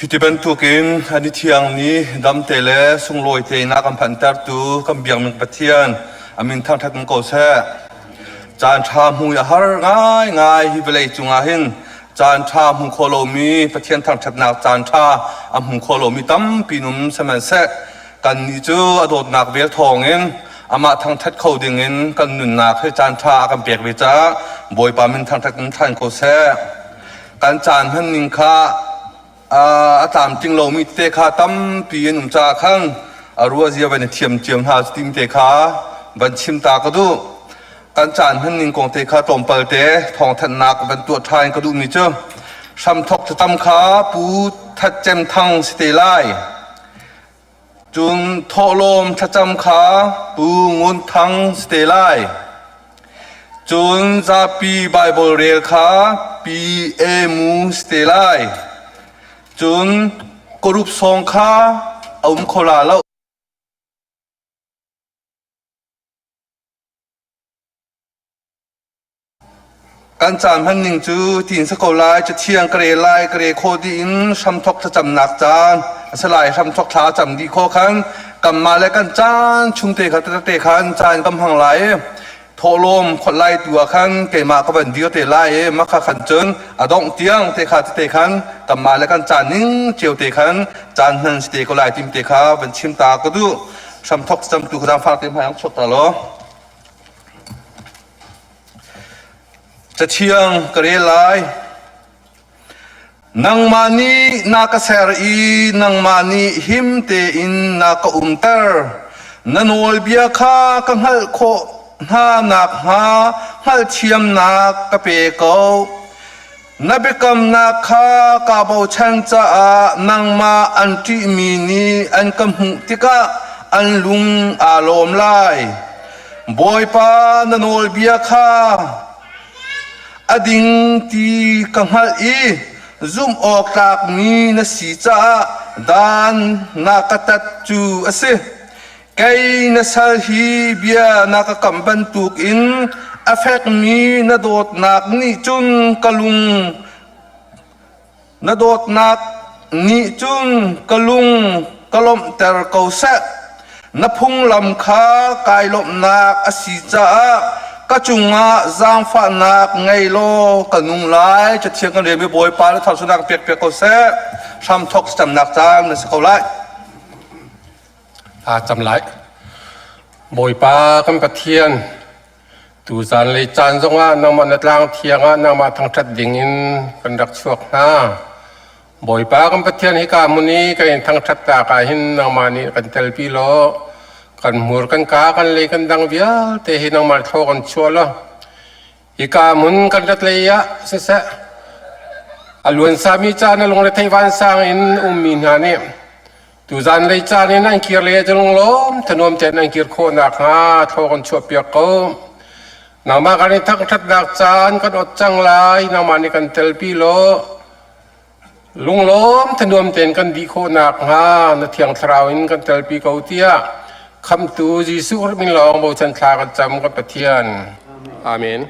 Hi ti bantukin an i thiang ni damte le sunglawi tein a kan phanhtertu kan biakmi Pathian a min thangṭhat in ko seh. Caan ṭha hmu i a har ngaingai hi vawlei cungah hin caan ṭha hmu kho lomi Pathian thangṭhatnak caan ṭha a hmu kho lomi tampi num sihmanhseh kannih cu a dawtnak vel thawngin amah thangṭhat kho dingin kan nunnak hi caan ṭha a kan pek ve caah Bawipa min thangṭhat in ṭhan ko seh. Kan caan hman ning kha a tlamtling lomi tete kha tampi an um caah khan a ruazia van i thiam cio hna cutin te kha van chim ta ka duh. Kan caan hman ning kong te kha tlawmpal te thawngthanhnak van tuah ṭha in ka duhmi cu hramthok thlacam kha Pu That Cem Thang si te lai. Cun thawhlawm thlacam kha Pu Ngun Thang si te lai. Cun zapi Baibal rel kha Pi E Mu si te lai. Cun karup sawng kha a um kho la lo. Kan caan hmanning cu tiin si ko lai, Cathiang ka rel lai, ka re khawh dih in hramthawk thlacamnak caan a si lai. Hramthawk thla a cam dih khawh khan kanmah le kan caan chung te kha tete khan caan kan hmang lai i thawhlawm khawlh lai tu ah khan keimah ka van dir te lai i makha khan cun a dongh tiang te kha tete khan kanmah le kan caan ning cio te khan caan hman si te ko lai tim te kha van chim ta ka duh. Hramthawk thlacamtu kha zaangfak te hmai ang chuak ta law. Cathiang ka rel lai. Nangmah nih na ka ser i nangmah nih him tein na ka umter. Na nawlbia kha ka hngalh khawh hna nakhnga hngalhthiamnak ka pe ko. Na biakamnak kha kaa bochan caah nangmah an ṭihmi nih an ka hmuh tikah an lung aa lawm lai. Bawipa na nawlbia kha a ding ti ka hngalh i zumh awk tlakmi na si caah dan na ka tat cu a si. Kei na sal hi bia na ka kam bantukin a fekmi na dawtnak nih cun ka lung na dawtnak nih cun ka lung ka lawmhter ko seh. Na phunglam kha kai lawmhnak a si caah ka cungah zaangfahnak ngei law ka nung lai. Cathiang kan relmi Bawipa na thangsunak pek piak ko seh. Hramthawk thlacamnak caan na si ko lai. Aa cam lai. Bawipa kan Pathian, tuzan lei caan zongah nangmah na tlang thiang ah nangmah thangṭhat dingin kan rak chuak hna. Bawipa kan Pathian hika hmun i kan in thangṭhat tak ah hin nangmah nih kan telpi law kan hmur kan kaa kan lei kan dang vialte hi nangmah thlaw kan chuah law Hika hmun kan rat lei ah siseh a luan sami caan a lungrethei vansang in ummi hna nih tuzan lei caan in an kir le lunglawm thanuam tein an kir khawh nakhnga thaw kan chuahpiak ko. Nangmah kan i thangṭhatnak caan kan ot cang lai, nangmah nih kan telpi law lunglawm thanuam tein kan dih khawh nakhnga na Thiang Thlarau in kan telpi ko tiah Khamhtu Jesuh Khrih min lawng bochan thla kan cam kan Pathian. Amen.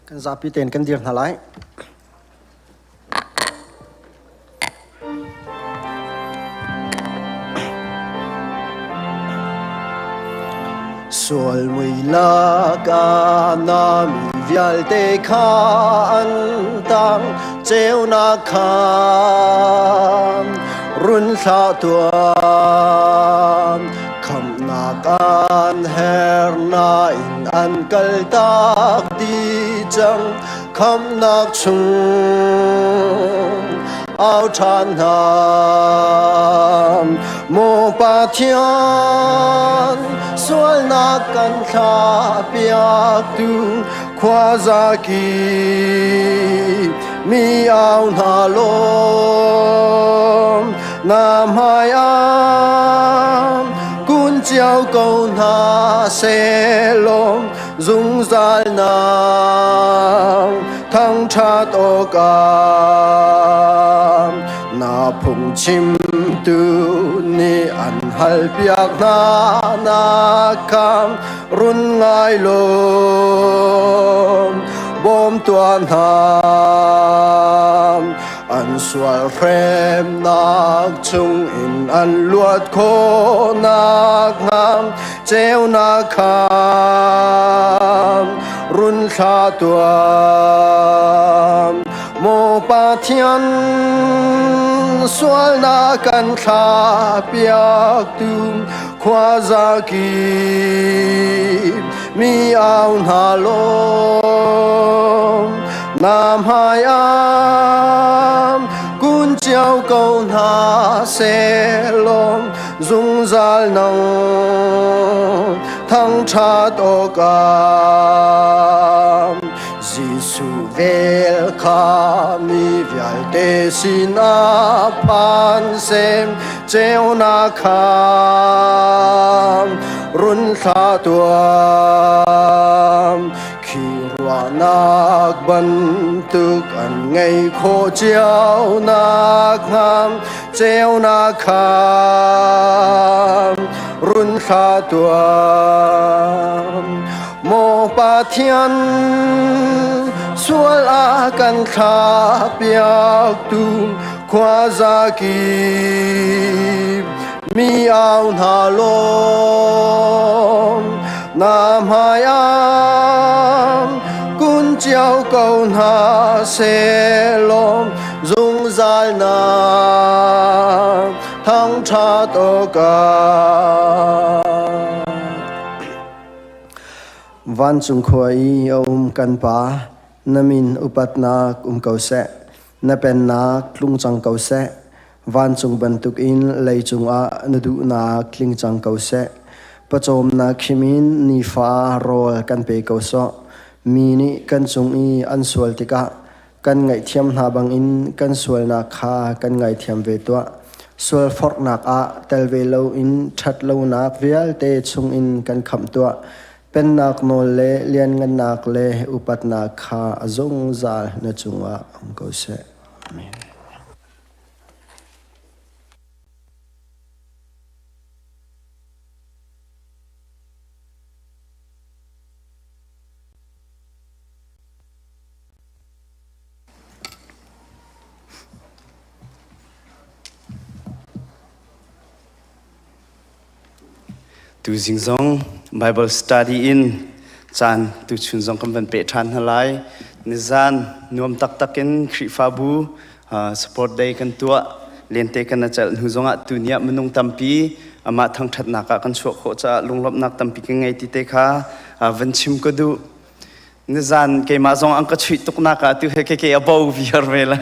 Kan zapi tein kan dir hna lai. Sual mui laka na mi vialte kha an tang ceunak kha run thlah tuah khamnak an her nain an kaltak dih cang khamnak chung au ṭhan hna maw Pathian sualnak kan thlah piaktu khuazaki mi au hna law na hmai ah kun cio ko hna sehlaw zungzal nang thangṭhat awkah na phungchim. Hremtu nih an halpiak hna nak kha run ngai law bawm tuah hna. An sual hremnak chungin an luat khawh nakhnga ceunak kha run thlah tuah. Maw Pathian, sualnak kan thlahpiaktu khuaza kip mi au hna law, na hmai ah kun cio ko hna sehlaw zungzal nang thangṭhat awkah Jesuh vel kha mi vialte sinah phan sem ceunak kha run thlah tuah. Khi ruahnak bantuk an ngei khawh cio nakhnga ceunak kha run thlah tuah. Maw Pathian, sual a kan thlahpiaktu khuaza kip mi au hna law, na hmai ah kun cio ko hna sehlaw zungzal na thangṭhat awkah. Vancung khua i a um kan Pa, na min upatnak um ko seh. Na pennak tlung cang ko seh. Vancung bantukin leicung ah na duhnak tling cang ko seh. Pawcawmnak khim in nifa rawl kan pe ko sawh. Mi nih kan cung i an sual tikah kan ngaihthiam hna bangin kan sualnak kha kan ngaithiam ve tuah. Sualforhnak ah tel ve loin ṭhatlonak vialte chungin kan khamh tuah. Pennak nawl le lianngannak le upatnak kha a zungzal na cungah um ko seh. Amen. Tuzing zong Bible study in caan tuchun zong kan van peh ṭhan hna lai. Nizan nuam taktak in Khrihfabu support day kan tuah. Lente kan na celh hnu zongah tuni ah minung tampi amah thangṭhatnak ah kan chuah khawh caah lunglawmhnak tampi kan ngei ti te kha van chim ka duh. Nizan keimah zong an ka chuih tuk nak ah tu he ke ke a bo viar ve le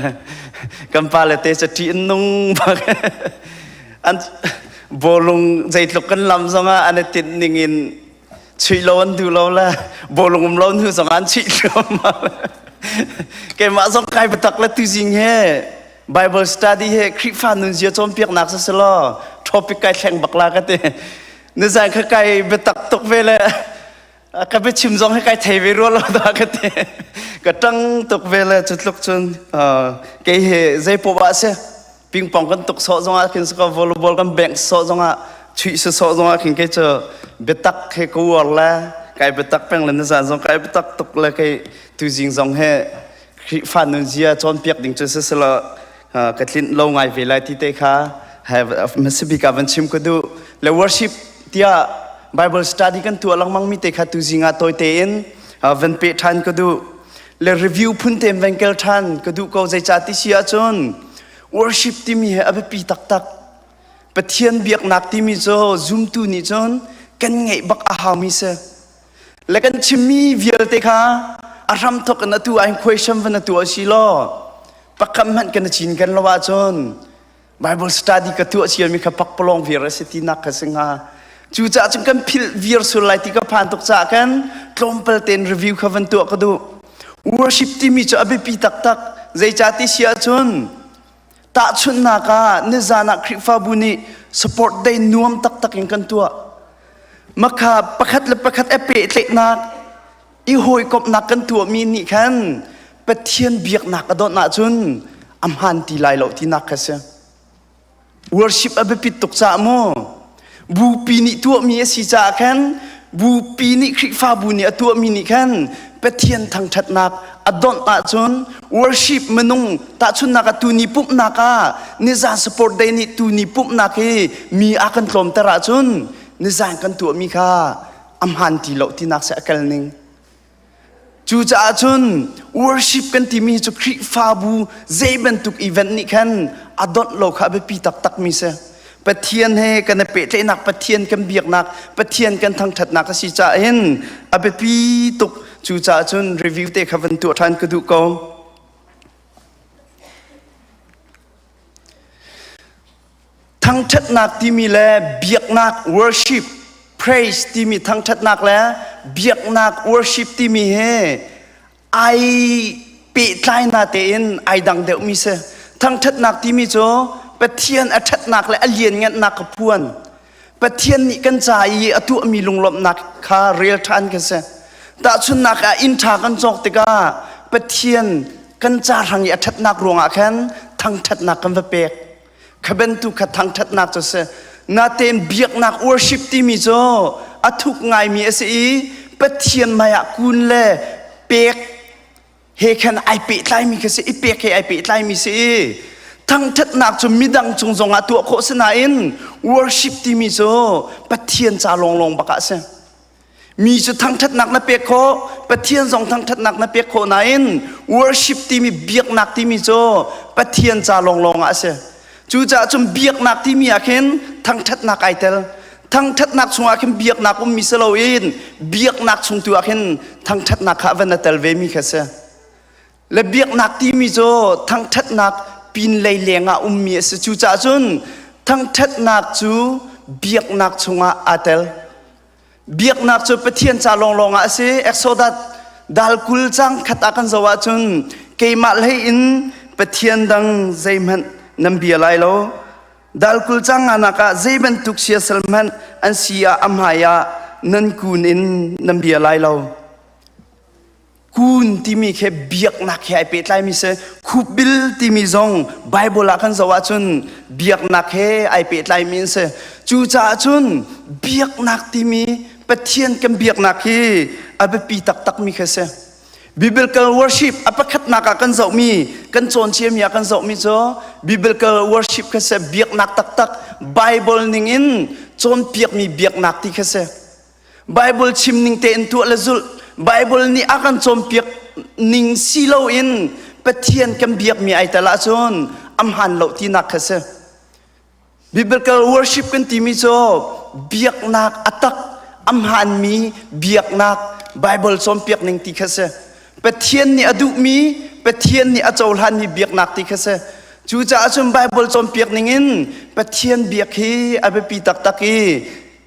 kan pa le te ca ṭih an nung bak an bawlung zeitluk kan lam zong ah an i tinh ning in chuih lo an duh lo le bawlung um lo hnu zong ah an chuih thluahmah keimah zong kai biatak le tuzing he Bible study he Khrihfa nunzia cawnpiaknak si selaw topic kai thleng bak la ka ti nizan kha kai biatak tuk ve le ka biachim zong hi kai thei ve rua lo dah ka ti ka ṭang tuk ve le cu tluk cun kei he zei poah si ping pong kan tuk sawh zongah khin saka volleyball kan bank sawh zongah chuih si sawh zongah khin kei cu biatak he ka uar le kai biatak peng le nizan zong kai biatak tuk le kei tuzing zong he Khrihfa nunzia cawnpiak ding cu siselaw ka tlinh lo ngai ve lai ti te kha hmasabik ah van chim ka duh le worship tiah Bible study kan tuah lengmang mi te kha tuzing ah tawi tein van pe ṭhan ka duh le review phun tein van kel ṭhan ka duh ko zeicah ti si ahcun worship timi he a biapi taktak Pathian biaknak timi cu zumtu nih cun kan ngeih bak a haumi si le kan chimmi vialte kha a hramthok in atu ah hin question van atu a si law pakhat hmanh kan cin kan lo ahcun Bible study ka tuah ciami kha pakpalawng vir a si tinak kha si hnga cucaah cun kan philh vir sul lai ti ka phan tuk caah kan tlawmpal tein review kha van tuah ka duh worship timi cu a biapi taktak zeicah ti si ahcun Tahchunhnak ah nizan ah Khrihfabu nih support day nuam taktak in kan tuah. Makha pakhat le pakhat a pehtlaihnak i hawikomhnak kan tuahmi nih khan Pathian biaknak a donh ahcun a hmaan ti lai lo tinak kha si. Worship a biapit tuk caah mu. Bupi nih tuahmi a si caah khan bupi nih Khrihfabu nih a tuahmi nih khan Pathian thangṭhatnak a donh ahcun worship minung tahchunhnak ah tuni pumhnak ah nizan support day nih tuni pumhnak hi mi a kan tlawmter ahcun nizan kan tuahmi kha a hmaan ti lo tinak si a kal ning. Cucaah cun worship kan timi cu Khrihfabu zei bantuk event nih khan a donh lo kha a biapi taktakmi si. Pathian he kan i pehtlaihnak, Pathian kan biaknak, Pathian kan thangṭhatnak a si caah hin a biapi tuk. Cucaah cun review te kha van tuah ṭhan ka duh ko. Thangṭhatnak timi le biaknak worship, praise timi thangṭhatnak le biaknak worship timi hi ai pehtlai na tein ai dang deuhmi si. Thangṭhatnak timi cu Pathian a ṭhatnak le a lianngannak ka phuan. Pathian nih kan ca i a tuahmi lunglawmhnak kha rel ṭhan ka si. Tahchunhnak ah inn ṭha kan cawk tikah Pathian kan ca hrang i a ṭhatnak ruangah khan thangṭhatnak kan va pek. Kha bantuk kha thangṭhatnak cu a si. Natein biaknak worship timi cu a thuk ngaimi a si i Pathian hmaiah kun le pek he khan ai pehtlaimi kha si i pek he ai pehtlaimi si i thangṭhatnak cu midang cung zongah tuah khawh si nain worship timi cu Pathian ca lawnglawng bak ah a si. Mi cu thangṭhatnak na pek khawh, Pathian zong thangṭhatnak na pek khawh nain worship timi biaknak timi cu Pathian ca lawnglawng ah a si. Cucaah cun biaknak timi ah khin thangṭhatnak ai tel. Thangṭhatnak chungah khin biaknak ummi si loin biaknak chung tu ah khin thangṭhatnak kha van a tel vemi kha si. Le biaknak timi cu thangṭhatnak pinlei lengah ummi a si. Cucaah cun thangṭhatnak cu biaknak chungah aa tel. Biaknak cu Pathian ca lawnglawng ah a si. Exodus dal 20 cang khat ah kan zoh ahcun keimah hlei in Pathian dang zeihmanh nan bia lai lo. Dal 20 cang nganak ah zei bantuk siasal hmanh an si ah a hmai ah nan kun in nan bia lai lo. Kun timi khi biaknak he ai pehtlaimi si. Khupbil timi zong Bible ah kan zoh ahcun biaknak he ai pehtlaimi an si. Cucaah cun biaknak timi Pathian kan biaknak hi a biapi taktakmi khi a si. Biblical worship a pakhatnak ah kan zohmi, kan cawn ciami ah kan zohmi cu biblical worship kha si biaknak taktak Bible ningin cawnpiakmi biaknak ti kha si. Bible chim ning tein tuah le zulh Bible nih a kan cawnpiak ning si loin Pathian kan biakmi ai tel ahcun a hmaan lo tinak kha si. Biblical worship kan timi cu biaknak a tak a hmaanmi biaknak Bible cawnpiak ning ti kha si. Pathian nih a duhmi Pathian nih a cohlanmi biaknak ti kha si. Cucaah cun Bible cawnpiak ning in Pathian biak hi a biapi taktak i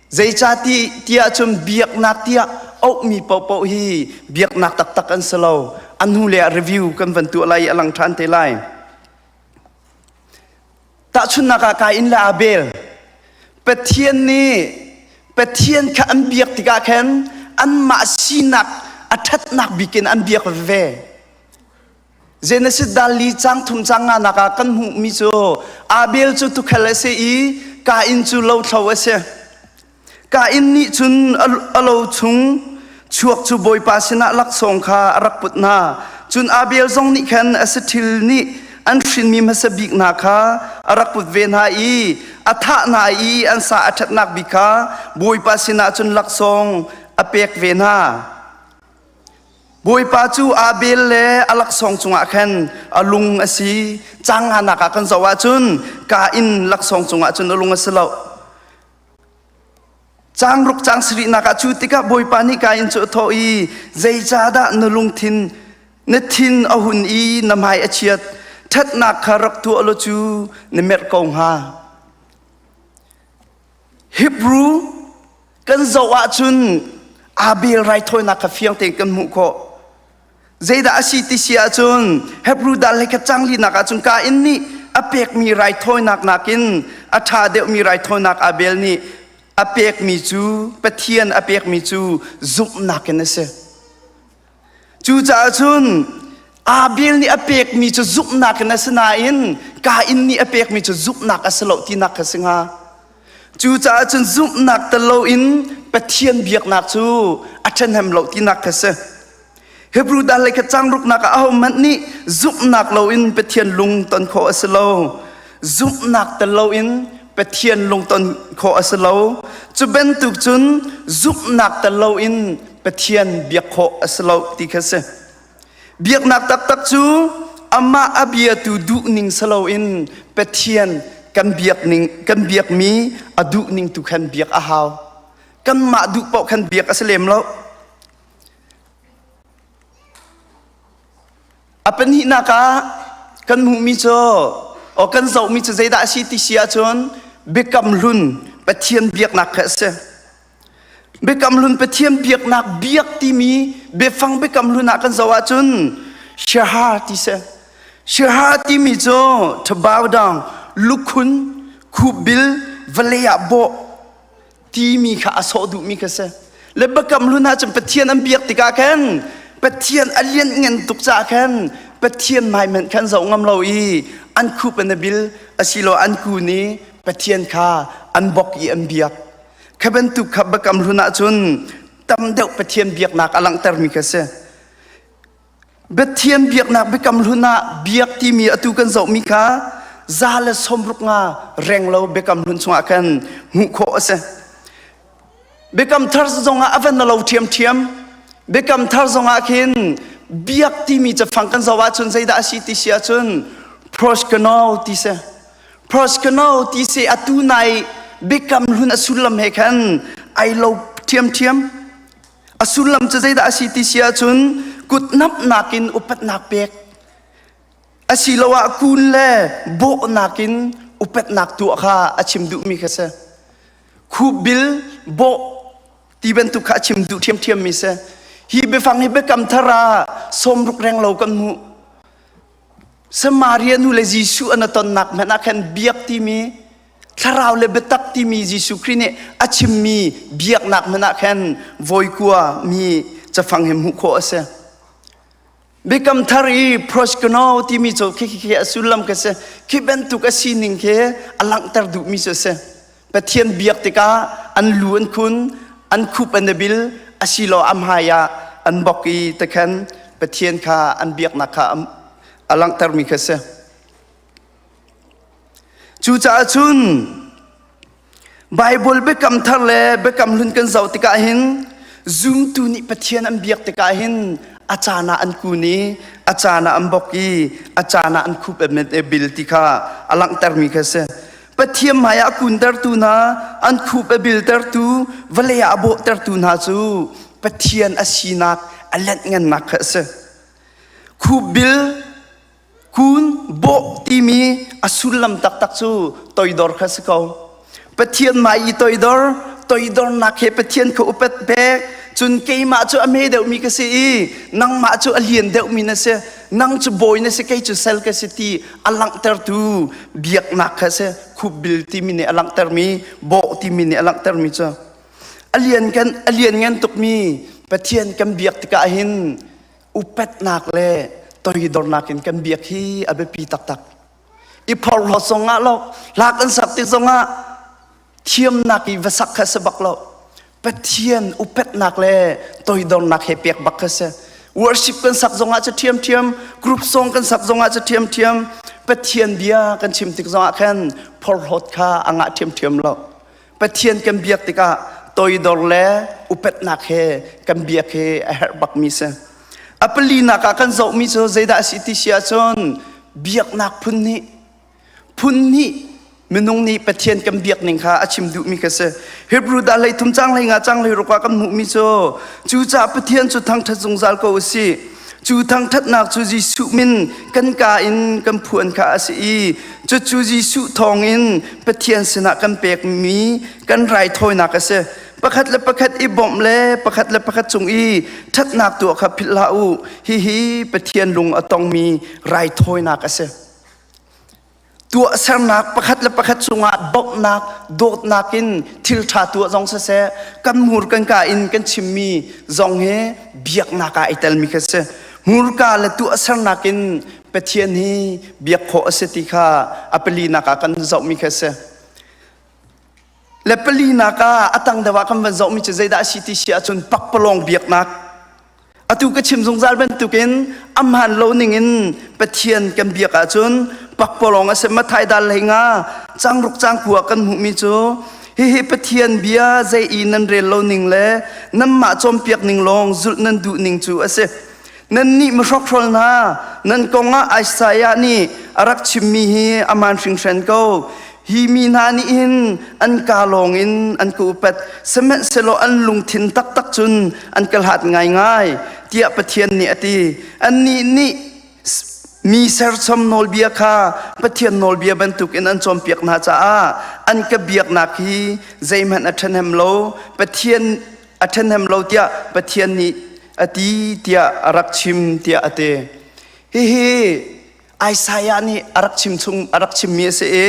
Zeicahti tiah cun biaknak tiah auhmi paohpaoh hi biaknak taktak an si lo. A hnu le ah review kan van tuah lai i a lang ṭhan te lai. Tahchunhnak ah Kain le Abel Pathian nih Pathian kha an biak tikah khan anmah sinak a ṭhatnak bik in an biak veve. Genesis dal li cang thum cang nga nak ah kan hmuhmi cu Abel cu tukhel a si i Kain cu lothlo a si. Kain nih cun a lo chung chuak cu Bawipa sinah laksawng kha a rak put hna. Cun Abel zong nih khan a saṭhil nih an hrinmi hmasa bik hna kha a rak put ve hna i a thah hna i an sa a ṭhatnak bik kha Bawipa sinah cun laksawng a pek ve hna. Bawipa cu Abel le a laksawng cungah khan a lung a si. Cang nganak ah kan zoh ahcun Kain laksawng cungah cun a lung a si lo. Cang ruk cang sarihnak ah cu tikah Bawipa nih Kain cu a thawh i zeicahdah na lungthin na thin a hun i na hmai a chiat ṭhatnak kha rak tuah law cu na merh ko hnga. Hebrew kan zoh ahcun Abel raithawinak kha fiang tein kan hmuh khawh. Zeidah a si ti si ahcun Hebrew dal he khat cang linak ahcun Kain nih a pekmi raithawinak nakin a ṭha deuhmi raithawinak Abel nih a pekmi cu Pathian a pekmi cu zumhnak in a si. Cucaah cun. Abel nih a pekmi cu zumhnak in a si nain Kain nih a pekmi cu zumhnak a si lo tinak kha si hnga. Cucaah cun zumhnak tel loin Pathian biaknak cu a ṭhahnem lo tinak kha si. Hebrew dal lei kha cang ruknak ah ahohmanh nih zumhnak loin Pathian lung ton khawh a si lo. Zumhnak tel loin Pathian lung ton khawh a si lo. Cu bantuk cun zumhnak tel loin Pathian biak khawh a si lo ti kha si. Biaknak taktak cu amah a biatu duhning si loin Pathian kan biakning kan biakmi a duhning tu khan biak a hau. Kanmah duh paoh khan biak a si lem lo. A pahnihnak ah kan hmuhmi cu o kan zohmi cu zeidah a si ti si ahcun biakam hlun Pathian biaknak kha a si. Biakam Hlun Pathian biaknak biak timi biafang Biakam Hlun ah kan zoh ahcun Shahar ti si. Shahar timi cu to bow down, lukhun, khupbil, vawlei ah bawh timi kha a sawh duhmi kha si. Le Biakam Hlun ahcun Pathian an biak tikah khan Pathian a lianhngan tuk caah khan Pathian hmai hmanh khan zoh ngam lo i an khup an a bil asilo an kun i Pathian kha an bok i an biak. Kha bantuk kha biakam hlun ahcun tam deuh Pathian biaknak a langhtermi kha si. Pathian biaknak biakam hlun ah biak timi atu kan zohmi kha za le sawmruk nga renglo biakam hlun chungah khan hmuh khawh a si. Biakam thar zongah a van na lo ṭhiamṭhiam. Biakam thar zongah khin biak timi cafang kan zoh ahcun zeidah a si ti si ahcun proskano ti si. Proskano ti si atu nai biakam hlun a sullam he khan ai lo ṭhiamṭhiam. A sullam cu zeidah a si ti si ahcun kutnamhnak in upatnak pek asiloah kun le bawhnak in upatnak tuah kha a chim duhmi kha si. Khupbil bawh ti bantuk kha a chim duh ṭhiamṭhiammi si. Hi biafang hi biakam thar ah sawmruk renglo kan hmuh. Samaria nu le Jesuh an i tonnak hmanh ah khan biak timi thlarau le biatak timi Jesuh Khrih nih a chimmi biaknak hmanh ah khan voikua mi cafang hi hmuh khawh a si. Biakam thar i proskeno timi cu khi khi a sullam ka si. Khi bantuk a sining khi a langhter duhmi cu a si. Pathian biak tikah an lu an khun, an khup an i bil, asilo am hmai ah an bok i takhan Pathian kha an biaknak kha a langhtermi kha si. Cucaah cun Bible biakam thar le biakam hlun kan zoh tikah hin zumtu nih Pathian an biak tikah hin a caan ah an kun i a caan ah an bok i a caan ah an khup an bil ti kha a langhtermi kha si. Pathian hmai ah a kuntertu hna, an khup a biltertu, vawlei ah a bawhtertu hna cu Pathian a sinak a lenhngannak kha a si. Khup bil, kun, bawh timi a sullam taktak cu toidor kha si ko. Pathian hmai i toidor, toidornak he Pathian kha upat pek, cun keimah cu a hme deuhmi ka si i nangmah cu a lian deuhmi na si. Nang cu bawi na si kei cu sal ka si ti a langhtertu biaknak kha si khupbil timi nih a langhtermi bawh timi nih a langhtermi cu a lian kan a lian ngan tukmi Pathian kan biak tikah hin upatnak le toidornak in kan biak hi a biapi taktak i phorhlawt zongah lo hla kan sak tik zongah thiamnak i va sak kha si bak lo Pathian upatnak le toidornak he pek bak kha si worship kan sak zongah cu ṭhiamṭhiam group song kan sak zongah cu ṭhiamṭhiam Pathian bia kan chim tik zongah khan phorhlawt kha a ngah ṭhiamṭhiam lo Pathian kan biak tikah toidor le upatnak he kan biak hi a herh bakmi si a palinak ah kan zohmi cu zeidah a si ti si ahcun biaknak phun nih Phun hnih minung nih Pathian kan biak ning kha a chim duhmi kha si. Hebrew dah hlei thum cang hlei nga cang hlei ruk ah kan hmuhmi cu cucaah Pathian cu thangṭhat zungzal ko u sih. Cu thangṭhatnak cu Jesuh min kan ka in kan phuan kha a si i cucu Jesuh thawngin Pathian sinah kan pekmi kan raithawinak a si. Pakhat le pakhat i bawmh le pakhat le pakhat cung i ṭhatnak tuah kha philh hlah u. Hihi Pathian lung a tongmi raithawinak a si. Tuahsernak pakhat le pakhat cungah bawmhnak, dawtnak in thil ṭha tuah zong siseh, kan hmur kan ka in kan chimmi zong hi biaknak ah ai telmi kha si. Hmurka le tuahsernak in Pathian hi biak khawh a si ti kha a palinak ah kan zohmi kha a si. Le palinak ah a tang deuh ah kan van zohmi cu zeidah a si ti si ahcun pakpalawng biaknak. Atu ka chim zungzal bantukin a hmaan lo ningin Pathian kan biak ahcun pakpalawng a si. Mathai dal hlei nga cangruk cangkua kan hmuhmi cu hihi Pathian bia zei i nan rel lo ning le nanmah cawnpiak ning lawng zulh nan duh ning cu a si. Nannih mihrokhrawl hna, nan kongah Isaiah nih a rak chimmi hi a maan hringhran ko. Hi mi hna nih hin an kaa lawngin an ka upat, sihmanhsehlaw an lungthin taktak cun an ka hlat ngaingai, tiah Pathian nih a ti. Annih nih mi serchom nawlbia kha Pathian nawlbia bantukin an cawnpiak hna caah an ka biaknak hi zeihmanh a ṭhahnem lo. Pathian a ṭhahnem lo tiah Pathian nih a ti tiah a rak chim tiah a ti. Hihi Isaiah nih a rak chim chung a rak chimmi a si i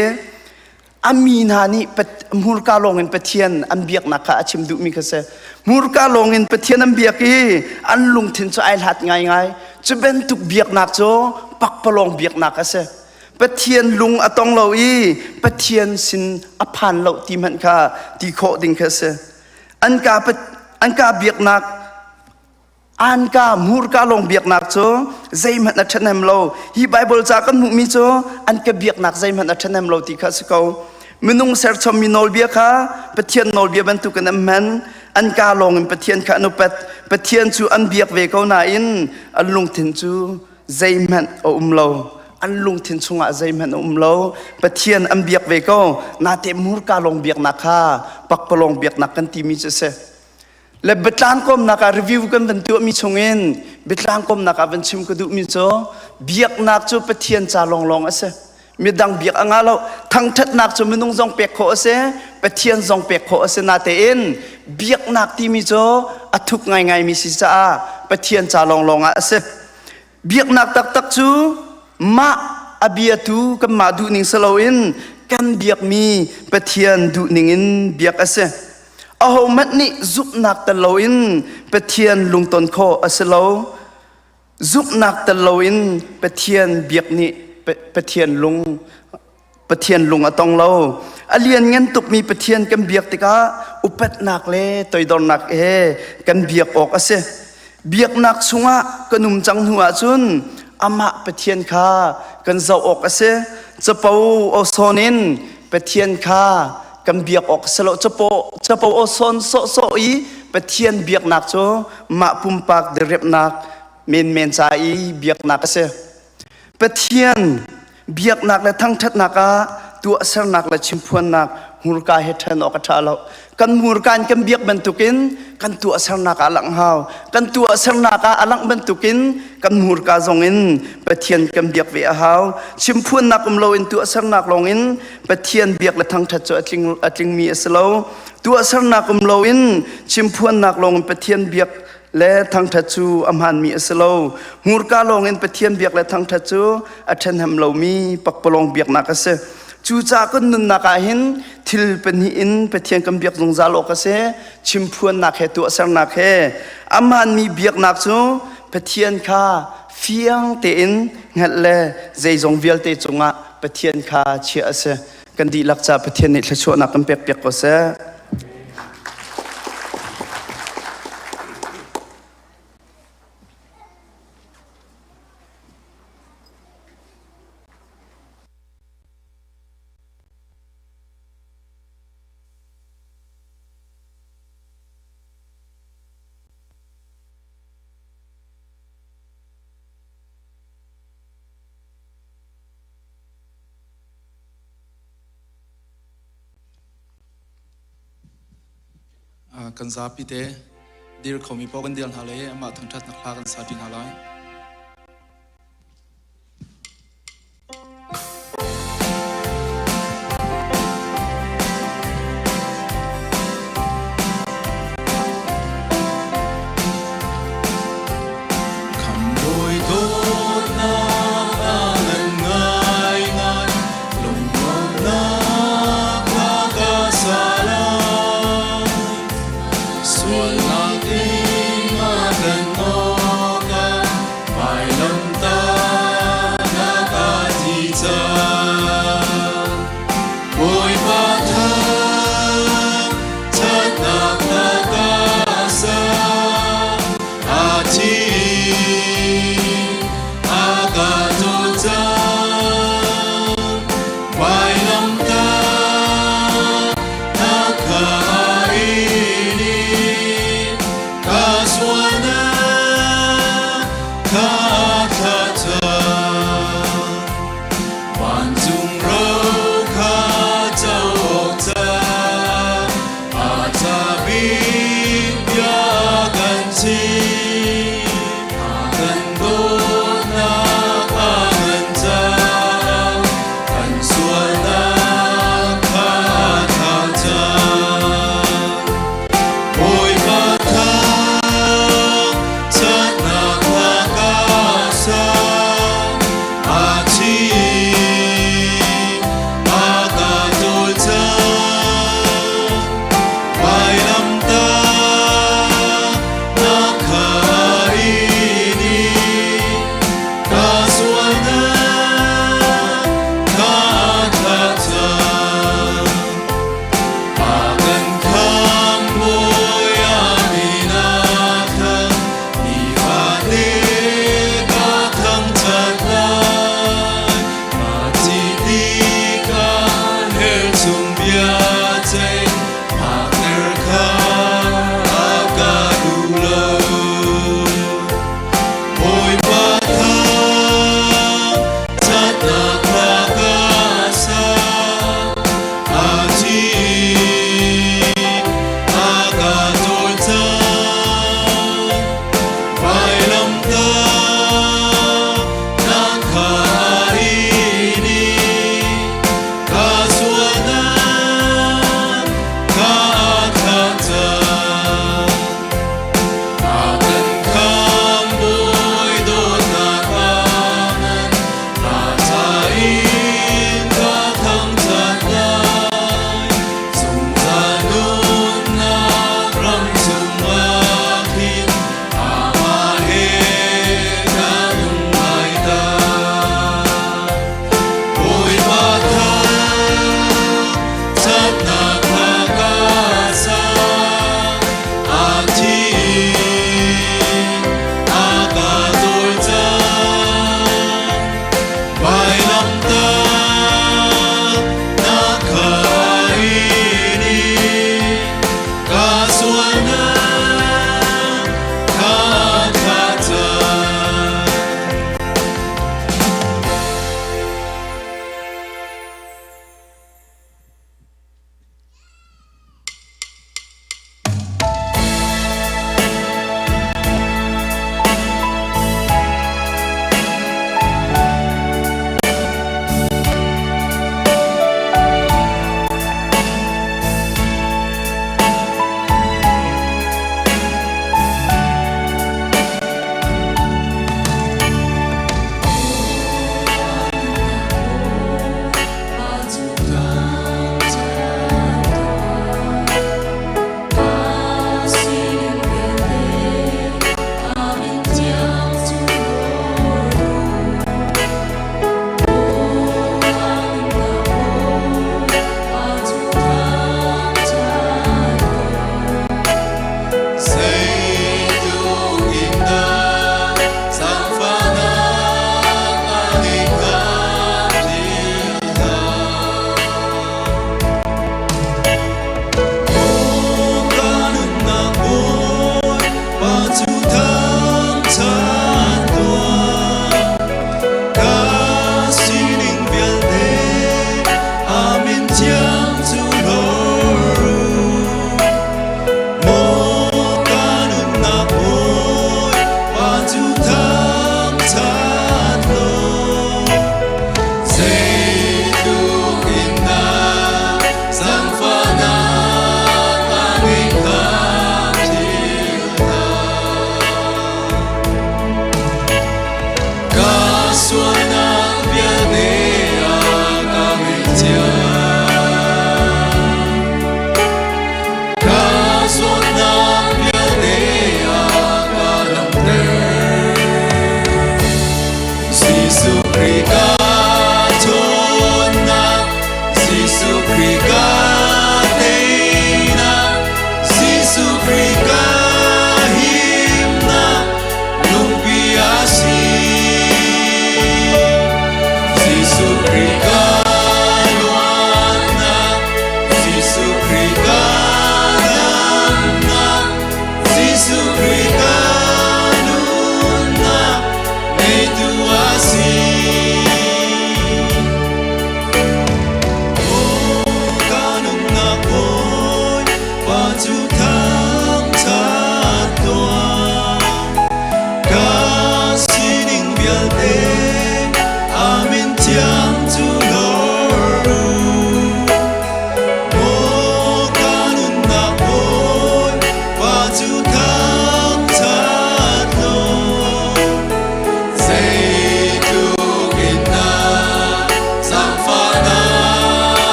a mi hna nih hmurka lawngin Pathian an biaknak kha a chim duhmi kha si. Hmurka lawngin Pathian an biak i an lungthin cu ai hlat ngaingai. Cu bantuk biaknak cu pakpalawng biaknak a si. Pathian lung a tong lo i Pathian sin a phan lo ti hmanh kha ti khawh ding kha a si. An ka an ka biaknak anka hmurka lawng biaknak cu zeihmanh a ṭhahnem lo. Hi Baibal ca kan hmuhmi cu an ka biaknak zeihmanh a ṭhahnem lo ti kha a si ko. Minung serchommi nawlbia kha Pathian nawlbia bantukin an hman. An ka lawngin Pathian kha an upat. Pathian cu an biak ve ko nain an lungthin cu zeihmanh a um lo. An lungthin chungah zeihmanh a um lo. Pathian an biak ve ko. Nate hmurka lawng biaknak kha pakpalawng biaknak kan timi cu a si. Le biatlang komnak ah review kan van tuahmi chungin biatlang komnak ah van chim ka duhmi cu biaknak cu Pathian ca lawnglawng a si. Midang biak a ngah lo. Thangṭhatnak cu minung zong pek khawh a si, Pathian zong pek khawh a si natein biaknak timi cu a thuk ngaingaimi si caah Pathian ca lawnglawng ah a si. Biaknak taktak cu mah a biatu kanmah duhning si loin kan biakmi Pathian duhning in biak a si. Ahohmanh nih zumhnak tel loin Pathian lungton khawh a si lo. Zumhnak tel loin Pathian biak nih Pathian lung Pathian lung a tong lo. A lianngan tukmi Pathian kan biak tikah upatnak le toidornak he kan biak awk a si. Biaknak chungah kan um cang hnu ahcun amah Pathian kha kan zoh awk a si. Capo awsawn in Pathian kha kan biak awk a si lo. Capo, capo awsawn sawhsawh i Pathian biaknak cu mah pumpak diriamhnak menmen ca i biaknak a si. Pathian biaknak le thangṭhatnak ah tuahsernak le chimphuannak hmurka he ṭhen awk a ṭha lo. Kan hmurka in kan biak bantukin kan tuahsernak ah a langh hau. Kan tuahsernak ah a langh bantukin kan hmurka zongin Pathian kan biak ve a hau. Chimphuannak um loin tuahsernak lawngin Pathian biak le thangṭhat cu a tling a tlingmi a si lo. Tuahsernak um loin chimphuannak lawngin Pathian biak le thangṭhat cu a hmaanmi a si lo. Hmurka lawngin Pathian biak le thangṭhat cu a ṭhahnem lomi pakpalawng biaknak a si. Cucaah kan nunnak ah hin thil pahnih in Pathian kan biak zungzal awk a si. Chimphuannak he tuahsernak he. A hmaanmi biaknak cu Pathian kha fiang tein hngalh le zeizong vialte cungah Pathian kha chiah a si. Kan dihlak ca Pathian nih thluachuahnak kan pekpiak ko seh. Kan zapi te dir khomi paoh kan dir hna lai i amah thangṭhatnak hla kan sa ṭi hna lai. Khamhbawi dawtnak a ngan ngaingai, lungnuamhnak hla ka sa lai. Sualnak in a kan awkah.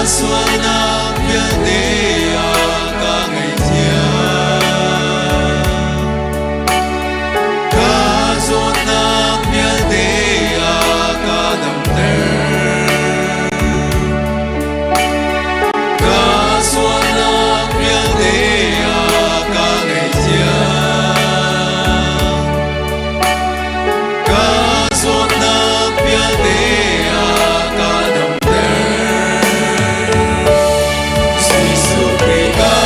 Sualnak vialte a ka ngaihthiam. Ka zawtnak vialte a ka damter. Ka sualnak vialte a ka ngaihthiam. Ka zawtnak vialte a ka damter. Jesuh Khrih ka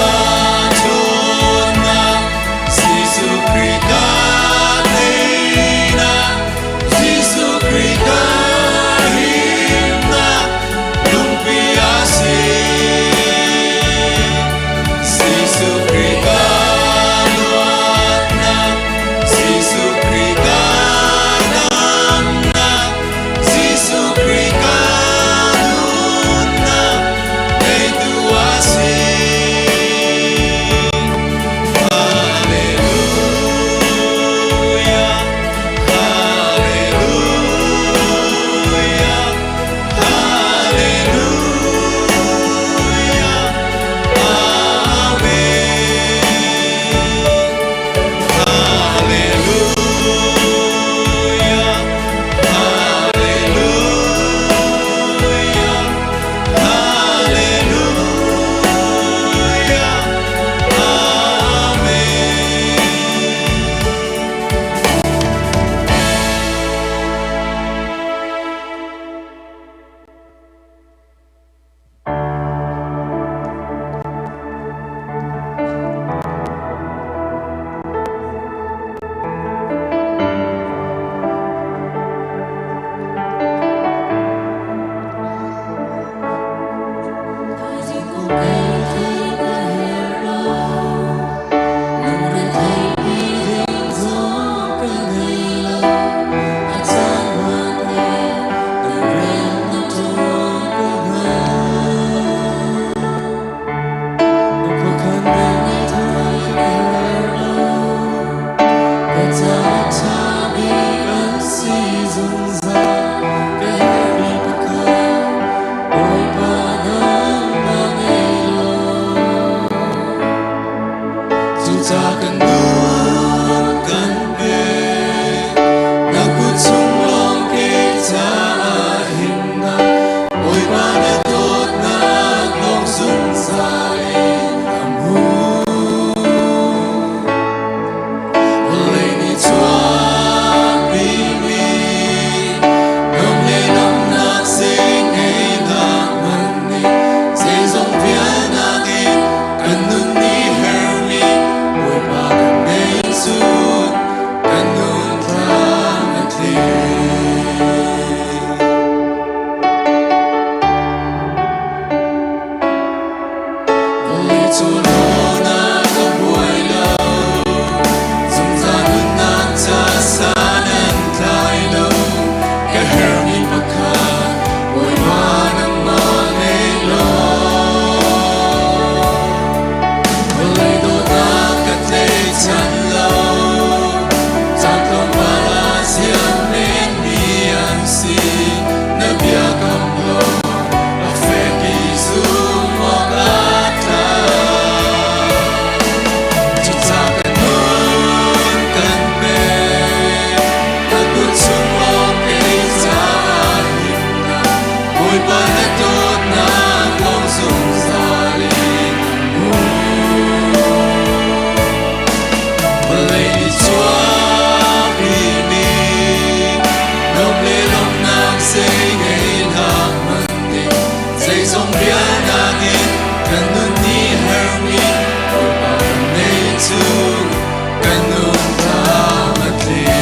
ṭhawnnak, Jesuh Khrih ka teinak, Jesuh Khrih ka himnak, lungpi a si. Jesuh Khrih ka luatnak, Jesuh Khrih ka damnak, Jesuh Khrih ka nunnak, teitu a si. Hallelujah, Hallelujah, Hallelujah, Amen. Hallelujah, Hallelujah, Hallelujah, Amen. Cucaah kan kan pek, na kut chung lawng ke caah himnak, Bawipa na dawtnak lawng zungzal in ka hmu. Vawlei nih chuahpimi nuam le damnak sehngeinak man nih zeizong vialnak in kan nun nih hermi Bawipa kan ngei cun kan nun tlam a tling. Vawlei cu lawnak a buai lo, zungzal nunnak ca san an tlai lo. Ka herhmi pakhat, Bawipa nangmah ngei law. Vawlei dawtnak ka tlaichan lo, caan tlawmpal ah siang menmi an si. Na biakam law a fek i zumh awk aa tlak. Cucaah ka nun kan pek, na kut chung lawng kei caah himnak, Bawipa na dawtnak lawng zungzal in hmu. Vawlei nih chuahpimi nuam le lawmhnak zei ngei hlah hmanh ning, zeizong riannak in kan nun nih herhmi Bawipa kan nei cu kan nun tlam a tling.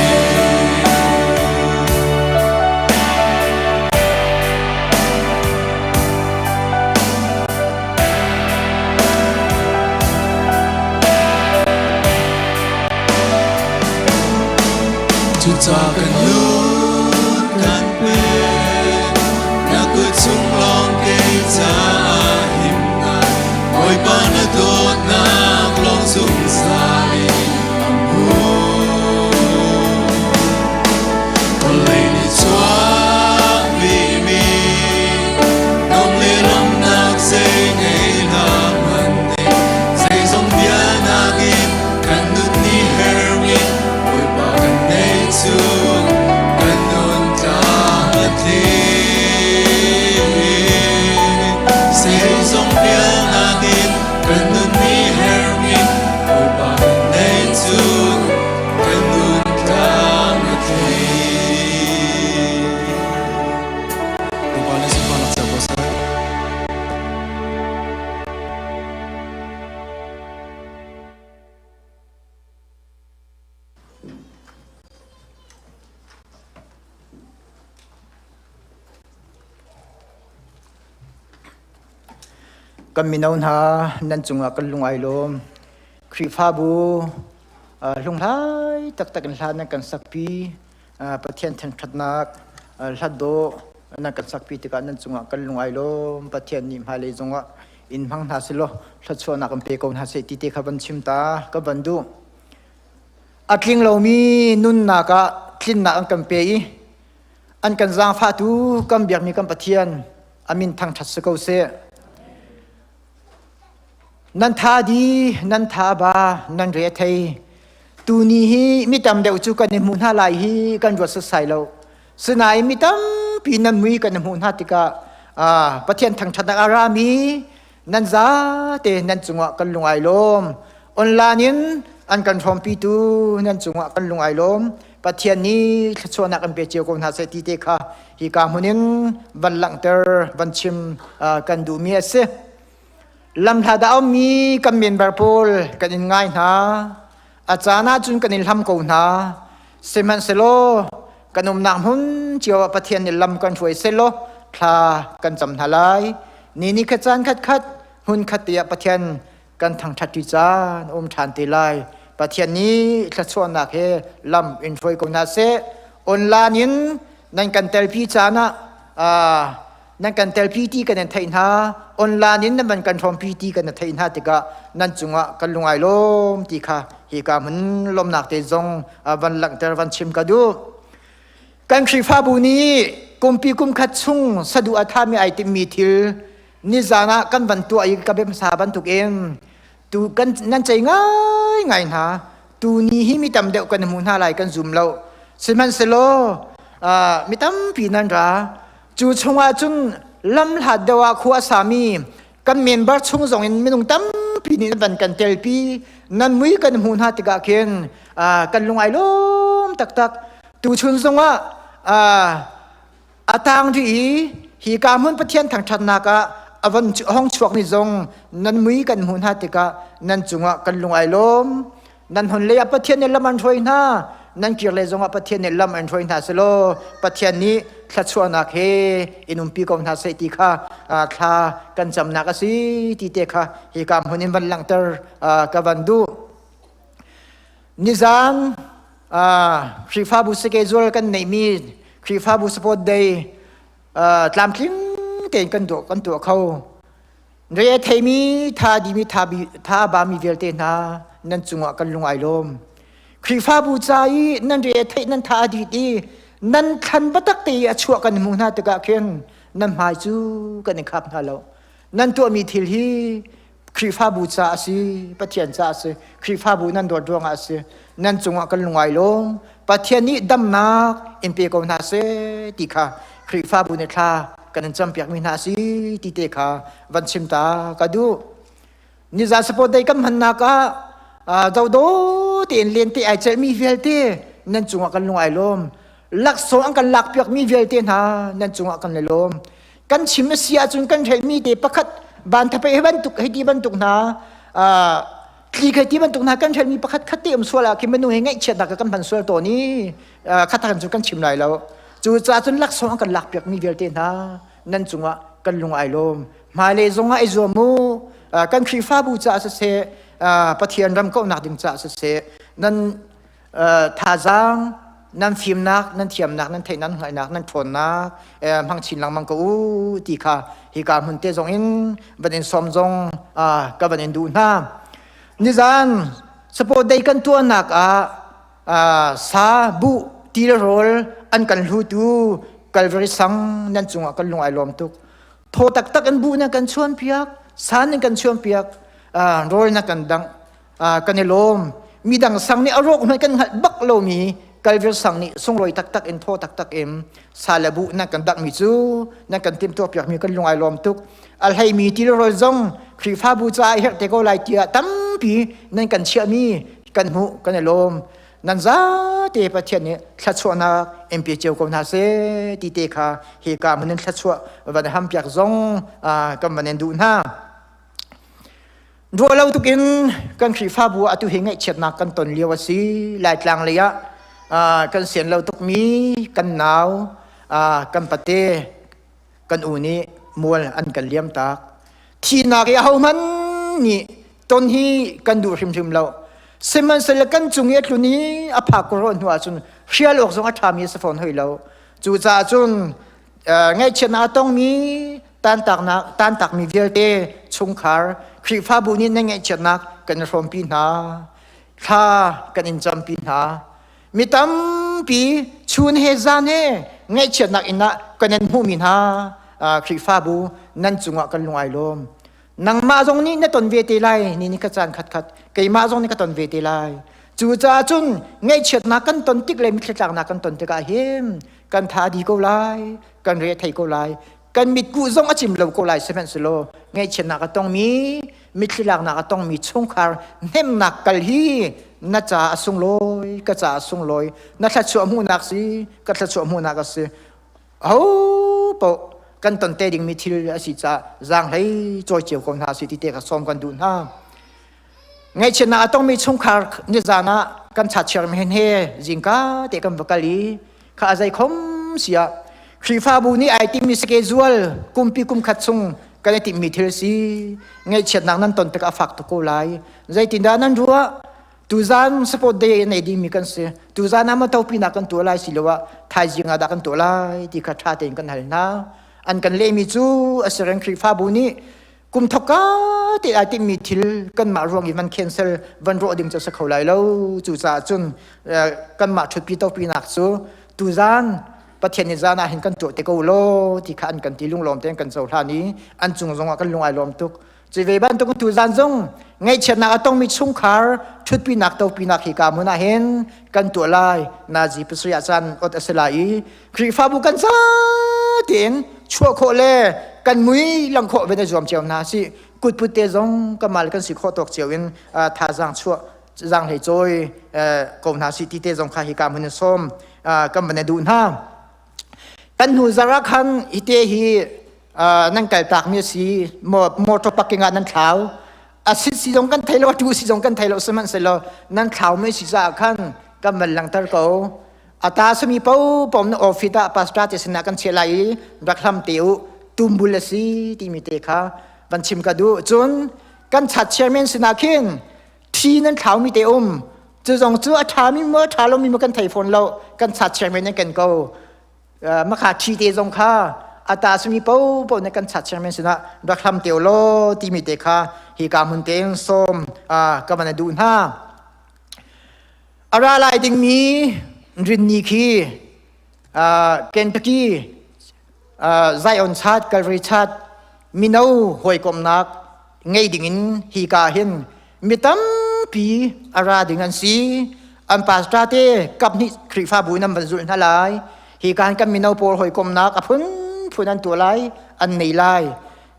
Cucaah kan nun kan pek, na kut chung lawng kei caah himnak, Bawipa na dawtnak lawng zungzal in a hmun. Vawlei nih chuahpimi nuam le lawmhnak Kan mino hna nan cungah kan lung ai lawm. Khrihfabu hlunghlai taktak in hla nan kan sakpi. Pathian thangṭhatnak hlat dawh nan kan sakpi tikah nan cungah kan lung ai lawm. Pathian nih hmailei zongah in hmang hna selaw thluachuahnak in pe ko hna seh ti te kha van chim ta ka van duh. A tling lomi nunnak ah tlinnak an kan pe i an kan zaangfahtu kan biakmi kan Pathian a min thangṭhat si ko seh. Nan tha di, nan tha ba, nan re thei. Tuni hi mi tam deuh cu kan i hmu hna lai hi kan ruat setsai lo. Sinain mi tampi nan mui kan i hmuh hna tikah Pathian thangṭhatnak a rami nan zate nan cungah kan lung ai lawm. Online in an kan hrawmpitu nan cungah kan lung ai lawm. Pathian nih thluachuahnak an pe cio ko hna seh ti te kha hika hmun in van langhter van chim kan duhmi a si. Lamhlat ah a ummi kan member pawl kan in ngai hna. A caan ahcun kan in hlam ko hna. Sihmanhsehlaw kan umnak hmun cio ah Pathian nih lam kan hruai sehlaw thla kan cam hna lai. Ni ni khat caan khat khat hmun khat te ah Pathian kan thangṭhat ṭi caan a um ṭhan te lai. Pathian nih thluachuahnak he lam in hruai ko hna seh. Online in nan kan telpi caan ah nan kan telpi ti kan in theih hna online in nan van kan hrawmpi ti kan theih hna tikah nan cungah kan lungai lawm ti kha hika hmun lawmnak te zong van langhter van chim ka duh kan Khrihfabu nih kumpi kum khat chung saduh a thami ai timmi thil nizan ah kan van tuah i ka bem sa bantuk in tu kan nan cei ngai ngai hna tu ni hi mi tam deuh kan hmu hna lai kan zum lo sihmanhsehlaw mi tampi nan ra Cu chungah cun lamhlat deuh ah khua a sami kan member chung zong in minung tampi nih nan van kan telpi nan mui kan hmuh hna tikah khin kan lung ai lawm taktak. Tuchun zongah a tang rih i hi ka hmun Pathian thangṭhatnak ah a von hong chuak ni zong nan mui kan hmuh hna tikah nan cungah kan lung ai lawm. Nan hon lei ah Pathian nih lam an hruai hna, nan kir lei zongah Pathian nih lam an hruai hna selaw Pathian nih thluachuahnak he in umpi ko hna seh ti kha thla kan camnak a si ti te kha hika hmun in van langhter ka van duh. Nizan Khrihfabu schedule kan neihmi Khrihfabu support day tlamtling tein kan tuah kan tuah kho. Re a theimi, tha dimi, tha a bami vialte hna nan cungah kan lung ai lawm. Khrihfabu ca i nan re a theih nan tha a dit i nan thlan biatak te i a chuah kan hmuh hna tikah khin nan hmai cu kan i khap hna lo. Nan tuahmi thil hi Khrihfabu ca a si, Pathian ca a si, Khrihfabu nan dawt ruangah a si. Nan cungah kan lung ai lawm. Pathian nih damnak in pe ko hna seh ti kha Khrihfabu nih thla kan in campiakmi hna a si ti te kha van chim ta ka duh. Nizan support day kan hmannak ah dodo tein lente ai celhmi vialte nan cungah kan lung ai lawm. Laksawng an kan lakpiakmi vialte hna nan cungah kan i lawm. Kan chim a si ahcun kan hrelhmi te pakhat van thape hi bantuk hei ti bantuk hna tli khai ti bantuk hna kan hrelhmi pakhat khat te um sual ah khi minung hi ngaihchiatnak kan hman sual tawn i khatha cu kan chim lai lo. Cucaah cun laksawng an kan lakpiakmi vialte hna nan cungah kan lung ai lawm. Hmailei zongah i zuam u. Kan Khrihfabu caah siseh, Pathian ram kauhnak ding caah siseh, nan thazaang, nan fimnak, nan thiamnak, nan theihnak, nan hngalhnak, nan ṭhawnnak hmang chin lengmang ko u ti kha hika hmun te zong in van in sawm zong ka van in duh hna. Nizan support day kan tuahnak ah Sa, buh, ti le rawl an kan hlutu Calvary sang nan cungah kan lung ai lawm tuk. Thaw taktak in buh na kan chuanpiak, sa nan kan chuanpiak, rawl na kan dangh, kan i lawm. Midang sang nih a rawk hmanh kan hngalh bak lomi Calvary sang nih sunglawi taktak in thaw taktak in sa le buh nan kan danghmi cu nan kan timhtuahpiakmi kan lung ai lawm tuk. A hleimi ti le rawl zong Khrihfabu caah herh te ko lai tiah tampi nan kan chiahmi kan hmuh kan i lawm nan zate Pathian nih thluachuahnak in pe cio ko hna seh ti te kha hika hmun in thluachuah van ham piak zong kan van in duh hna. Ruah lo tuk in kan Khrihfabu ah atu hi ngaihchiatnak kan ton lio a si. Laitlang lei ah kan sian lo tukmi kan nau kan pate kan u nih mual an kan liam tak. Thihnak i ahohmanh nih ton hi kan duh hrimhrim lo. Sihmanhsehlaw kan cung i a tlun i a phak rawh hnu ahcun hrial awk zong a ṭhami a si fawn hoi lo. Cucaah cun ngaihchiatnak a tongmi tantaknak tantakmi vialte chungkhar Khrihfabu nih nan ngaihchiatnak kan i hrawmpi hna. Thla kan in campi hna. Mi tampi chun he zan he ngaihchiatnak inn ah kan in hmuhmi hna Khrihfabu nan cungah kan lung ai lawm. Nangmah zong nih na ton ve te lai ni ni ka caan khat khat keimah zong nih ka ton ve te lai. Cucaah cun ngaihchiatnak kan ton tik le mitthli tlaknak kan ton tikah hin kan tha di ko lai, kan re thei ko lai, kan mitkuh zong a cim lo ko lai sihmanhsehlaw ngaihchiatnak a tongmi mitthli laknak a tongmi chungkhar hnemnak kal hi na ca a sunglawi ka ca a sunglawi na thluachuah hmuhnak si ka thluachuah hmuhnak a si ho paoh kan ton te dingmi thil a si caah zaanghlei cawi cio ko hna si ti te kha sawm kan duh hna Ngaihchiatnak a tongmi chungkhar nizan ah kan chachiarmi hen he zingka te kan va kal i kha a zei khom si ah Khrihfabu nih ai timmi schedule kumpi kum khat chung kan i timhmi thil si ngaihchiatnak nan ton tikah a fak tuk ko lai zeitindah nan ruah tuzan support day nei dingmi kan si tuzan ah matopi nak kan tuah lai siloah thaizing ah dah kan tuah lai ti kha ṭha tein kan hal hna an kan lehmi cu a si reng Khrihfabu nih kum thokka te ai timhmi thil kanmah ruang i van cancel van rawh ding cu a si kho lai lo cucaah cun kanmah ṭhutpi topinak cu tuzan Pathian nih zan ah hin kan tuah te ko law ti kha an kan ti lunglawm tein kan cohlan i an cung zongah kan lung ai lawm tuk cu ve bantuk tuzan zong ngaihchiatnak a tongmi chungkhar ṭhutpinak topinak hi ka hmun ah hin kan tuah lai nazi pasarih ah caan ot a si lai i Khrihfabu kan za tein chuah khawh le kan mui lang khawh ve na zuam cio hna si kutput te zong kamal kan si khawh tawk cio in thazaang chuah zaang hlei cawi ko hna si ti te zong kha hi ka hmun in sawm kan van duh hna kan hnu zara khan hi te hi nan kal tak mi si motor parking ah nan thlau a sit si zong kan thei lo a tu si zong kan thei lo sihmanhsehlaw nan thlau mi si caah khan kan van langter ko Ata sami po pom na office ah pastor te sinah kan chiah lai i rak hlam te u tumbul a si timi te kha van chim ka duh cun kan chat chairman sinah khin thi nan thlaumi te um cu zong cu a ṭhami maw ṭha lomi maw kan thei fawn lo kan chat chairman nan kan ko makha thi te zong kha ata sami po po na kan chat chairman sinah rak hlam te law timi te kha hi ka hmun tein sawm ka van duh hna A ra lai dingmi rinni khi Kentucky Zion Church, Calvary Church mino hawikomhnak ngei dingin hi ka hin mi tampi a ra ding an si. An pastor te kap hnih Khrihfabu in an van zulh hna lai. Hi ka kan mino pawl hawikomhnak a phunphun an tuah lai, an nei lai.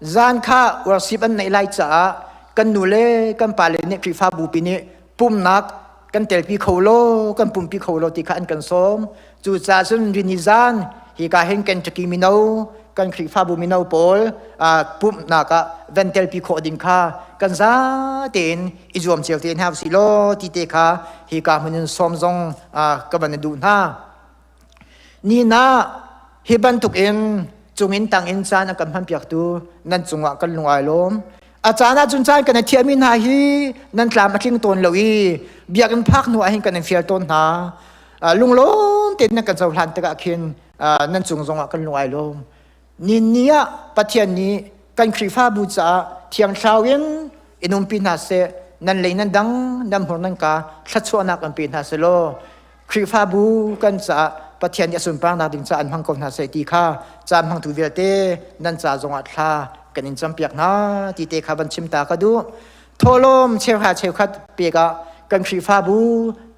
Zan kha worship an neih lai caah kan nu le kan pale nih Khrihfabu pi nih pumnak kan telpi kho law kan pumpi kho law ti kha an kan sawm cucaah cun rini zan hika hin Kentucky mino kan Khrihfabu mino pawl pumhnak ah van telpi khawh ding kha kan za tein i zuam cio te hna usih law ti te kha hika hmun in sawm zong ka van duh hna Nina hi bantuk in cungin tangin caan a kan hmanpiaktu nan cungah kan lung ai lawm. A caan ah cun caan kan i thiahmi hna hi nan tlam a tling tawn lo i biakinn phak hnu ah hin kan in fial tawn hna. Lunglawm tein nan kan cohlan tikah khin nan cung zongah kan lung ai lawm. Ni ni ah Pathian nih kan Khrihfabu caah Thiang Thlarau in in umpi hna seh, nan lei nan dang, nan hmur nan ka thluachuahnak an pe hna seh law Khrihfabu kan caah Pathian nih a sunparnak ding caah an hmang ko hna seh ti kha caan hmangtu vialte nan ca zongah thla kan in campiak hna ti te kha van chim ta ka duh. Thawhlawm cheuhra cheukhat pek ah kan Khrihfabu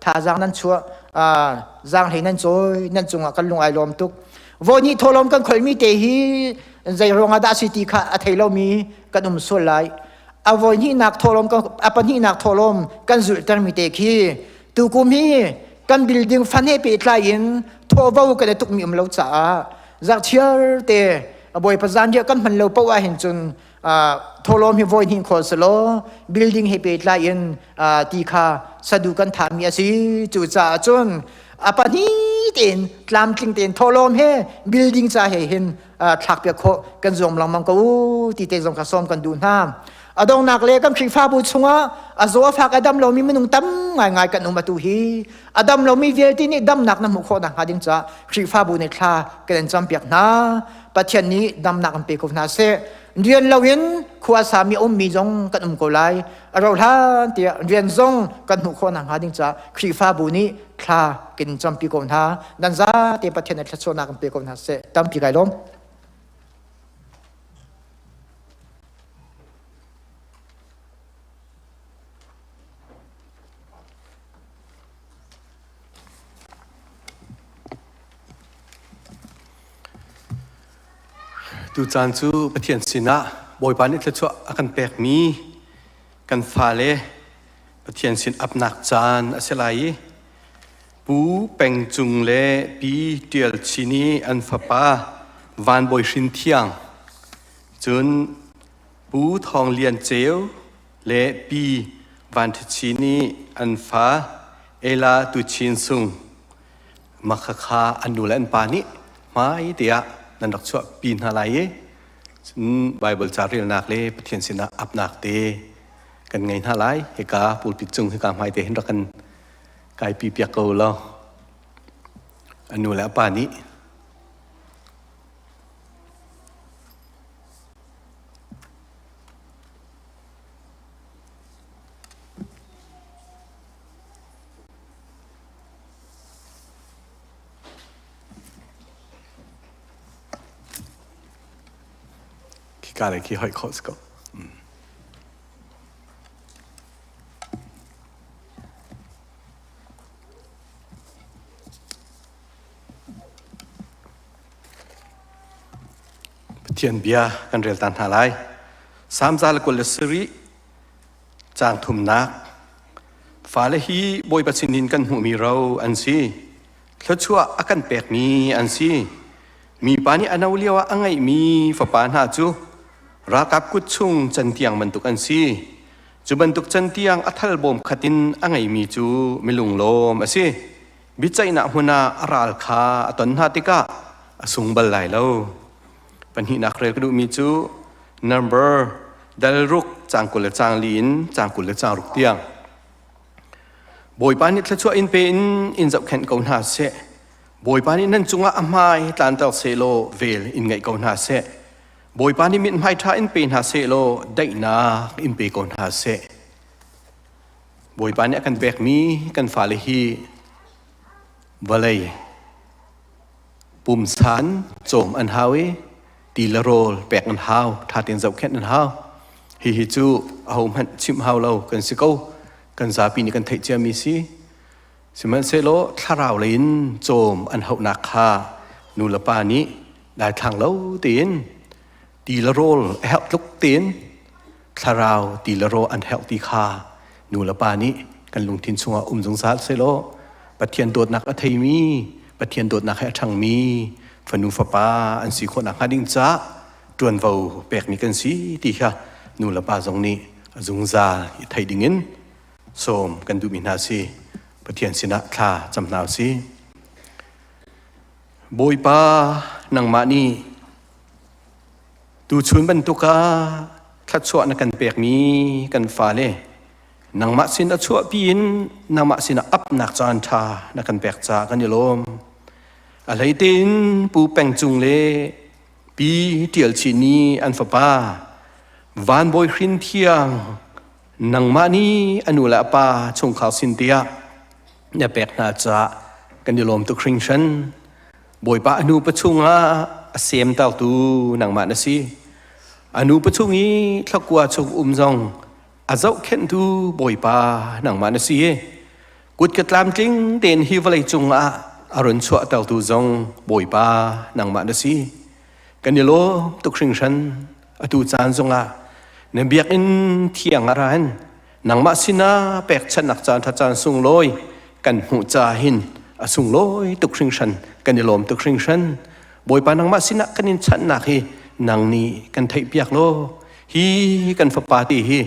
thazaang nan chuah zaanghlei nan cawi nan cungah kan lung ai lawm tuk. Voi nih thawhlawm kan kholmi te hi zei ruangah dah si ti kha a thei lomi kan um sual lai. A voi hnihnak thawhlawm a pahnihnak thawhlawm kan zulhtermi te khi Tukum hi kan building fan he pehtlai in thawhvo kan i tukmi um lo caah zarhchiar te Bawipa zanriah kan hman lo paoh ah hin cun thawhlawm hi voi hnih khawl selaw building he pehtlai in ti kha sadu kan thahmi a si. Cucaah cun a pahnihnak. tein tlamtling tein thawhlawm he building ca he hin thlak piak khawh kan zuam lengmang ko ti te zong kha sawm kan duh hna. A donghnak le kan Khrihfabu chungah a zaw a fak a dam lomi minung tam ngaingai kan um atu hi a dam lomi vialte nih damnak na hmuh khawh nakhnga ding caah Khrihfabu nih thla kan in campiak hna. Pathian nih damnak an pe ko hna seh. Rian loin khua sami a ummi zong kan um ko lai. A rauh hlan tiah rian zong kan hmuh khawh nakhnga ding caah Khrihfabu nih thla kan in campi ko hna. Nan zate Pathian nih thluachuahnak an pe ko hna seh. Tampi kai lawm. Tucaan cu Pathian sinah Bawipa nih thluachuah a kan pekmi kan fale Pathian sin apnak caan a si lai i Pu Peng Cung le Pi Ṭial Chin i an fapa Van Bawi Hrin Thiang, cun Pu Thawng Lian Ceu le Pi Van Ṭha Chin i an fa Ella Tu Chin Sung makhakha an nu le an pa nih hmai tiah nan rak chuahpi hna lai i cun Baibal ca relnak le Pathian sinah apnak te kan ngei hna lai. Hika pulpit cung hika hmai te hin rak kan kaipi piak ko law a nu le a pa nih Khika le khi hoih khawh si ko. Pathian bia kan rel ta hna lai. Salm 127 caang thumnak Fale hi Bawipa sinin kan hmuhmi ro an si. Thluachuah a kan pekmi an si. Mipa nih a no lio ah a ngeihmi fapa hna cu ralkap kut chung cantiang bantuk an si. Cu bantuk cantiang a thal bawm khat in a ngeimi cu milunglawm a si. Biaceihnak hmun ah a ral kha a ton hna tikah a sung bal lai lo. Pahnihnak rel ka duhmi cu number dal ruk caang 20 le caang li in caang 20 le caang ruk tiang. Bawipa nih thluachuah in pe in in zohkhenh ko hna seh. Bawipa nih nan cungah a hmai tlanter seh law vel in ngaih ko hna seh. Bawipa nih mithmai ṭha in pe hna seh law daihnak in pe ko hna seh. Bawipa nih a kan pekmi kan fale hi vawlei pumsan cawm an hau i ti le rawl pek an hau, ṭha tein zohkhenh an hau. Hihi cu ahohmanh chimh hau lo kan si ko. Kan zapi nih kan theih ciami si. Sihmanhsehlaw thlarau lei in cawm an hauhnak kha nu le pa nih daithlang lo tein ti le rawl a herh tluk tein thlarau ti le rawl an herh ti kha nu le pa nih kan lungthin chungah um zungzal sehlaw Pathian dawtnak a theimi Pathian dawtnak he a ṭhangmi fanu fapa an si khawh nakhnga ding caah ṭuanvo pekmi kan si ti kha nu le pa zong nih a zungzal i theih dingin sawm kan duhmi hna si Pathian sinah thla cam hna usih. Bawipa nangmah nih tuchun bantuk ah thluachuah na kan pekmi kan fale nangmah sin a chuahpi in nangmah sinah apnak caan ṭha na kan pek caah kan i lawm. A hlei tein Pu Peng Cung le Pi Ṭial Chin nih an fapa Van Bawi Hrin Thiang nangmah nih a nu le a pa chungkhar sin tiah na pek hna caah kan i lawm tuk hringhran. Bawipa a nu pachungah a semtertu nangmah na si. A nu pachung i thlakua chung um zong a zohkhenhtu Bawipa nangmah na si. Kut ka tlamtling tein hi vawlei cungah a run chuahtertu zong Bawipa nangmah na si. Kan i lawm tuk hringhran. Atu caan zongah na biakinn thiang ah ra in nangmah sinah pekchanhnak caan ṭha caan sunglawi kan hmuh ca hin a sunglawi tuk hringhran kan i lawm tuk hringhran Bawipa nangmah sinah kan in chanhnak hi nang nih kan theihpiak law hi kan fapa te hi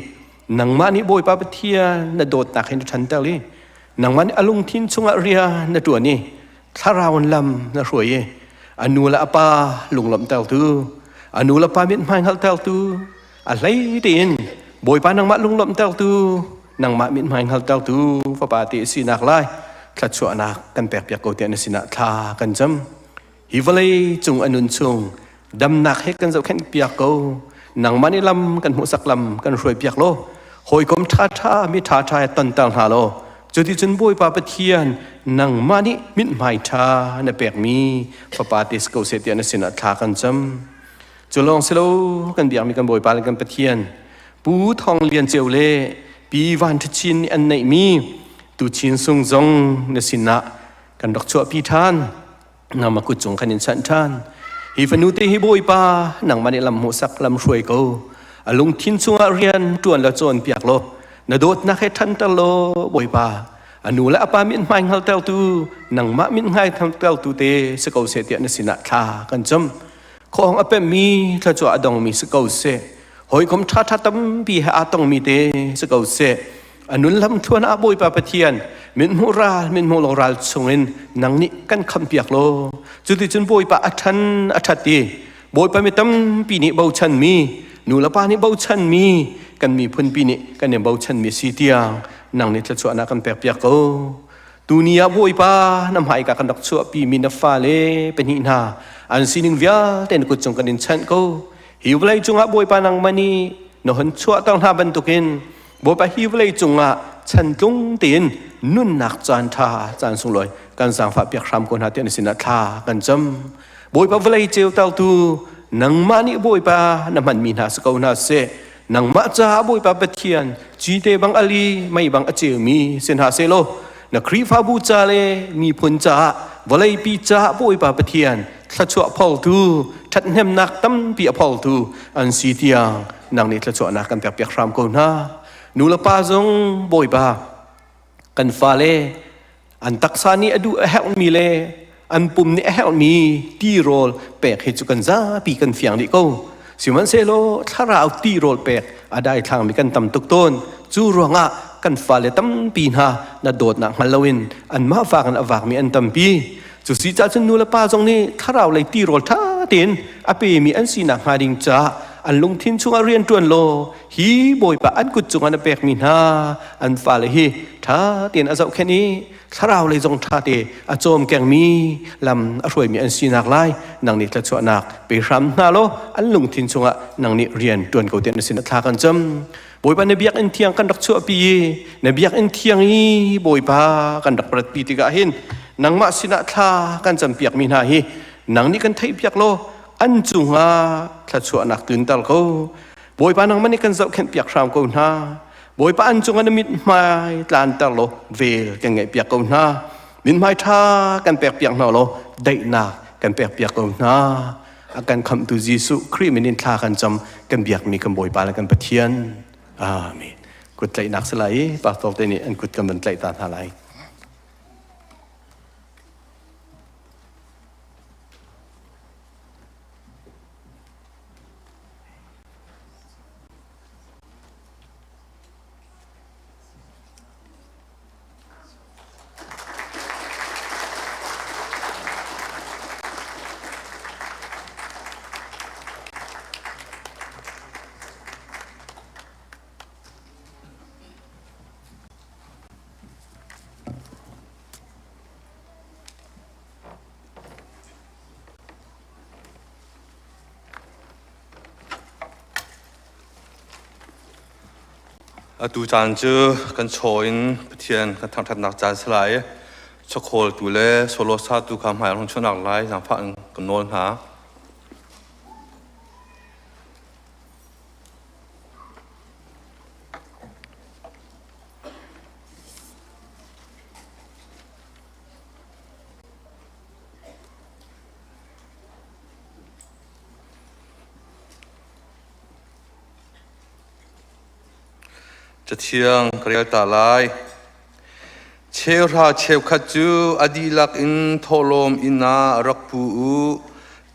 nangmah nih Bawipa Pathian na dawtnak hin na ṭhanter i nangmah nih a lungthin chungah rian na ṭuan i. Thlarau in lam na hruai i a nu le a pa lunglawmhtertu, a nu le pa mithmai hngalhtertu, a hlei tein Bawipa nangmah lunglawmhtertu, nangmah mithmai hngalhtertu fapa te sinak lai thluachuahnak kan pekpiak ko tiah na sinah thla kan cam. Hi vawlei cung a nun chung damnak he kan zohkhenh piak ko. Nangmah nih lam kan hmuhsak lam kan hruai piak law hawikom ṭhaṭha mi ṭhaṭha he tonter hna law cuticun Bawipa Pathian nangmah nih mithmai ṭha na pekmi fapa te si ko seh tiah na sinah thla kan cam. Cu lawng si lo kan biakmi kan Bawipa le kan Pathian Pu Thawng Lian Ceu le Pi Van Ṭha Chin nih an neihmi Tu Chin Sung zong na sinah kan rak chuahpi ṭhan. Nangmah kut cung khan in chanh ṭhan. Hi fanu te hi Bawipa nangmah nih lam hmuhsak lam hruai ko. A lungthin chungah rian ṭuan la cawnpiak law na dawtnak he ṭhanter law Bawipa a nu le a pa mithmai hngaltertu nangmah mithmai hngaltertu te si ko seh tiah na sinah thla kan cam. Khawhong a pemmi thluachuah a dongmi si ko seh. Hawikom ṭhaṭha tampi he aa tongmi te si ko seh. A nun lamthluan ah Bawipa Pathian mithmuh ral mithmuh lo ral chungin nang nih kan khampiak law cuticun Bawipa a ṭhan a ṭhat i Bawipa mi tampi nih bochanmi nu le pa nih bochanmi kan miphunpi nih kan i bochanmi si tiang nang nih thluachuahnak kan pekpiak ko. Tuni ah Bawipa na hmaika kan rak chuahpi mi na fale pahnih hna an sining vialte na kut cung kan in chanh ko. Hi vawlei cungah Bawipa nangmah nih na hon chuahter hna bantukin Bawipa hi vawlei cungah chantlung tein nunnak caan ṭha caan sunglawi kan zaangfah piak hram ko hna tiah na sinah thla kan cam. Bawipa vawlei ceutertu nangmah nih Bawipa na hmanmi hna si ko hna seh. Nangmah caah Bawipa Pathian cite bang ali mei bang a ceumi si hna seh law na Khrihfabu ca le miphun caah vawleipi caah Bawipa Pathian thluachuah pholtu ṭhathnemnak tampi a pholtu an si tiang nang nih thluachuahnak kan pekpiak hram ko hna. Nu le pa zong Bawipa kan fale an taksa nih a duh a herhmi le an pum nih a herhmi tirawl pek hi cu kan zapi kan fiang dih ko. Sihmanhsehlaw thlarau tirawl pek a daithlangmi kan tam tuk tawn. Cu ruangah kan fale tampi hna na dawtnak hngal loin anmah vak in a vakmi an tampi. Cu si caah cun nu le pa zong nih thlarau lei tirawl ṭha tein a pemi an si nakhnga ding caah an lungthin chungah rian ṭuan law hi Bawipa an kut cungah na pekmi hna an fale hi ṭha tein a zohkhenh i thlarau lei zong ṭha te a cawmkengmi lam a hruaimi an sinak lai nang nih thluachuahnak pe hram hna law an lungthin chungah nang nih rian ṭuan ko tiah na sin a thla kan cam. Bawipa na biakinn thiang kan rak chuahpi i na biakinn thiang i Bawipa kan rak ratpi tikah hin nangmah sinah thla kan campiakmi hna hi nang nih kan theihpiak law an cungah thluachuahnak tlunter ko. Bawipa nangmah nih kan zohkhenhpiak hram ko hna. Bawipa an cungah na mithmai tlanter law vel kan ngaihpiak ko hna. Mithmai ṭha kan pekpiak hna law daihnak kan pekpiak ko hna. A kan khamhtu Jesuh Khrih min in thla kan cam kan biakmi kan Bawipa le kan Pathian. Amen. Kut tlaihnak si lai i pastor te nih an kut kan van tlaih ta hna lai. Atu caan cu kan chaw in Pathian kan thangṭhatnak caan si lai i chawkhawltu le solo satu kha hmai an hung chuahnak lai zaangfah in kan nawl hna. Cathiang ka rel ta lai. Cheuhra cheukhat cu a dihlak in thawhlawm inn ah rak pu u.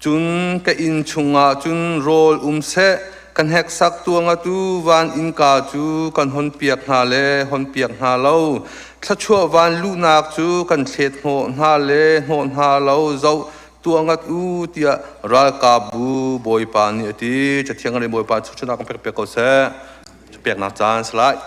Cun ka inn chungah cun rawl um seh. Kan heksak tuangatu van innka cu kan honpiak hna le honpiak hna lo. Thluachuah van luhnak cu kan thlet hnawh hna le hnawh hna lo zoh tuah ngat u tiah ralkapbu Bawipa nih a ti. Cathiang le Bawipa chuchunak kan pek piak ko seh. Peknak caan si lai.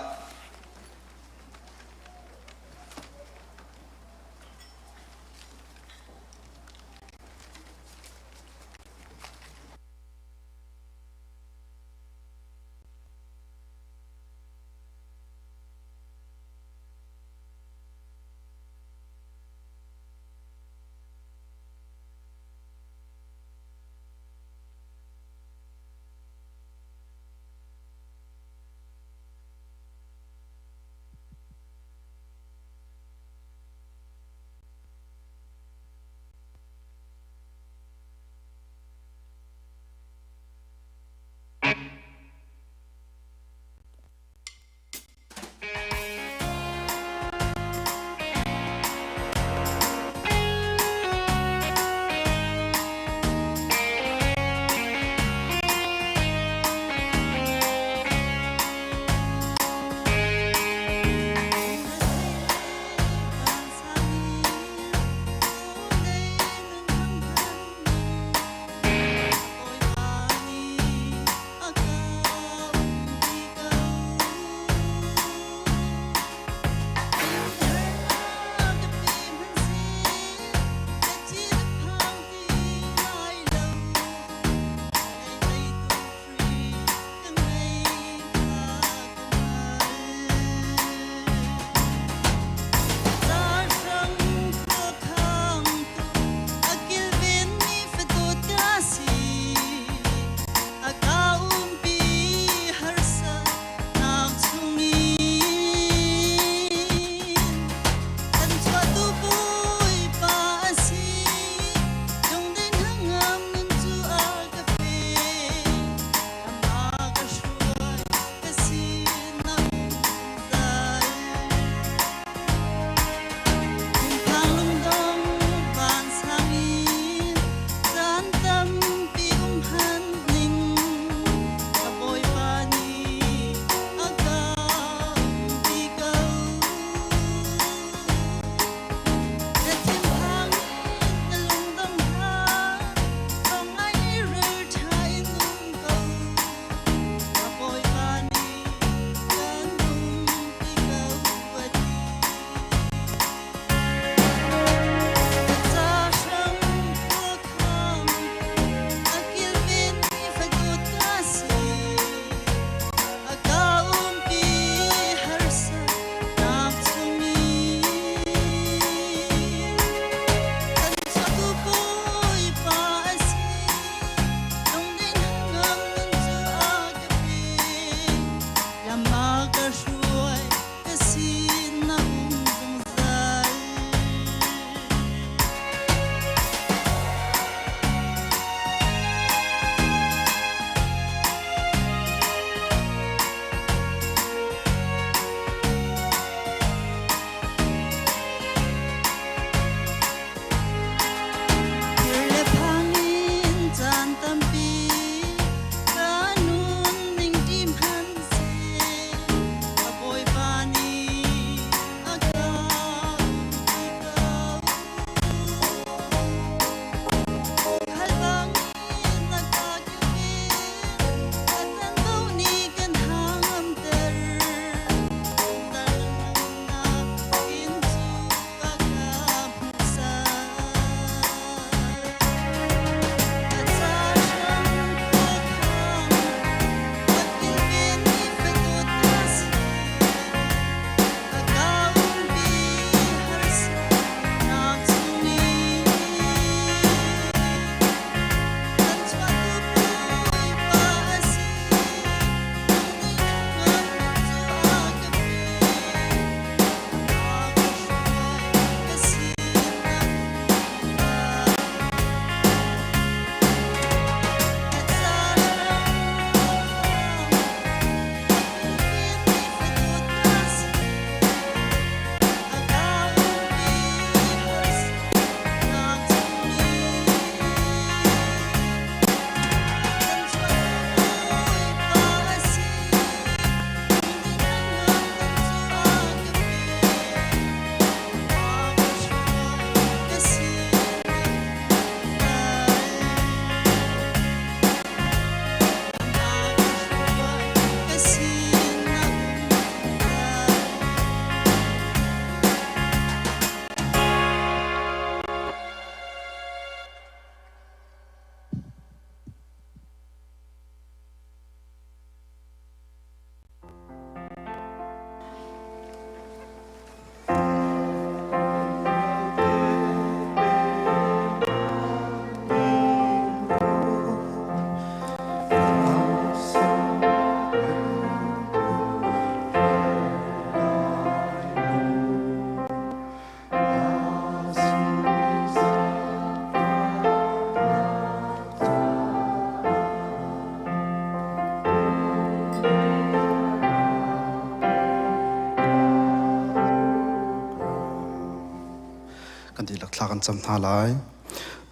thla kan cam hna lai.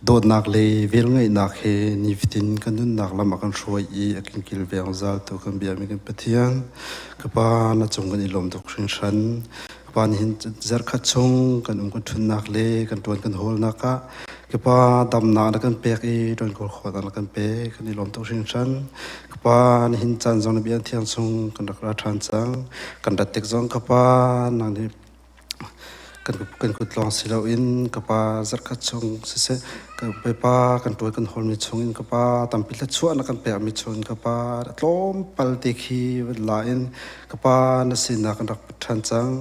Dawtnak le velngeihnak he nifatin kan nunnak lam a kan hruai i a kan kilveng zaltu kan biami kan Pathian, ka Pa na cung kan i lawm tuk hringhran. Ka Pa nihin zarhkhat chung kan um kan ṭhutnak le kan ṭuan kan hawlnak ah ka Pa damnak na kan pek i ṭuan kawl khawhnak na kan pek kan i lawm tuk hringhran. Ka Pa nihin caan zong na bia thiang chung kan rak ra ṭhan cang. Kan rat tik zong ka Pa nang nih Kan kut lawng si loin ka pa zarhkhat chung siseh, ka pa kan ṭuan kan hawlmi chungin ka pa tampi thluachuah na kan pekmi chungin ka pa tlawmpal te khi van la in ka pa na sinah kan rak put ṭhan cang.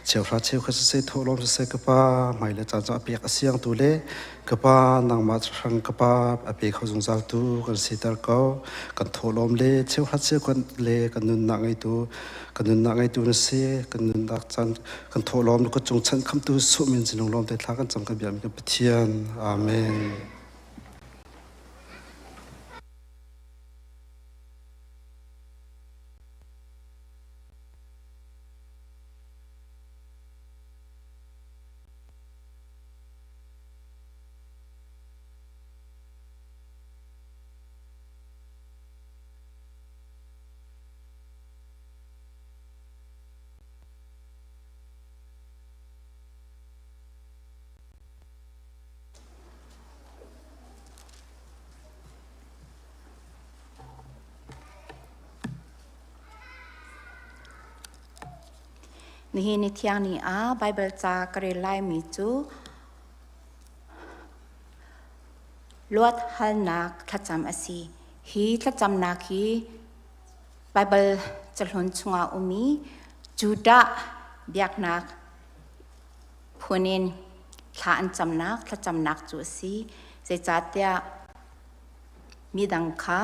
Cheuhra cheukhat siseh, thawhlawm siseh ka pa hmailei caan cu a pek a siangtu le ka pa nangmah hrang ka pa a pe kho zungzaltu kan siter ko. Kan thawhlawm le cheuhra cheukhat le kan nunnak ngeitu Kan nunnak ngeitu na si, kan nunnak caan kan thawhlawm na kut cung chanh khamtu Jesuh min sinung lawm te thla kan cam kan biakmi kan Pathian. Amen. Nihin ni thiang ni ah Baibal ca ka rel laimi cu luat halnak thlacam a si. Hi thlacamnak hi Baibal cahlun chungah ummi Judah biaknak phun in thla an camnak thlacamnak cu a si. Zeicahtiah midang kha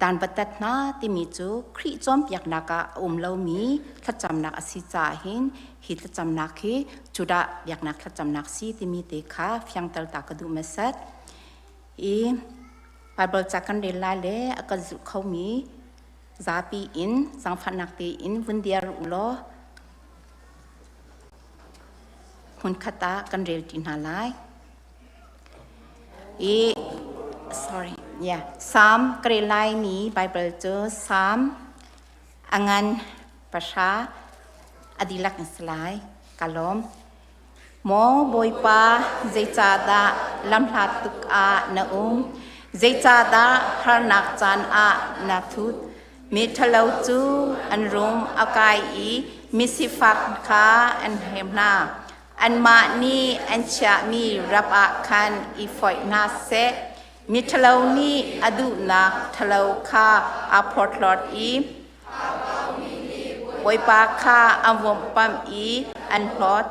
danpatat hna timi cu Khrih cawnpiaknak ah a um lomi thlacamnak a si caah hin hi thlacamnak hi Judah biaknak thlacamnak si timi te kha fiangter ta ka duh hmasat. I Baibal ca kan rel lai le a kan zulh khomi zapi in zaangfahnak tein vun dir u law hmunkhat ah kan rel ṭi hna lai. I sorry, yeah, Psalm ka rel laimi Baibal cu Psalm a ngan pahra a dihlak in si lai. Ka lawm. Maw Bawipa, zeicahdah lamhlat tuk ah na um? Zeicahdah harnak caan ah na thut? Miṭhalo cu an rum a kai i misifak kha an hrem hna. Anmah nih an chiahmi rap ah khan i foih hna seh. Miṭhalo nih a duhnak ṭhalo kha aa phorhlawt i Bawipa kha an vawmhpamh i an hlawt.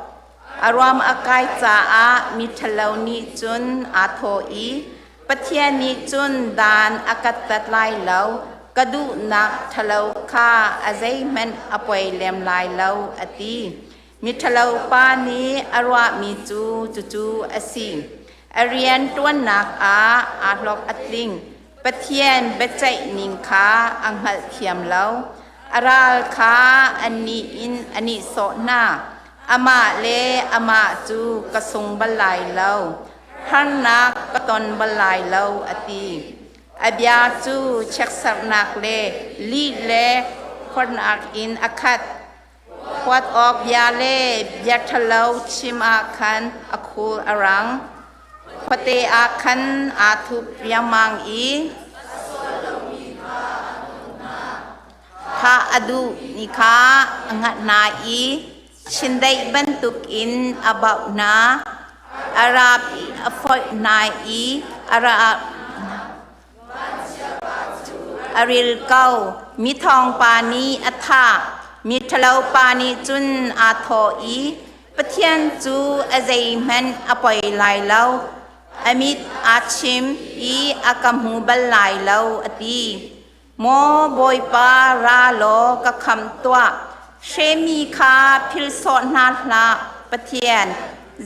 A ruam a kai caah miṭhalo nih cun aa thawh i, Pathian nih cun dan a ka tat lai lo, ka duhnak ṭhalo kha a zeihmanh a poi lem lai lo, a ti. Miṭhalo pa nih a ruahmi cu cucu a si. A rian ṭuannak ah aa hlawk a tling. Pathian biaceih ning kha a hngalhthiam lo. A ral kha annih in a nihsawh hna. Amah le amah cu ka sung bal lai lo. Harnak ka ton bal lai lo, a ti. A bia cu chiatserhnak le lih le huatnak in a khat. Huat awk bia le bia ṭhalo chim ah khan a khul a rang. Khuate ah khan aa thup riangmang i thah a duh ni kha a hngalh hna i chindeih bantukin a bauh hna. A rap a foih hna i a ra A ril ko. Mithawngpa nih a thah. Miṭhalo pa nih cun aa thawh i, Pathian cu a zeihmanh a poi lai lo. A mit aa chim i a ka hmu bal lai lo, a ti. Maw Bawipa, ra law ka khamh tuah. Hremi kha philh sawh hna hlah, Pathian.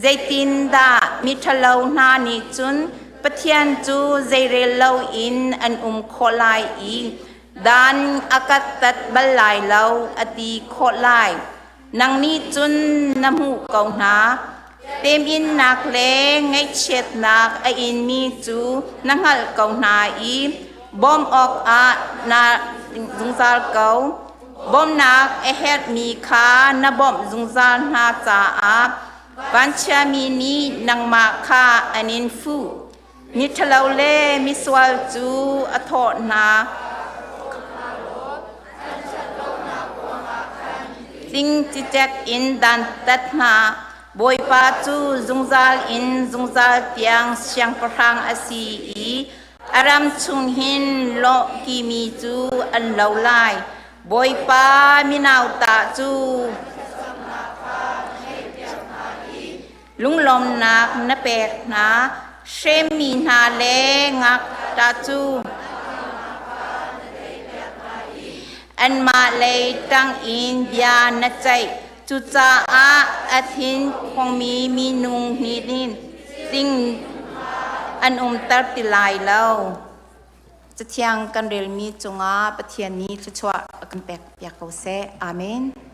Zeitindah miṭhalo hna nih cun Pathian cu zeirel loin an um khawh lai i dan a ka tat bal lai lo, a ti khawh lai. Nang nih cun na hmuh ko hna. Teminnak le ngaihchiatnak a inmi cu na hngalh ko hna i bawmh awkah na zungzal ko. Bawmhnak a herhmi kha na bawmh zungzal hna caah vanchiami nih nangmah kha an in fuh. Miṭhalo le misual cu a thawh hna. Tling cicek in dantat hna. Bawipa cu zungzal in zungzal tiang siangpahrang a si i a ram chung hin lawhkimi cu an lo lai. Bawipa minauta cu Lunglawmnak na pek hna, hremmi hna le ngakṭah cu anmah lei ṭang in bia na ceih. Cucaah a thin khongmi minung nih ting an umter ti lai lo. Cathiang kan relmi cungah Pathian nih thluachuah a kan pekpiak ko seh. Amen.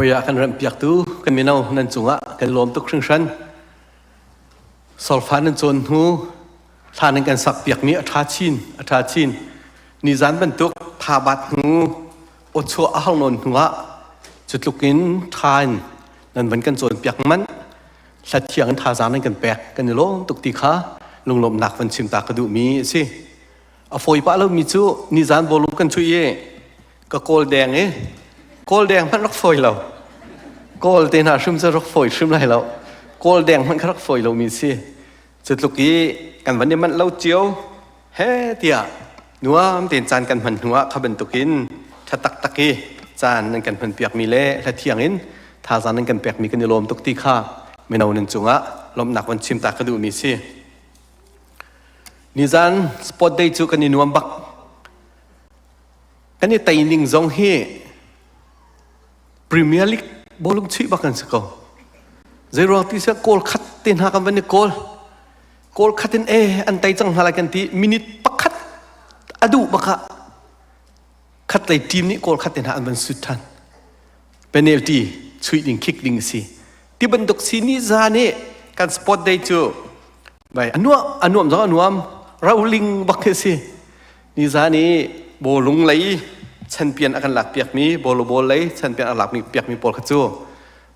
Puai ah kan remhpiaktu kan mino nan cungah kan lawm tuk hringhran. Solfa nan cawn hnu thla nan kan sak piakmi a ṭha chin, a ṭha chin. Nizan bantuk tha bat hnu, awchuah a har nawn hnu ah cutluk in ṭha in nan van kan cawnpiak manh. Hlathiang in thazaang nan kan pek kan i lawm tuk ti kha lunglawmhnak van chim ta ka duhmi a si. A fawi pah lomi cu nizan bawlung kan chuih i ka kawl deng i kawl deng hmanh rak fawi lo. Kawl te hna hrim cu rak fawi hrim lai lo. Kawl deng hmanh kha rak fawi lomi si. Cu tluk i kan van i manh lo cio he tiah nuam tein caan kan hman hnu ah kha bantukin ṭha taktak i caan nan kan hman piakmi le hlathiang in thazaang nan kan pekmi kan i lawm tuk ti kha mino nan cungah lawmhnak van chim ta ka duhmi si. Nizan sport day cu kan i nuam bak. Kan i tei ning zong hi Premier League bawlung chuih bak an si ko. Zeiruang ti seh goal khat te hna kan van i goal. Goal khat in e an tei cang hna lai kan ti minute pakhat a duh bak ah khat lei team nih goal khat te hna an van sut than. Penalty chuih ding kick ding si. Ti bantuk si ni za nih kan sport day cu bai anuam anuam zong anuam roling bak khi si. Nizan i bawlung lei chanpian a kan lakpiakmi bawlubol lei chanpian a lakmi piakmi pawl kha cu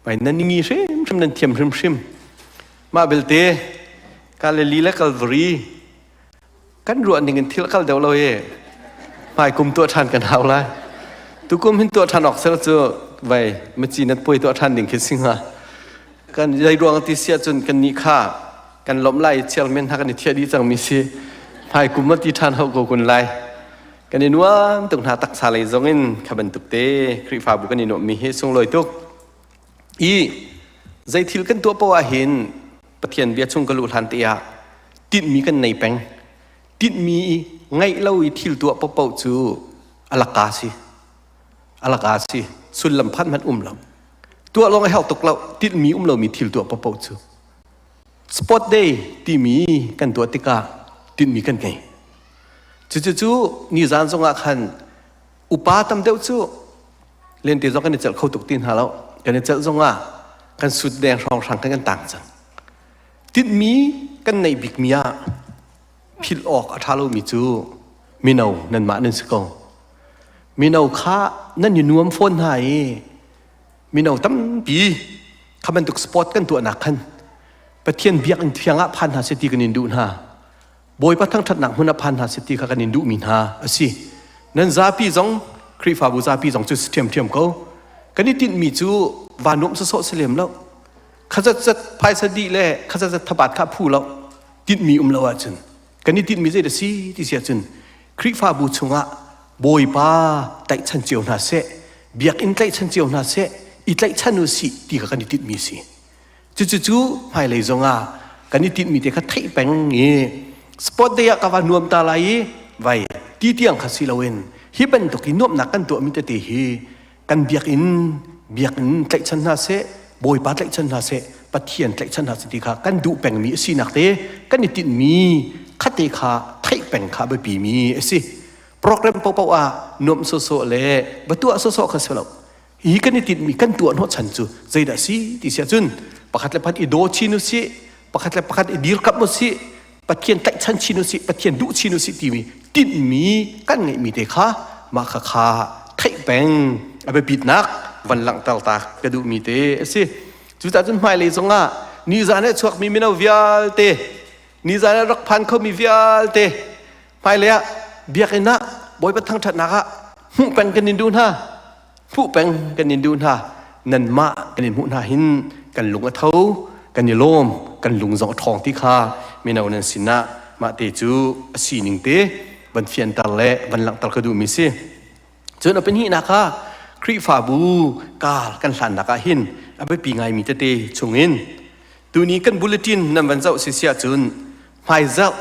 mai nan ngi hrimhrim nan thiam hrimhrim. Mah belte Galilee le Calvary kan ruah ning in thil kal deuh lo i hmai kum tuah ṭhan kan hau lai. Tukum hin tuah ṭhan awk sel cu vai maci nat puai tuah ṭhan ding khi si hnga. Kan zei ruang ti si ahcun kan nih kha kan lawmh lai i chairman hna kan i thiah dih cangmi si hmai kum ah ti ṭhan hau ko kun lai kan i nuam tuk hna taksa lei zong in kha bantuk te Khrihfabu kan i nuamhmi hi sunglawi tuk i zei thil kan tuah poah ah hin Pathian bia chung ka luh hlan te ah tinhmi kan nei peng tinhmi ngeih lo i thil tuah paohpaoh cu alaka si alaka si sullam phan hmanh um lo tuah lawng a herh tuk lo tinhmi um lomi thil tuah paohpaoh cu Sport Day timi kan tuah tikah tinhmi kan ngei. Cucu nizan zongah khan upa tam deuh cu lente zong kan i celh kho tuk ti hna lo. Kan i celh zongah kan sut deng hrawnghrang kan kan tang cang. Tinhmi kan neih bikmi ah philh awk a ṭha lomi cu mino nanmah nan si ko. Mino kha nan i nuam fawn hna i mino tampi kha bantuk sport kan tuahnak khan Pathian biakinn thiang ah phan hna seh ti kan in duh hna. Bawipa thangṭhatnak hmun ah phan hna seh ti kha kan in duhmi hna a si. Nan zapi zong Khrihfabu zapi zong cu si ṭhiamṭhiam ko. Kan i tinhmi cu van nuamh sawsawh si lem lo. Khazatzat phaisa dih le khazatzat thabat kha phu lo. Tinhmi um lo ahcun kan i tinhmi zei dah si ti si ahcun Khrihfabu chungah Bawipa tlaihchan cio hna seh, biakinn tlaihchan cio hna seh, i tlaihchan u sih ti kha kan i tinhmi a si. Cucu hmailei zongah kan i tinhmi te kha theih peng i sport day ah ka va nuam ta lai i vai ti tiang kha si loin hi bantuk i nuamhnak kan tuahmi tete hi kan biakinn biakinn tlaihchan hna seh Bawipa tlaihchan hna seh Pathian tlaihchan hna seh ti kha kan duh pengmi a sinak te kan i tinhmi khate kha theih peng kha a biapimi a si. Program paohpaoh ah nuamh sawsawh le va tuah sawsawh kha si lo. Hi kan i tinhmi kan tuah hnawhchan cu zeidah si ti si ahcun pakhat le pakhat i daw chin u sih, pakhat le pakhat i dirkamh u sih, Pathian tlaihchan chin u sih, Pathian duh chin u sih timi tinhmi kan ngeihmi te kha mah kha kha theih peng a biapitnak van langhter ta ka duhmi te a si. Cucaah cun hmailei zongah nizan ah chuakmi mino vialte nizan ah rak phan khomi vialte hmailei ah biakinn ah Bawipa thangṭhatnak ah hmuh peng kan in duh hna. Hmuh peng kan in duh hna. Nanmah kan in hmuh hna hin kan lung a tho, kan i lawm, kan lung zong a ṭhawng ti kha mino nan sinah mah te cu a sining te van fianter le van langhter ka duhmi si. Cun a pahnihnak ah Khrihfabu kaar kan hlannak ah hin a biapi ngaimi tete chungin tuni kan bulletin nan van zoh si si ahcun hmaizarh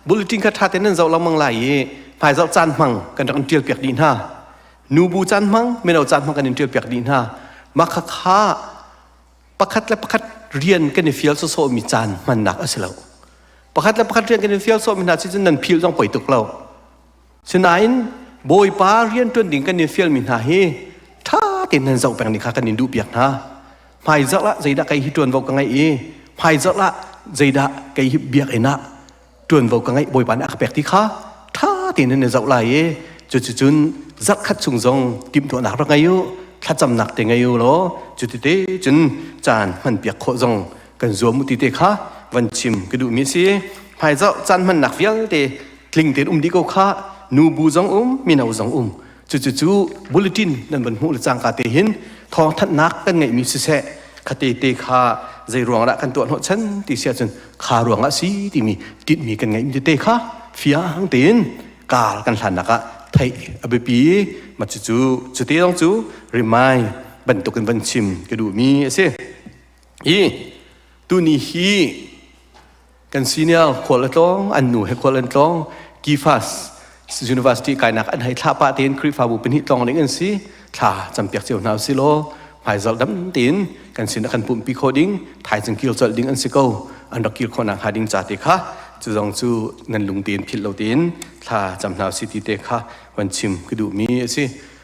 bulletin kha ṭha tein nan zoh lengmang lai i hmaizarh caan hmang kan rak in ṭialpiak dih hna. Nubu caan hmang, mino caan hmang kan in ṭialpiak dih hna. Mah khakha pakhat le pakhat rian kan i fial sawsawhmi caan hmannak a si lo. Pakhat le pakhat rian kan i fial sawhmi hna si cun nan phil zong poi tuk lo. Sinain Bawipa rian ṭuan ding kan in fialmi hna hi ṭha tein nan zoh peng ni kha kan in duh piak hna. Hmaizarh ah zeidah kei hi ṭuanvo ka ngeih i hmaizarh ah zeidah kei hi biakinn ah ṭuanvo ka ngeih Bawipa nih a ka pek ti kha ṭha tein nan i zoh lai i cuticun zarhkhat chung zong timhtuahnak rak ngei u thlacamnak te ngei u law cutite cun caan hmanpiak khawh zong kan zuam u ti te kha van chim ka duhmi a si. Hmaizarh caan hmannak vialte tling tein um dih ko kha nu bu zong um mino zong um cucu bulletin nan van hmuh le cangka te hin thawngthanhnak kan ngeihmi siseh khate te kha zei ruang dah kan tuah hnawh chan ti si ahcun kha ruang ah si timi tinhmi kan ngeihmi tete kha fiang tein kar kan hlannak ah theih a biapi ma cucu cute zong cu remind bantukin van chim ka duhmi a si i tuni hi Kan senior khual a tlawng, an nu he khual an tlawng. Kifas University kainak an hei thlah pah tein Khrihfabu pahnih tlawng ding an si. Thla campiak cio hna usih law hmaizarh dam tein kan sin a kan pumhpi khawh ding, thaizing kir colh ding an si ko. An rak kir khawh nakhnga ding ca te kha cu zong cu nan lung tein philh lo tein thla cam hna usih ti te kha van chim ka duhmi a si.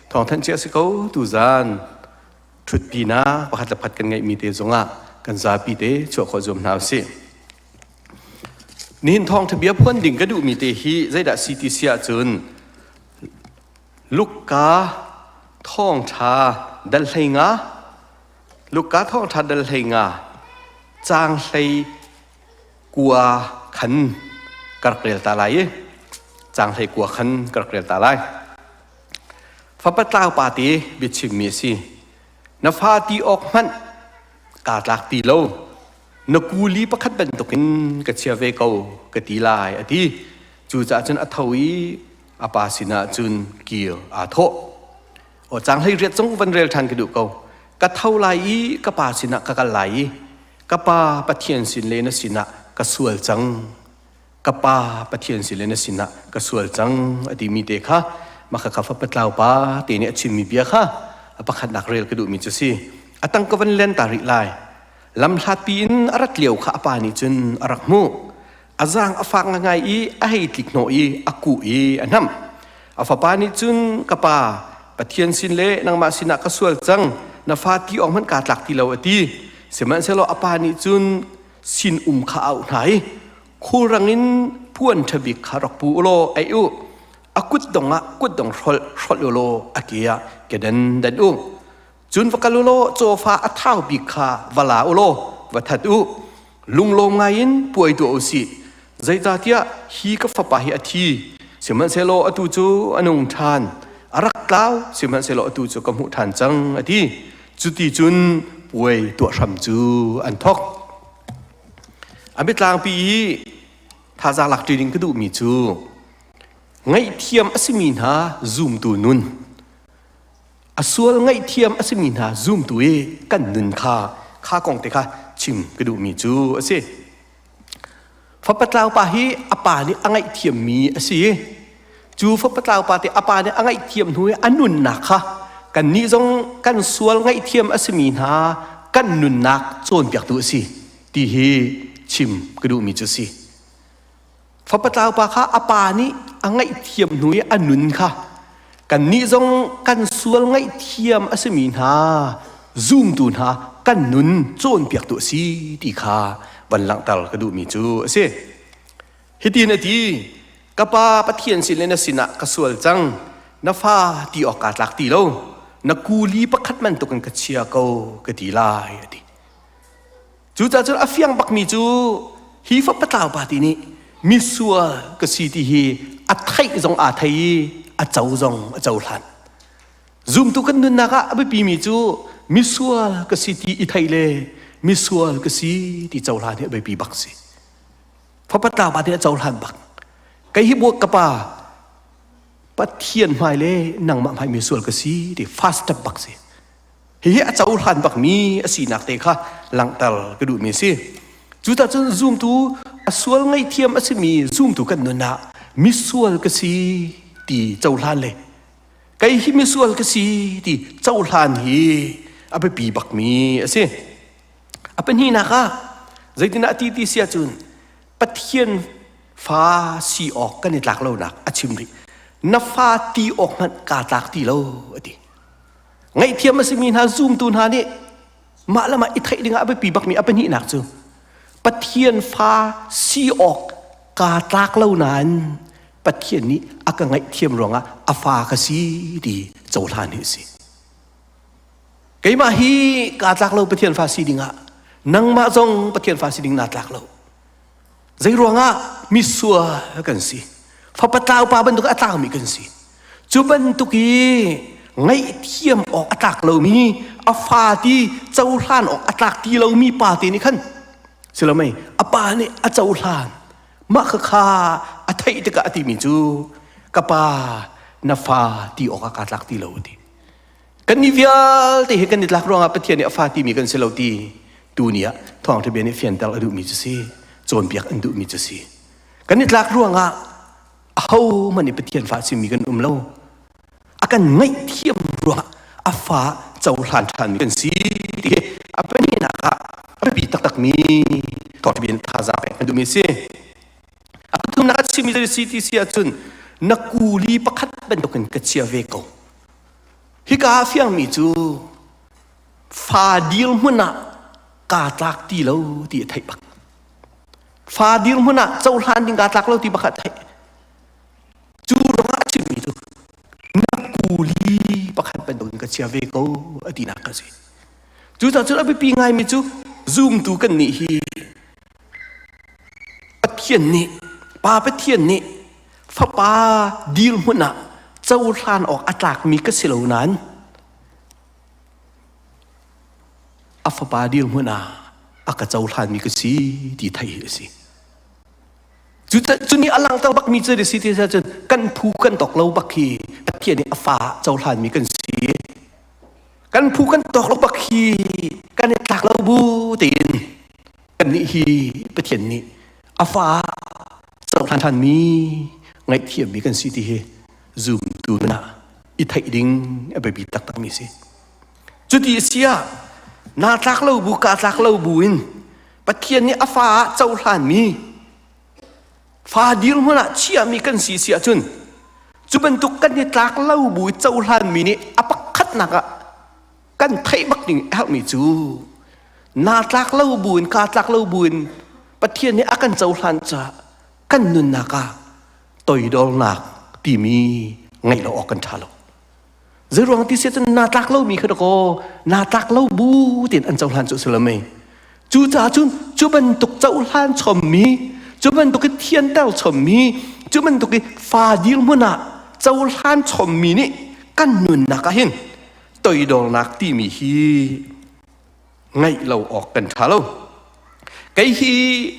Thawngthanh cia si ko tuzan. Ṭhutpinak pakhat le pakhat kan ngeihmi te zongah kan zapi te chuah khawh zuam hna usih. Nihin thawngṭha bia phuan ding ka duhmi te hi zeidah si ti si ahcun Luka thawngṭha dal 15 Luka thawngṭha dal 15 caang 19 khan ka rak rel ta lai i caang 19 khan ka rak rel ta lai. Fapa tlaupa te biachimmi a si. Na fa ti awk hmanh kaa tlak ti lo. Na kuli pakhat bantukin ka chia ve ko ka ti lai a ti. Cucaah cun a tho i a pa sinah cun kir aa thawh. Aw caang 18 zong van rel ṭhan ka duh ko. Ka tho lai i ka pa sinah ka kal lai i ka pa Pathian sin le na sinah ka sual cang. Ka pa Pathian sin le na sinah ka sual cang a timi te kha mah kha fapa tlau pa te nih a chimmi bia kha a pakhatnak rel ka duhmi cu si. A tang ka van len ta rih lai. Lam hlatpi in a rat lio kha a pa nih cun a rak hmuh. A zaang a fak ngai i a hei tlik hnawh i a kuh i a hnamh. A fapa nih cun ka pa Pathian sin le nangmah sinah ka sual cang na fa ti awk hmanh kaa tlak ti lo a ti. Sihmanhsehlaw a pa nih cun sin um kha a auh hna i khulrang in puan ṭha bik kha rak pu u law ei u. A kutdong ah kutdong hrolh hrolh u law a ke ah kedan danh u. Cun va kal u law cawfa a thau bik kha va la u law va that u. Lunglawm ngai in puai tuah u sih. Zeicahtiah hi ka fapa hi a thi, sihmanhsehlaw atu cu a nung ṭhan. A rak tlau, sihmanhsehlaw atu cu ka hmuh ṭhan cang, a ti. Cuti cun puai tuah hram cu an thawk. A biatlangpi i thazaang lak ṭi ding ka duhmi cu ngaihthiam a simi hna zumtu nun, a sual ngaihthiam a simi hna zumtu i kan nun kha kha kong te kha chim ka duhmi cu a si. Fapa tlau pa hi a pa nih a ngaihthiammi a si i cu fapa tlau pa te a pa nih a ngaihthiam hnu i a nunnak kha kannih zong kan sual ngaihthiam a simi hna kan nunnak cawnpiaktu a si ti hi chim ka duhmi cu a si. Fapa tlau pa kha a pa nih a ngaihthiam hnu i a nun kha kannih zong kan sual ngaihthiam a simi hna zumtu hna kan nun cawnpiaktu a si ti kha van langhter ka duhmi cu a si. Hitin a ti, ka pa Pathian sin le na sinah ka sual cang, na fa ti awk kaa tlak ti lo, na kuli pakhat bantukin ka chia ko ka ti lai a ti. Cucaah cun a fiang bakmi cu hi fapa tlau pa ti nih misual ka si ti hi a theih zong aa thei i a co zong a cohlan. Zumtu kan nunnak ah a biapimi cu misual ka si ti i theih le misual ka si ti cohlan hi a biapi bak si. Fapa tlau pa ti a cohlan bak. Kei hi buak ka pa Pathian hmai le nangmah hmai misual ka si ti fast step bak si. Hihi a cohlan bakmi a sinak te kha langhter ka duhmi a si. Cuta cun zumtu a sual ngaihthiam a simi zumtu kan nun ah misual ka si ti cohlan le kei hi misual ka si ti cohlan hi a biapi bakmi a si. A pahnihnak ah zeitindah a ti ti si ahcun Pathian fa si awk kan i tlak lonak a chim rih. Na fa ti awk hmanh kaa tlak ti lo a ti. Ngaihthiam a simi hna zumtu hna nih mah le mah i theih dingah a biapi bakmi a pahnihnak cu Pathian fa si awk kaa tlak lo nain Pathian nih a ka ngaihthiam ruangah a fa ka si ti cohlan hi a si. Keimah hi kaa tlak lo Pathian fa si dingah nangmah zong Pathian fa si ding naa tlak lo. Zei ruangah misual kan si. Fapa tlau pa bantuk a tlaumi kan si. Cu bantuk i ngaihthiam awk a tlak lomi, a fa ti cohlan awk a tlak ti lomi pa te nih khan silomei a pa nih a cohlan mah kha kha a theih tikah a timi cu ka pa na fa ti awkah kaa tlak ti lo a ti. Kannih vialte hi kan i tlak ruangah Pathian nih a fa timi kan si lo ti tu ni ah thawngṭha bia nih fianter a duhmi cu si, cawnpiak an duhmi cu si. Kan i tlak ruangah ahohmanh nih Pathian fa a simi kan um lo. A kan ngaihthiam ruangah a fa cohlan ṭhanmi kan si ti hi a pahnihnak ah a biapi taktakmi thawngṭha bia nih thazaang pek an duhmi a si. A pathumnak a chimmi zei si ti si ahcun na kuli pakhat bantukin ka chia ve ko. Hika ah fiangmi cu fa dirhmun ah kaa tlak ti lo ti a theih bak. Fa dirhmun ah cohlan ding kaa tlak lo ti bak a theih. Cu ruangah a chimmi cu na kuli pakhat bantukin ka chia ve ko a tinak a si. Cucaah cun a biapi ngaimi cu zumtu kan nih hi Pathian nih Pa Pathian nih fapa dirhmun ah cohlan awk a tlakmi ka si lo nain a fapa dirhmun ah a ka cohlanmi ka si ti theih hi a si. Cu nih a langhter bakmi cu a si ti cun kan phu kan tawk lo bak hi Pathian nih a fa cohlanmi kan si. Kan phu kan tawk lo bak hi kan i tlak lo bu tein kannih hi Pathian nih a fa cohlan ṭhanmi ngaihthiammi kan si ti hi zumtu nun ah i theih ding a biapi taktakmi si. Cuti a si ah naa tlak lo bu kaa tlak lo bu in Pathian nih a fa ah cohlanmi fa dirhmun ah chiahmi kan si si ahcun cu bantuk kan i tlak lo bu i cohlanmi nih a pakhatnak ah kan theih bak ding a herhmi cu naa tlak lo bu in kaa tlak lo bu in Pathian nih a kan cohlan caah kan nunnak ah toidornak timi ngeih lo awk kan ṭha lo. Zeiruang ti si cun naa tlak lomi kha dakaw naa tlak lo bu tiin an cohlan cu a si lo mei. Cucaah cun cu bantuk cohlan chommi, cu bantuk i thianter chommi, cu bantuk i fa dirhmun ah cohlan chommi nih kan nunnak ah hin toidornak timi hi ngaih lo awk kan ṭha lo. Kei hi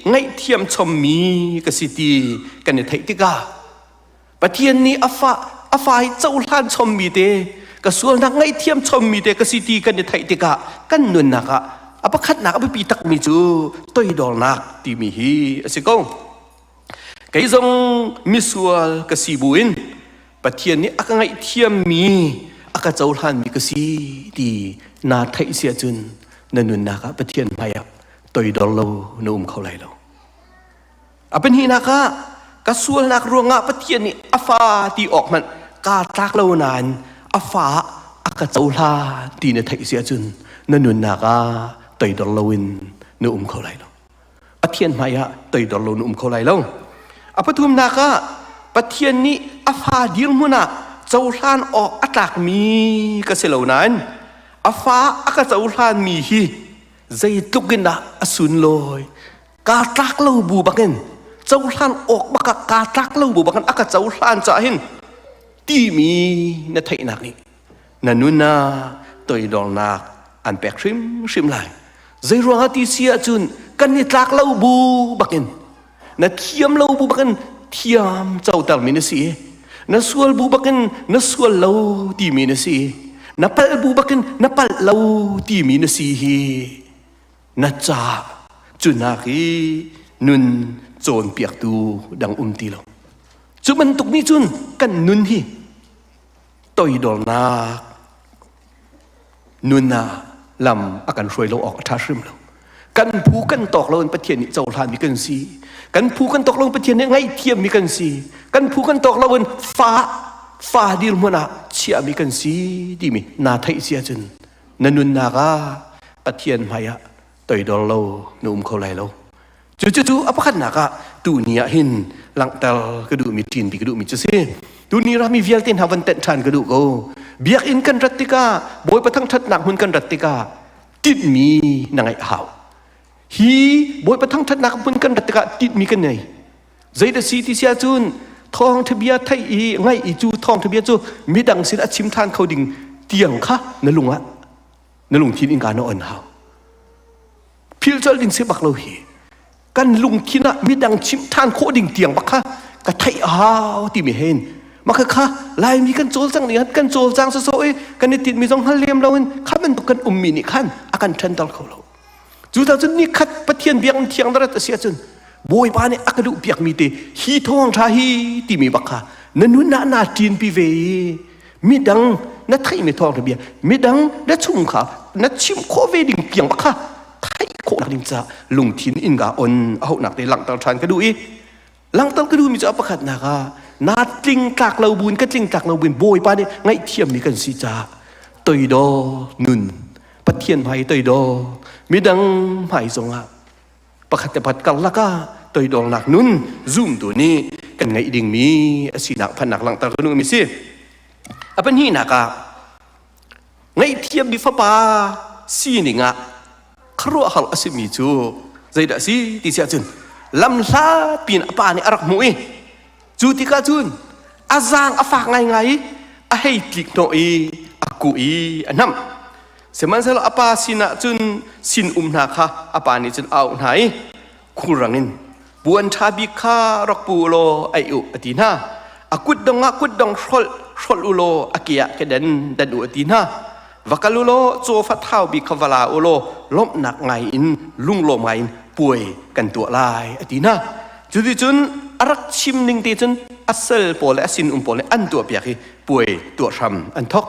ngaihthiam chommi ka si ti kan i theih tikah Pathian nih a fa a fa hi cohlan chommi te ka sualnak ngaihthiam chommi te ka si ti kan i theih tikah kan nunnak ah a pakhatnak a biapi takmi cu toidornak timi hi a si ko. Kei zong misual ka si buin Pathian nih a ka ngaihthiammi a ka cohlanmi ka si ti naa theih si ahcun na nunnak ah Pathian hmaiah toidor lo na um kho lai lo. A pahnihnak ah ka sualnak ruangah Pathian nih a fa ti awk hmanh kaa tlak lo nain a fa a ka cohlan ti na theih si ahcun na nunnak ah toidor loin na um kho lai lo. Pathian hmaiah toidor lo na um kho lai lo. A pathumnak ah Pathian nih a fa dirhmun ah cohlan awk a tlakmi ka si lo nain a fa a ka cohlanmi hi zeitluk in dah a sunlawi kaa tlak lo bu bakin cohlan awk bakah kaa tlak lo bu bakin a ka cohlan caah hin timi na theihnak nih na nun ah toidornak an pek hrimhrim lai. Zeiruangah ti si ahcun kan i tlak lo bu bakin na thiam lo bu bakin thiam cotermi na si na sual bu bakin na sual lo timi na si na palh bu bakin na palh lo timi na si hi na ca cunak i nun cawnpiaktu dang um ti lo cu bantuk nih cun kan nun hi toidornak nun ah lam a kan hruai lo awk a ṭha hrim lo kan phu kan tawk lo in Pathian nih cohlanmi kan si kan phu kan tawk lo in Pathian nih ngaihthiammi kan si kan phu kan tawk lo in fa fa dirhmun ah chiahmi kan si timi naa theih si ahcun na nunnak ah Pathian hmaiah toidor lo na um kho lai lo. Cucu a pakhatnak ah tuni ah hin langhter ka duhmi ṭinpi ka duhmi cu si. Tuni rami vialte hna van tenh ṭhan ka duh ko. Biakinn kan rat tikah Bawipa thangṭhatnak hmun kan rat tikah tinhmi na ngeih a hau. Hi Bawipa thangṭhatnak hmun kan rat tikah tinhmi kan ngei. Zeidah si ti si ahcun thawngṭha bia theih i ngaih i cu thawngṭha bia cu midang sin a chim ṭhan kho ding tiang kha na lung ah na lungthin innka na on hau. Philh colh ding si bak lo hi. Kan lungthin ah midang chimh ṭhan khawh ding tiang bak kha ka theih a hau timi hen maka kha Laimi kan cawlcang nih kan cawlcang sawsawh i kan i tinhmi zong hngal lem loin kha bantuk kan ummi nih khan a kan ṭhenter kho lo. Cucaah cun nikhat Pathian biakinn thiang darat a si ahcun Bawipa nih a ka duh piakmi te hi thawngṭha hi timi bak kha na nun ah naa ṭinpi ve i midang na theihmi thawngṭha bia midang na chungkhar na chimh khawh ve ding tiang bak kha theih khawhnak ding caah lungthin innka on a hauhnak te langhter ṭhan ka duh i langhter ka duhmi cu a pakhatnak ah naa tlingtlak lo buin ka tlingtlak lo buin Bawipa nih ngaihthiammi kan si caah toidor nun Pathian hmai toidor midang hmai zongah pakhat le pakhat karlak ah toidornak nun zumtu nih kan ngeih dingmi a sinak phannak langhter ka duhmi si. A pahnihnak ah ngaihthiammi fapa sining ah khuaruahhar a simi cu zeidah a si ti si ahcun lamhlat piin a pa nih a rak hmuh i cu tikah cun a zaang a fak ngaingai i a hei tlik hnawh i a kuh i a hnamh sihmanhsehlaw a pa sinah cun sinum hna kha a pa nih cun a auh hna i khulrang in puan ṭha bik kha rak pu u law aih u a ti hna a kutdong ah kutdong hrolh hrolh u law a ke ah kedan danh u a ti hna va kal u law cawfa thau bik kha va la u law lawmhnak ngai in lunglawm ngai in puai kan tuah lai a ti hna cuticun a rak chim ning te cun a sal pawl le a sinum pawl nih an tuahpiak i puai tuah hram an thawk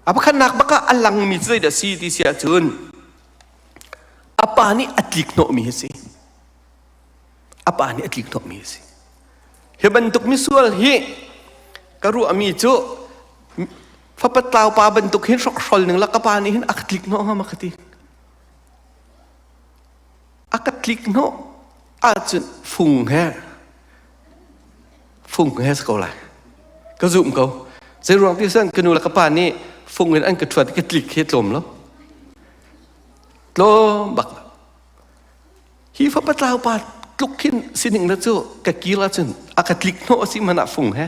a pakhatnak bak ah a langmi cu zeidah si ti si ahcun A pa nih a tlik hnawhmi a si. A pa nih a tlik hnawhmi a si. Hi bantuk misual hi ka ruahmi cu fapa tlau pa bantuk hin hrokhrol ning la ka pa nih hin a ka tlik hnawh hnga ma ka ti. A ka tlik hnawh ahcun fung he fung he si ko lai. Ka zum ko. Zei ruang ti san ka nu le ka pa nih fung in an ka ṭhuat ka tlik hi tlawm lo. Tlawm bak. Hi fapa tlau pa tluk khin sining na cu ka kir ahcun a ka tlik hnawh a si hmanh ah fung he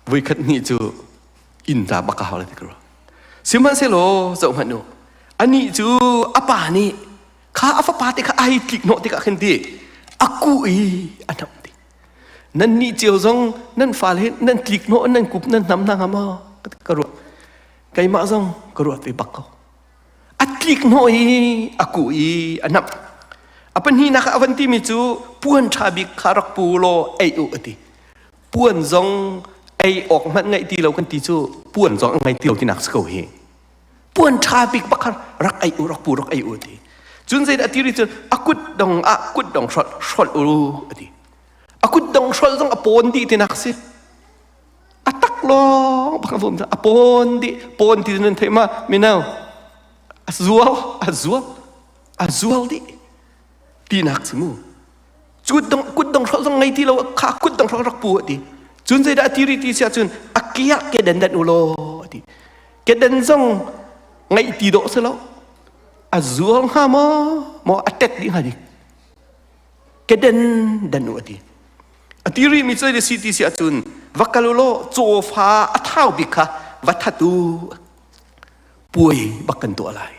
voikhat hnih cu inn ta bak ka hau lai ti ka ruah. Sihmanhsehlaw zoh hmanh u anih cu a pa nih kha a fapa te kha ai tlik hnawh tikah khin ti a kuh i a hnamh ti. Nan nih cio zong nan fale hi nan tlik hnawh nan kup nan hnam hna hnga maw ka ruah. Keimah zong ka ruat ve bak ko. A tlik hnawh i a kuh i a hnamh. A pahnihnak ah a van timi cu puan ṭha bik kha rak pu law ei u a ti. Puan zong ei awk hmanh ngaih ti lo kan ti cu puan zong a ngai ti lo tinak si ko hi. Puan ṭha bik bak kha rak ei u rak pu rak ei u a ti. Cun zeidah a ti rih cu a kut dong ah kut dong hrolh hrolh u a ti. A kut dong hrolh zong a pawn dih tinak si. A tak lawng bak a vum a pawn dih pawn ti nan theih ma mino a zual a zual a zual dih tinak si mu kut dong kut dong hrolh zong ngei ti lo kha kut dong hrolh rak pu a ti cun zeidah a ti rih ti si ahcun a kiak kedan dan u law a ti kedan zong ngeih ti dawh si lo a zual hnga maw maw a tet dih hnga dik Keden dan u a ti. A ti rihmi cu si ti si ahcun va kal u law cawfa a thau bik kha va that u. Puai bak kan tuah lai.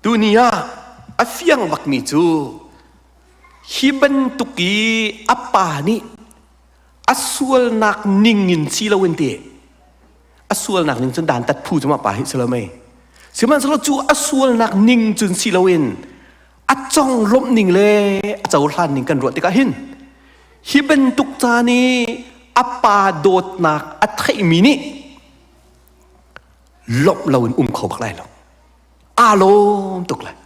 Tuni ah a fiang bakmi cu hi bantuk i a pa nih a sualnak ning in si loin ti a sualnak ning cun dantat phu cu mah pa hi si lo mei sihmanhsehlaw cu a sualnak ning cun si loin a conglawmh ning le a cohlan ning kan ruah tikah hin hi bantuk caan i a pa dawtnak a theihmi nih lawmh loin um kho bak lai lo aa lawm tuk lai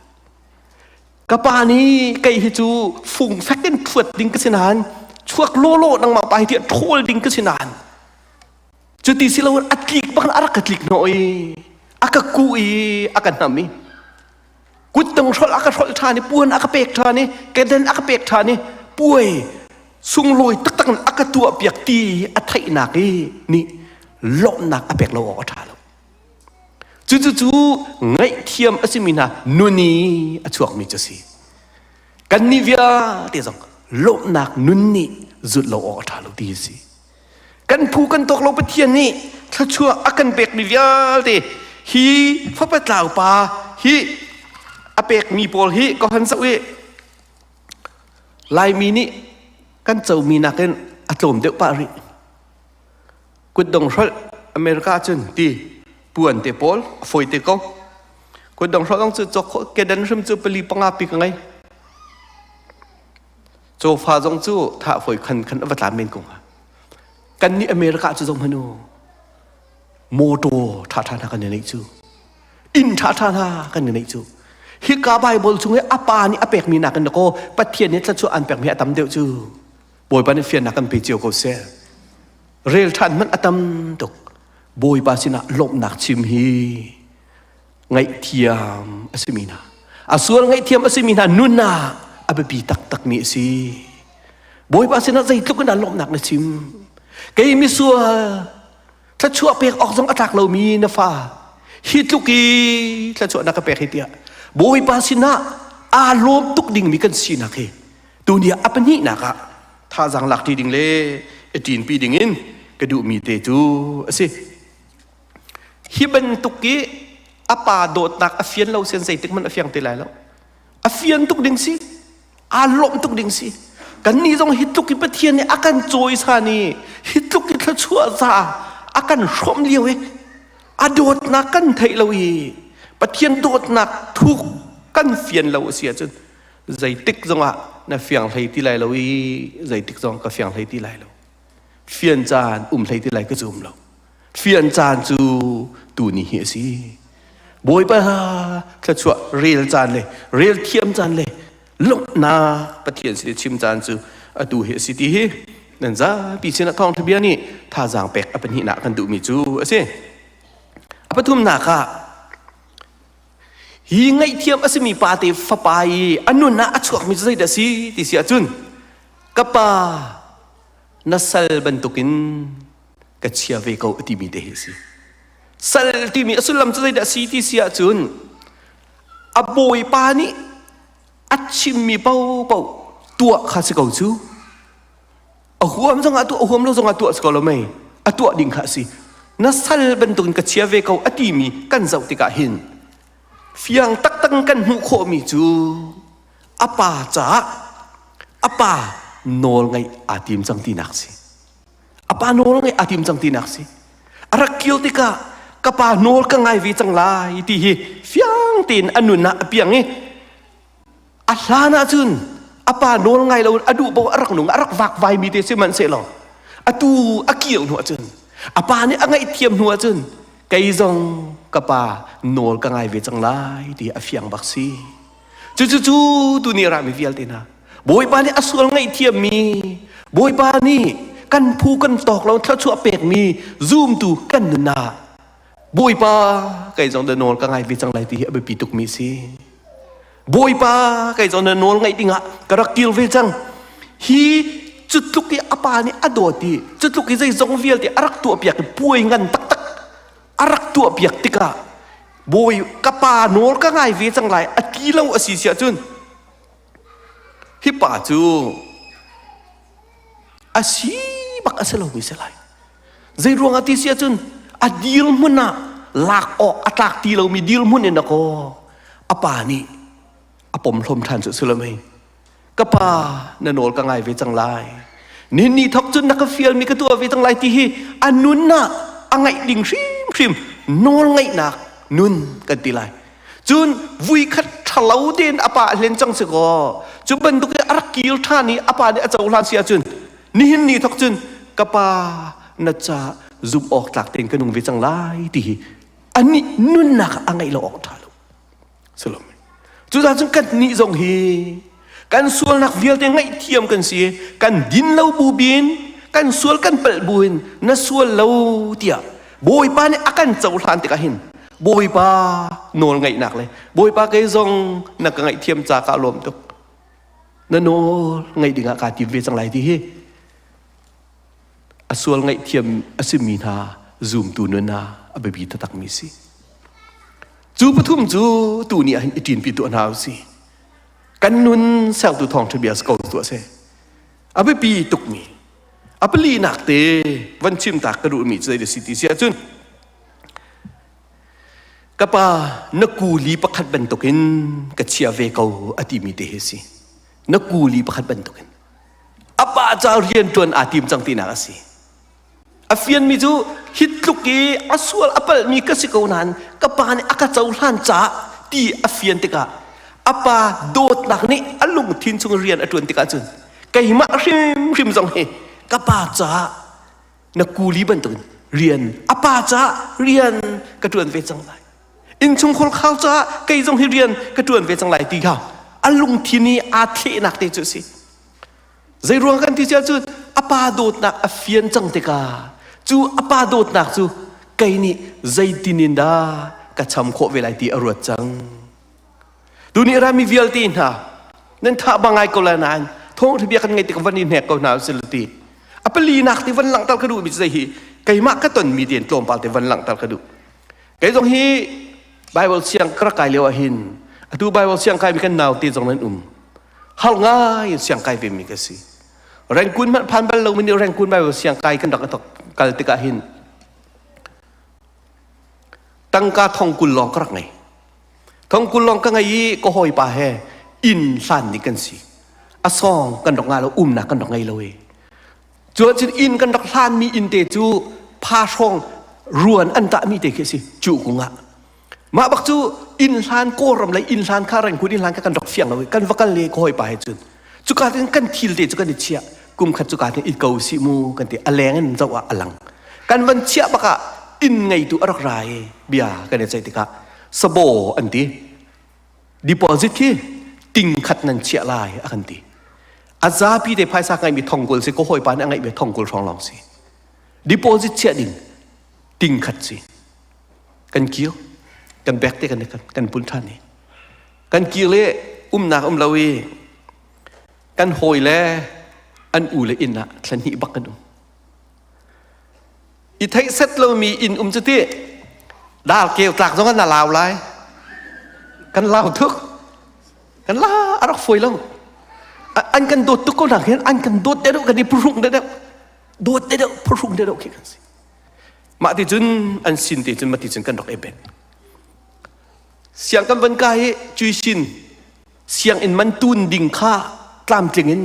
Ka pa nih kei hi cu fungfek in ṭhuat ding ka si nain Chuak lawlaw nangmah pa hi tiah ṭhawl ding ka si nain cuti si loin a tlik bak a rak ka tlik hnawh i a ka kuh i a ka hnam i kuttung hrolh a ka hrolh ṭhan i puan a ka pek ṭhan i kedan a ka pek ṭhan i puai sunglawi taktak in a ka tuahpiak ti a theihnak i nih lawmhnak a pek lo awk a ṭha lo. Cucu ngaihthiam a simi hna nun i a chuakmi cu a si. Kannih vialte zong lawmhnak nun nih zulh lo awk a ṭha lo ti a si. Kan phu kan tawk lo Pathian nih thluachuah a kan pekmi vialte hi fapa tlau pa hi a pekmi pawl hi ka hon zoh i Laimi nih kan comi nakin a tlawm deuh pah rih. Kutdong hrolh America cun ti puan te pawl a fawi te ko. Kutdong hrolh zong cu cawk khawh kedan hrim cu pali panga pi ka ngei. Cawfa zong cu thah fawi khan khan a va tla men ko hnga. Kan nih America cu zong hmanu motor ṭha ṭha hna kan i neih cu. Inn ṭha ṭha hna kan i neih cu. Hika Bible chung i a pa nih a pekmi nakin kaw Pathian nih thluachuah an pekmi a tam deuh cu. Bawipa nih fiannak kan pe cio ko seh. Rel ṭhan hmanh a tam tuk. Bawipa sinah lawmhnak chim hi ngaihthiam a simi hna. A sual ngaihthiam a simi hna nun ah a biapi taktakmi a si. Bawipa sinah zeitluk in dah lawmhnak na chim. Kei misual thluachuah pek awk zong a tlak lomi na fa hi tluk i thluachuah na ka pek hi tiah Bawipa sinah aa lawm tuk dingmi kan sinak hi tuni ah a pahnihnak ah thazaang lak ṭi ding le i ṭinpi ding in ka duhmi te cu a si. Hi bantuk i a pa dawtnak a fian lo sian zeitik hmanh a fiang te lai lo. A fian tuk ding si. Aa lawmh tuk ding si. Kannih zong hi tluk i Pathian nih a kan cawisan i hi tluk i thluachuah za a kan hrawmh lio i a dawtnak kan theih lo i Pathian dawtnak thuk kan fian lo a si ahcun zeitik zongah na fiang hlei ti lai lo i zeitik zong ka fiang hlei ti lai lo fian caan um hlei ti lai ka zum lo fian caan cu tuni hi a si bawipa thluachuah rel caan le rel thiam caan le lawmhnak pathian sin i chim caan cu atu hi a si ti hi nan zapi sinah thawngṭha bia nih thazaang pek a pahnihnak kan duhmi cu a si a pathumnak ah Hi ngaihthiam a simi pa te fapa i a nun ah a chuakmi cu zeidah a si ti si ahcun ka pa na sal bantukin ka chia ve ko a timi te hi a si. Sal timi a sullam cu zeidah a si ti si ahcun a bawipa nih a chimmi paohpaoh tuah kha si ko cu. A huam zongah tuah, a huam lo zongah tuah si ko lo mei. A tuah ding kha a si. Na sal bantukin ka chia ve ko a timi kan zoh tikah hin fiang taktak kan hmuh khawhmi cu a pa caah a pa nawl ngaih aa tim cang tinak si. A pa nawl ngaih aa tim cang tinak si. A rak kil tikah ka pa nawl ka ngai ve cang lai ti hi fiang tein a nun ah a piang i A hlan ahcun a pa nawl ngai lo a duh paoh a rak nung a rak vakvai mi te sihmanhsehlaw atu a kir hnu ahcun a pa nih a ngaihthiam hnu ahcun kei zong ka pa nawl ka ngai ve cang lai ti a fiang bak si. Cucu cu tuni a rami vialte hna Bawipa nih a sual ngaihthiam mi Bawipa nih kan phu kan tawk lo thluachuah pekmi zumtu kan nunah Bawipa kei zong na nawl ka ngai ve cang lai ti hi a biapi tukmi si. Bawipa kei zong na nawl ngaih dingah ka rak kir ve cang. Hi cutluk i a pa nih a dawt i cutluk i zeizong vialte a rak tuahpiak i puai ngan taktak a rak tuahpiak tikah Bawi ka pa nawl ka ngai ve cang lai a ti lo a si siah cun hi pa cu a si bak a si lomi si lai. Zei ruangah ti si ahcun a dirhmun ah lak awk a tlak ti lomi dirhmun in a kaw a pa nih a pomhlawm ṭhan cu si lo mei. Ka pa na nawl ka ngai ve cang lai. Nihin ni thawk cun na ka fialmi ka tuah ve cang lai ti hi a nun ah a ngaih ding hrimhrim nawl ngaihnak nun kan ti lai. Cun vui khat ṭhalo tein a pa a hlen cang si kaw cu bantuk i a rak kir ṭhan i a pa nih a cohlan si ahcun nihin ni thawk cun ka pa na ca zumh awk tlak tein ka nung ve cang lai ti hi anih nunnak a ngeih lo awk ṭha lo. Cucaah cun kan nih zong hi Kan sualnak vialte ngaihthiam kan si. Kan din lo bu bin, kan sual kan palh bu in na sual lo tiah Bawipa nih a kan cohlan tikah hin Bawipa nawl ngaihnak le Bawipa kei zong na ka ngaihthiam ca ka lawm tuk. Na nawl ngaih dingah kaa tim ve cang lai ti hi a sual ngaihthiam a simi hna zumtu nun ah a biapi taktakmi si. Cu pathum cu tu ni ah hin i ṭinpi tuah hna usih. Kan nun sertu thawngṭha bia si ko tuah seh. A biapi tukmi a palinak te van chim ta ka duhmi cu zei si ti si ahcun ka pa na kuli pakhat bantukin ka chia ve ko a timi te hi si. Na kuli pakhat bantukin. A pa ca rian ṭuan aa tim cang tinak a si. A fianmi cu hi tluk i a sual a palhmi ka si ko nain ka pa nih a ka cohlan caah ti a fian tikah a pa dawtnak nih a lungthin chung rian a ṭuan tikah cun keimah hrimhrim zong hi ka pa caah na kuli bantukin rian a pa caah rian ka ṭuan ve cang lai. Innchungkhar khau caah kei zong hi rian ka ṭuan ve cang lai ti kha a lungthin i aa thlehnak te cu a si. Zeiruang kan ti cia cu a pa dawtnak a fian cang tikah cu a pa dawtnak cu kei nih zeitin in dah ka cham khawh ve lai ti a ruat cang. Tuni rami vialte hna nan tha ba ngai ko lai nain thawngtha bia kan ngeih tik van i hnek ko hna usih ti. A palinak ti van langhter ka duh mi cu hi keimah ka ton mi tein tlawmpal te van langhter ka duh. Kei zong hi Bible siang ka rak kai lio ah hin atu Bible siang kai mi kan nau te zong nan um. Hal ngai in siang kai ve mi ka si. Rengkun hmanh phan bal lo mi nih Rengkun Bible siang kai kan rak kal tikah hin tangka thong kul lawng ka rak ngei. Thong kul lawng ka ngei i ka hawipa he inn hlan ni kan si. A sawng kan rak nga lo umnak kan rak ngei lo i. Cu ahcun inn kan rak hlanmi inn te cu pha hrawng ruan an tahmi te khi a si cu kung ah. Mah bak cu inn hlan Kawlram lei inn hlan kha Rengkun inn hlan kha kan rak fiang lo i kan va kal le ka hawipa he cun cuka tin kan thil te cu kan i chiah kum khat cuka tin i ko sih mu kan ti a leng in zoh ah a lang kan van chiah bak ah inn ngeitu a rak ra i bia kan i ceih tikah sabo an ti deposit khi ting khat nan chiah lai a kan ti a zapi te phaisa ngeihmi thongkul si ka hawipa nih a ngeihmi thongkul hrawng lawng si deposit chiah ding ting khat si kan kir kan bek te kan kan pun ṭhan i kan kir le umnak um lo i kan hawi le an u le inn ah thla hnih bak kan um i theih set lomi inn um cu ti dal keu tlak zong an lau lai kan lau tuk kan la a rak fawi lo an kan dawt tuk ko nak hin an kan dawt deuh kan i phuhrung deuh dawt deuh phuhrung deuh khi kan si Mah ti cun an sin te cun mah ti cun kan rak i bet. Siang kan van kai i cuisin sianginn man tun ding kha tlamtling in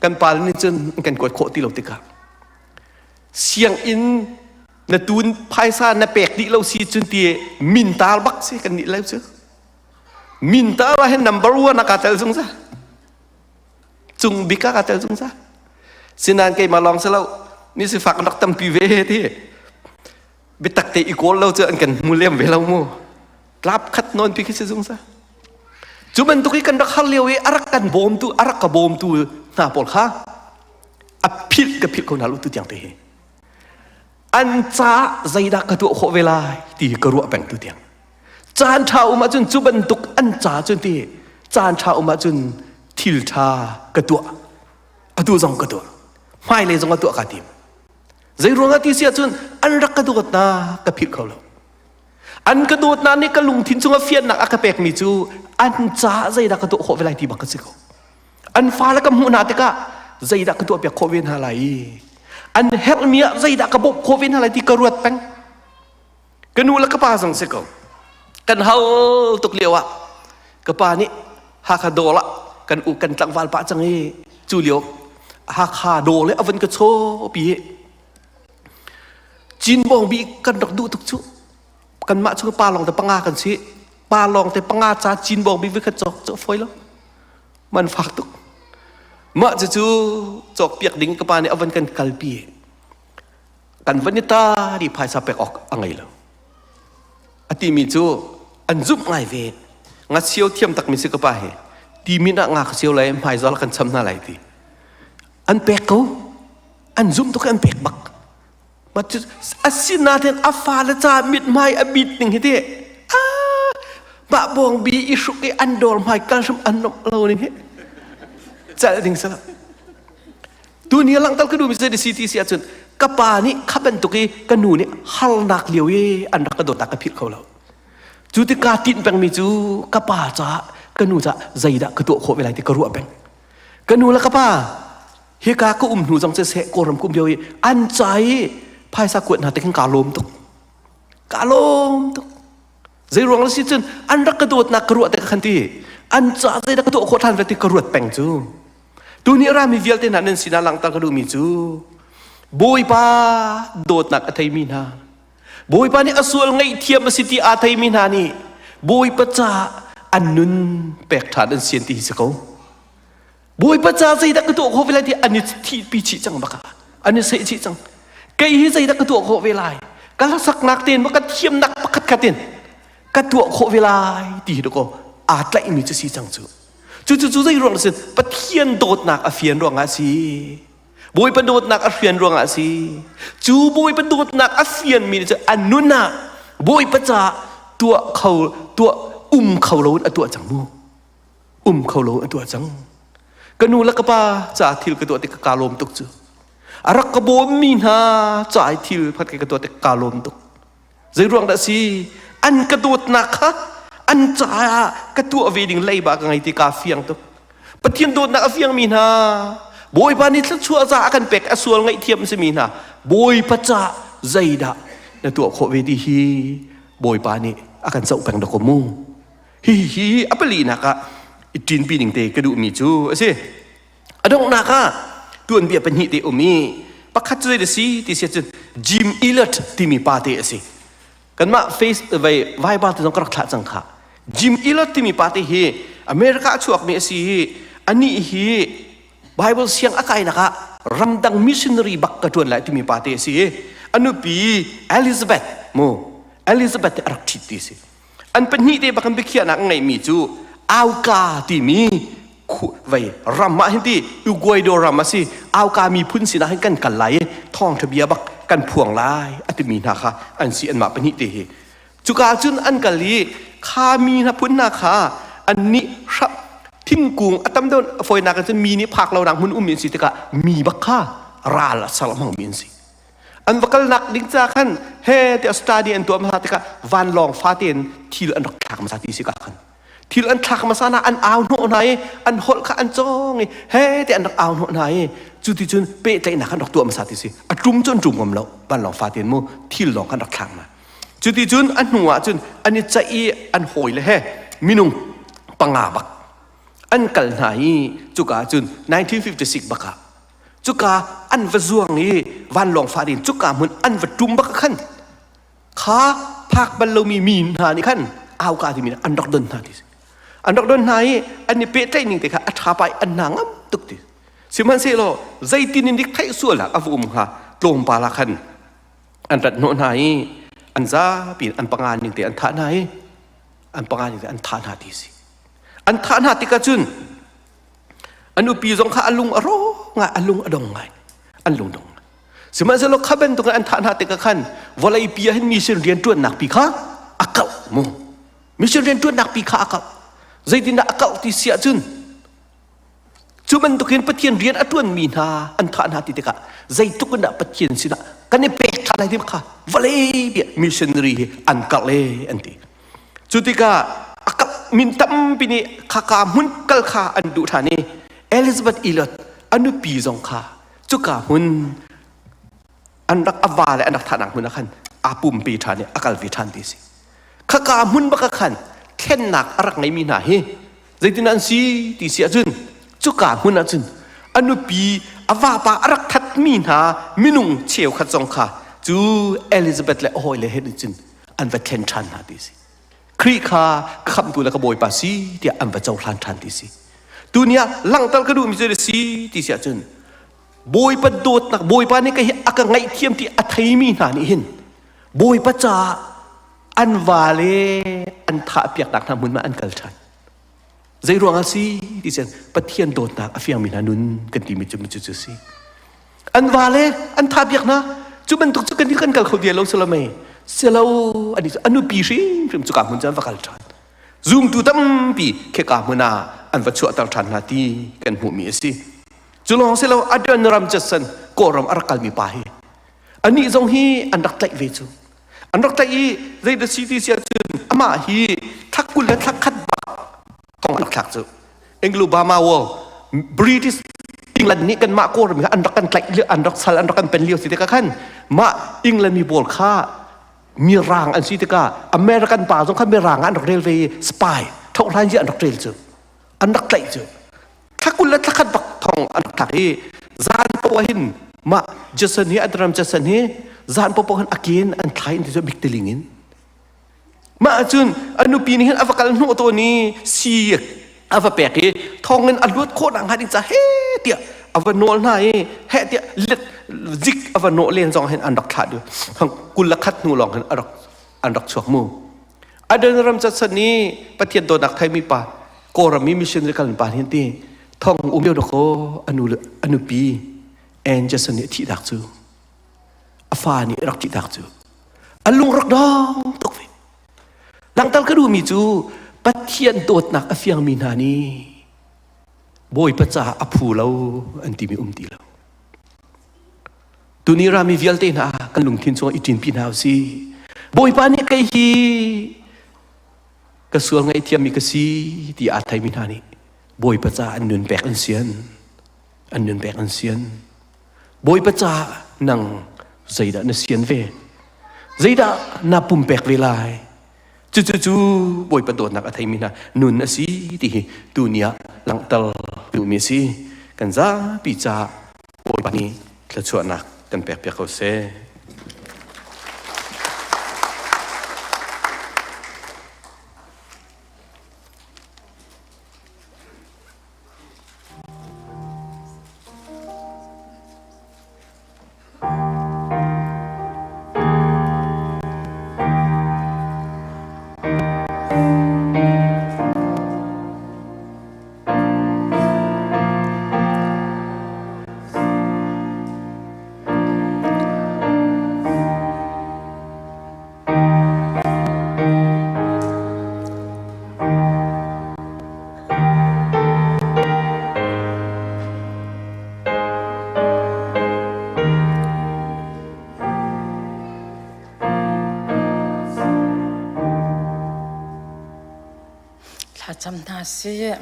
kan pa nih cun an kan kuat khawh ti lo tikah sianginn na tun phaisa na pek dih lo si cun ti min tar bak si kan nih lo cu min tar ah hin number one a ka tel zungzal cung bik ah ka tel zungzal sinain keimah lawng si lo mi sifak an rak tampi ve ti biatak te i kawl lo cu an kan hmu lem ve lo mu tlap khat nawn pi khi si zungzal cu bantuk i kan rak har lio i a rak kan bawmtu a rak ka bawmtu hna pawl kha a philh ka philh ko hna lu tu tiang te hi an ca zeidah ka tuah khawh ve lai ti ka ruah peng tu tiang Caan ṭha um ahcun cu bantuk an ca cun ti caan ṭha um ahcun thil ṭha ka tuah. Atu zong ka tuah. Hmailei zong a tuah kaa tim. Zei ruangah ti si ahcun an rak ka dawtnak ka philh kho lo. An ka dawtnak nih ka lungthin chungah fiannak a ka pekmi cu an caah zeidah ka tuah khawh ve lai ti bak ka si ko. An fale ka hmuh hna tikah zeidah ka tuahpiak khawh ve hna lai i an herhmi ah zeidah ka bawmh khawh ve hna lai ti ka ruat peng. Ka nu le ka pa zong si ko. Kan hal tuk lio ah ka pa nih Hakha dawr ah kan u kan tlangval pah cang i cu lio Hakha dawr le a van ka chaw pi hi Cinbawng bi kan rak duh tuk cu kanmah cu pa lawng te panga kan si pa lawng te panga ca Cinbawng bi khat cawk cu fawi lo man fak tuk mah cu cu cawk piak ding ka pa nih a van kan kalpi kan van i ta di phaisa pek awk a ngei lo a timi cu an zumh ngai ve ngasio thiam takmi si ka pa hi. Ti min ah nga ka sio lai hmaizal kan cham hna lai ti. An pek ko. An zumh tuk an pek bak. Mah cu asinain a fale ca mithmai a bit ning hi ti. Ah, mah bawng bi i hruk i an dawr hmai kal hrim an nomh lo ning hi. Cal ding sala. Tuni langtal ka duhmi cu si ti si ahcun ka pa nih kha bantuk i ka nu nih harnak lio i an rak ka dawtnak ka philh kho lo. Cu ti kaa tinh pengmi cu ka pa caah ka nu caah zeidah ka tuah khawh ve lai ti ka ruah peng. Ka nu le ka pa hika ka um hnu zong siseh Kawlram ka um lio i an ca i phaisa kuat hna te khin kaa lawm tuk. Kaa lawm tuk. Zei ruang si cun an rak ka dawtnak ka ruah te ka khan ti. An caah zeidah ka tuah khawh ṭhan ve ti ka ruat peng cu. Tuni a rami vialte hna nan sinah langhter ka duhmi cu Bawipa dawtnak a theimi hna Bawipa nih a sual ngaihthiam a si ti aa theimi hna nih Bawipa caah an nun pek ṭhan an sian ti hi si ko. Bawipa ca zeidah ka tuah khawh ve lai ti an i thihpi chih cang baka an i seh chih cang. Kei hi zeidah ka tuah khawh ve lai? Ka hlasaknak tein ka thiamnak pakhat khat in ka tuah khawh ve lai ti hi dakaw aa tlaihmi cu si cang cu. Cucu cu zei ruang si Pathian dawtnak a fian ruangah a si. Bawipa dawtnak a fian ruangah a si. Cu Bawipa dawtnak a fianmi nih cun a nun ah Bawipa caah tuah kho tuah um kho loin a tuah cang mu. Um kho loin a tuah cang. Ka nu le ka pa caah thil ka tuah tik ka lawm tuk cu. A rak ka bawmmi hna caah thil phat ka tuah tik ka lawm tuk. Zeiruang dah si? An ka dawtnak kha an caah ka tuah ve ding leiba ka ngei ti kaa fiang tuk. Pathian dawtnak a fiangmi hna, Bawipa nih thluachuah za a kan pek a sual ngaihthiam a simi hna, Bawipa caah zeidah na tuah khawh ve ti hi Bawipa nih a kan zoh peng dawkaw mu. Hi hi a palinak ah i ṭinpi ning te ka duhmi cu a si. A donghnak ah tuanbia pahnih te um i pakhat cu zei a si ti si ahcun Jim Elliot timi pa te a si. Kanmah face vai Viber te zong ka rak thlah cang kha. Jim Elliot timi pa te hi America a chuakmi a si i anih hi Bible siang a kainak ah ramdang missionary bak ka ṭuan lai timi pa te a si i a nupi Elizabeth mu Elizabeth te a rak ṭhit ti a si. An pahnih te bak in biakhiahnak an ngeihmi cu Auka timi vei ram ah hin ti Uguaido ram a si Auka miphun sinah hin kan kal lai i thawngṭha bia bak kan phuang lai a timi hna kha an si anmah pahnih te hi. Cuka cun an kal i kha mi hna phun hna kha annih hrap thingkung a tam deuh fawinak in cun mi nih phak lonak hmun ummi an si tikah mi bak kha ral a ser hmangmi an si. An va kalnak ding ca khan he tiah study an tuah hmasa tikah vanlawng fate in thil an rak thlak hmasa ti si ka khan. Thil an thlak hmasa na an au hnawh hna i an holh kha an cawng i he tiah an rak au hnawh hna i cu ti cun pehtlaihnak an rak tuah hmasa ti si. A tum cu an tum ngam lo vanlawng fate in mu thil lawng khan rak thlak hna. Cu ti cun a hnu ah cun an i ceih i an hawi le he minung panga bak an kal hna i cuka cun 1956 bak ah Cuka an va zuang i vanlawng fah in cuka hmun an va ṭum bak khan kha phak bal lomi mi hna nih khan auka timi an rak don hna ti an rak don hna i an i pehtlaih ning te kha a ṭha pa i an hna ngam tuk ti sihmanhsehlaw zeitin in dik theih sual ah a va um hnga tlawmpal ah khan an rat hnawh hna i an zapi in an panga ning te an thah hna i an panga ning te an thah hna ti si an thah hna tikah cun A nupi zong kha a lung a rawk ngai, a lung a dong ngai. An lung dong. Sihmanhsehlaw kha bantuk in an thah hna tikah khan vawlei pi ah hin mission rianṭuannak pi kha a kauh mu. Mission rianṭuannak pi kha a kauh. Zeitindah a kauh ti si ahcun cu bantukin Pathian rian a ṭuanmi hna an thah hna ti tikah zeitluk in dah Pathian sinah kan i pek ṭhan lai ti kha vawlei pi missionary hi an karh le an ti. Cu tikah a min tampi nih khaka hmun kal kha an duh ṭhan i Elizabeth Elliot a nupi zong kha cuka hmun an rak a va le an rak thahnak hmun ah khan aa pumpi ṭhan i a kal ve ṭhan ti a si. Khaka hmun bak ah khan thlennak a rak ngeimi hna hi zeitin an si ti si ahcun cuka hmun ahcun a nupi a vapa a rak thatmi hna minung cheukhat zong kha cu Elizabeth le a hawile he cun an va thlen ṭhan hna ti si. Khrih kha ka khamhtu le ka Bawipa si tiah an va cohlan ṭhan ti si. Tuni ah langhter ka duhmi cu si ti si ahcun Bawipa dawtnak Bawipa nih ka hi a ka ngaihthiam ti a theimi hna nih hin Bawipa caah an vale an thah piaknak hna hmun ah an kal ṭhan. Zei ruang ah si ti cun Pathian dawtnak a fiangmi hna nun kan timi cu cu cu si. An va le an tha biak hna. Cu bantuk cu kan kan kal kho dia lo silo mei. Silo ani cu anu pi hrimhrim cu ka hmun cu an va kal ṭhan. Zumtu tampi kheka hmun ah an va chuahter ṭhan hna ti kan hmuhmi a si. Cu lawng si lo Adoniram Judson Kawlram a rak kalmi pa hi anih zong hi an rak tlaih ve cu. An rak tlaih i zeidah si ti si ahcun amah hi thla 20 le thla khat bak thong an rak thlak cu. Anglo-Burma War British England nih kanmah Kawlram hi an rak kan tlaih an rak sal an rak kan pen lio si tikah khan mah England mi pawl kha mirang an si tikah American pa zong kha mirang ah an rak rel ve i spy thohlan an rak rel cu an rak tlaih cu thla 20 le thla khat bak thong an rak thlak i zan poah hin mah Jason hi Adram Jason hi zan poah hin a kin an thlai in ti cu bik tiling in mah ahcun a nupi nih hin a va kal hnawh tawn i si a va pek i thong in a luat khawh nak hnga ding ca he tiah a va nawl hna i he tiah let zik a va nawh len zong hin an rak thlah duh 21 hnu lawng hin a rak an rak chuak mu Adoniram Judson nih Pathian dawtnak theimi pa Kawlram i missionary kal pa hin ti thong um lio dakaw anu a nupi Ann Judson nih a thihtak cu a fa nih a rak thihtak cu a lung rak dong tuk ve langhter ka duhmi cu Pathian dawtnak a fiangmi hna nih Bawipa caah a phu lo an timi um ti lo Tuni rami vialte hna kan lungthin chungah i ṭinpi hna usih. Bawipa nih kei hi ka sual ngaihthiammi ka si ti aa theimi hna nih Bawipa caah an nun pek an sian. An nun pek an sian. Bawipa caah nang zeidah na sian ve? Zeidah na pumpek ve lai? Cucu cu Bawipa dawtnak a theimi hna nun a si ti hi tuni ah langhter duhmi a si. Kan zapi caah Bawipa nih thluachuahnak kan pekpiak ko seh. Thlacam hna sih.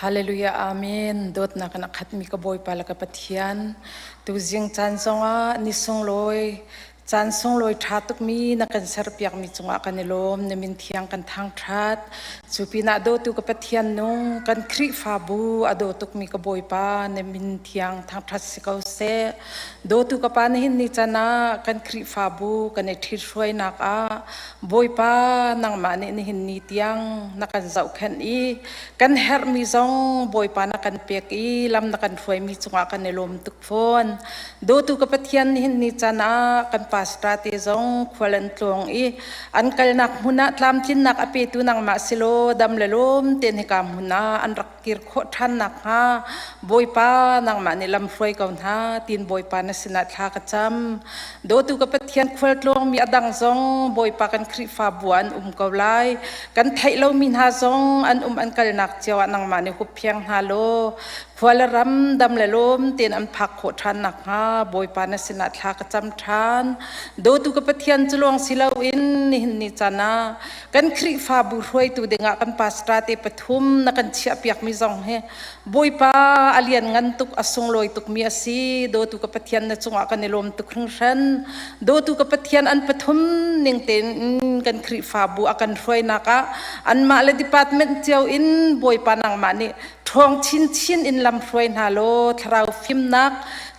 Hallelujah Amen. Dawtnak in a khatmi ka Bawipa le ka Pathian. Tuzing caan zongah ni sunglawi Caan sunglawi ṭha tukmi na kan serpiakmi cungah kan i lawm. Na min thiang kan thangṭhat. Cu pinah dawtu ka Pathian nung, kan Khrihfabu a daw tukmi ka Bawipa, na min thiang thangṭhat si ko seh. Dawtu ka Pa, nihin ni can ah kan Khrihfabu kan i ṭhithruainak ah Bawipa nangmah nih nihin ni tiang na kan zohkhenh i kan herhmi zong Bawipa na kan pek i lam na kan hruaimi cungah kan i lawm tuk fawn. Dawtu ka Pathian nihin ni caan ah kan pastor te zong khual an tlawng i an kalnak hmun ah tlamtlinnak a petu nangmah silaw dam le lawm tein hika hmun ah an rak kir khawh ṭhan nakhnga Bawipa nangmah nih lam hruai ko hna tiin Bawipa na sinah thla ka cam. Dawtu ka Pathian khual tlawngmi a dang zong Bawipa kan Khrihfabu ah an um ko lai. Kan theih lomi hna zong an um an kalnak cio ah nangmah nih huppheng hna law Khua le ram dam le lawm tein an phak khawh ṭhan nakhnga Bawipa na sinah thla ka cam ṭhan. Dawtu ka Pathian cu lawng si loin nihin ni caan ah kan Khrihfabu hruaitu dingah kan pastor te pathum na kan chiahpiakmi zong hi Bawipa a lianngan tuk a sunglawi tukmi a si. Dawtu ka Pathian na cungah kan i lawm tuk hringhran. Dawtu ka Pathian an pathum ning tein kan Khrihfabu a kan hruainak ah anmah le department cio in Bawipa nangmah nih ṭhawng chinchin in lamhruai hna law thlarau fimnak.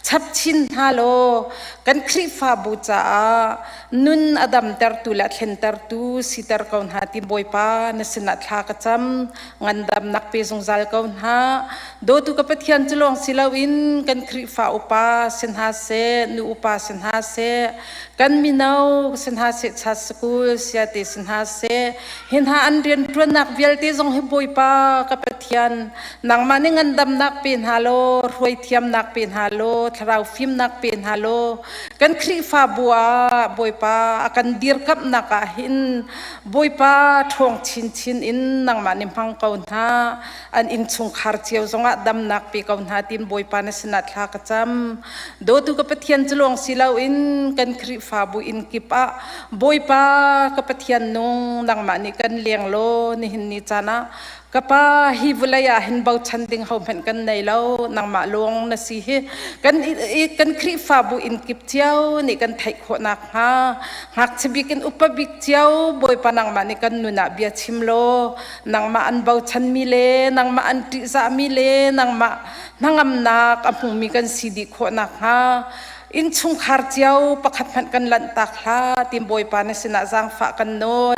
Chap chin hna law kan Khrihfabu caah nun a damtertu le a thlentertu siter ko hna ti Bawipa na sinah thla ka cam. Ngandamnak pe zungzal ko hna. Dawtu ka Pathian cu lawng si loin kan Khrihfa upa si hna seh, nu upa si hna seh, kan mino si hna seh, chat school siate si hna seh, hi hna an rianṭuannak vialte zong hi Bawipa ka Pathian nangmah nih ngandamnak pe hna law, hruai thiamnak pe hna law, thlarau fimnak pe hna law, kan Khrihfabu ah Bawipa a kan dirkamhnak ah hin Bawipa ṭhawng chinchin in nangmah nih hmang ko hna. An innchungkhar cio zongah damnak pe ko hna tiin Bawipa na sinah thla ka cam. Dawtu ka Pathian cu lawng si loin kan Khrihfabu inn kip ah Bawipa ka Pathian nung nangmah nih kan leng law nihin ni caan ah Ka pa, hi vawlei ah hin bochan ding hohmanh kan nei lo, nangmah lawng na si hi. Kan, kan Khrihfabu inn kip cio nih kan theih khawh nakhnga, ngakchia bik in upa bik cio Bawipa nangmah nih kan nun ah bia chim law, nangmah an bochanmi le nangmah an ṭihzahmi le nangmah hnangamnak a hmumi kan si dih khawh nakhnga, Innchungkhar cio pakhat hmanh kan lanhtak hlah ti Bawipa na sinah zaangfah kan nawl.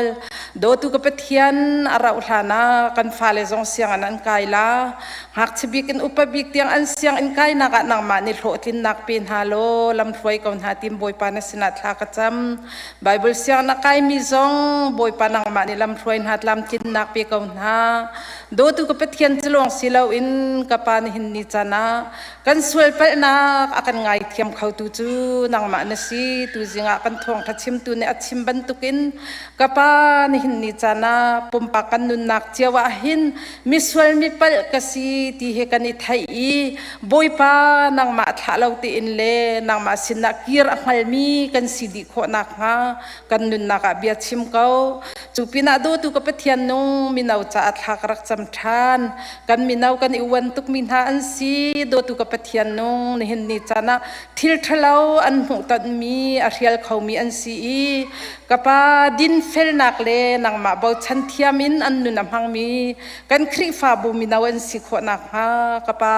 Dawtu ka Pathian a rauh hlan ah kan fale zong sianginn an kai la. Ngakchia bik in upa bik tiang an sianginn kainak ah nangmah nih hlawhtlinnak pe hna law lamhruai ko hna tim Bawipa na sinah thla ka cam. Bible sianginn a kaimi zong Bawipa nangmah nih lamhruai hna tlamtlinnak pe ko hna. Dawtu ka Pathian cu lawng si loin ka pa nihin ni caan ah Kan sual palhnak a kan ngaithiam khotu cu nangmah na si. Tuzing ah kan thawngṭha chimtu nih a chim bantukin ka pa nihin ni caan ah pumpak kan nunnak cio ah hin misual mipalh ka si ti hi kan i theih i Bawipa nangmah thlah lo tein le nangmah sinah kir a hngalmi kan si dih khawh nakhnga kan nunnak ah bia chim ko. Cu pinah dawtu ka Pathian nung mino caah thla ka rak cam ṭhan. Kan mino kan i uan tukmi hna an si. Dawtu ka Pathian nung nihin ni caan ah thil ṭhalo an hmuhtonmi a hrial khomi an si i ka pa dinfelnak le nangmah bochan thiam in an nun a hmangmi kan Khrihfabu mino an si khawh nakhnga ka pa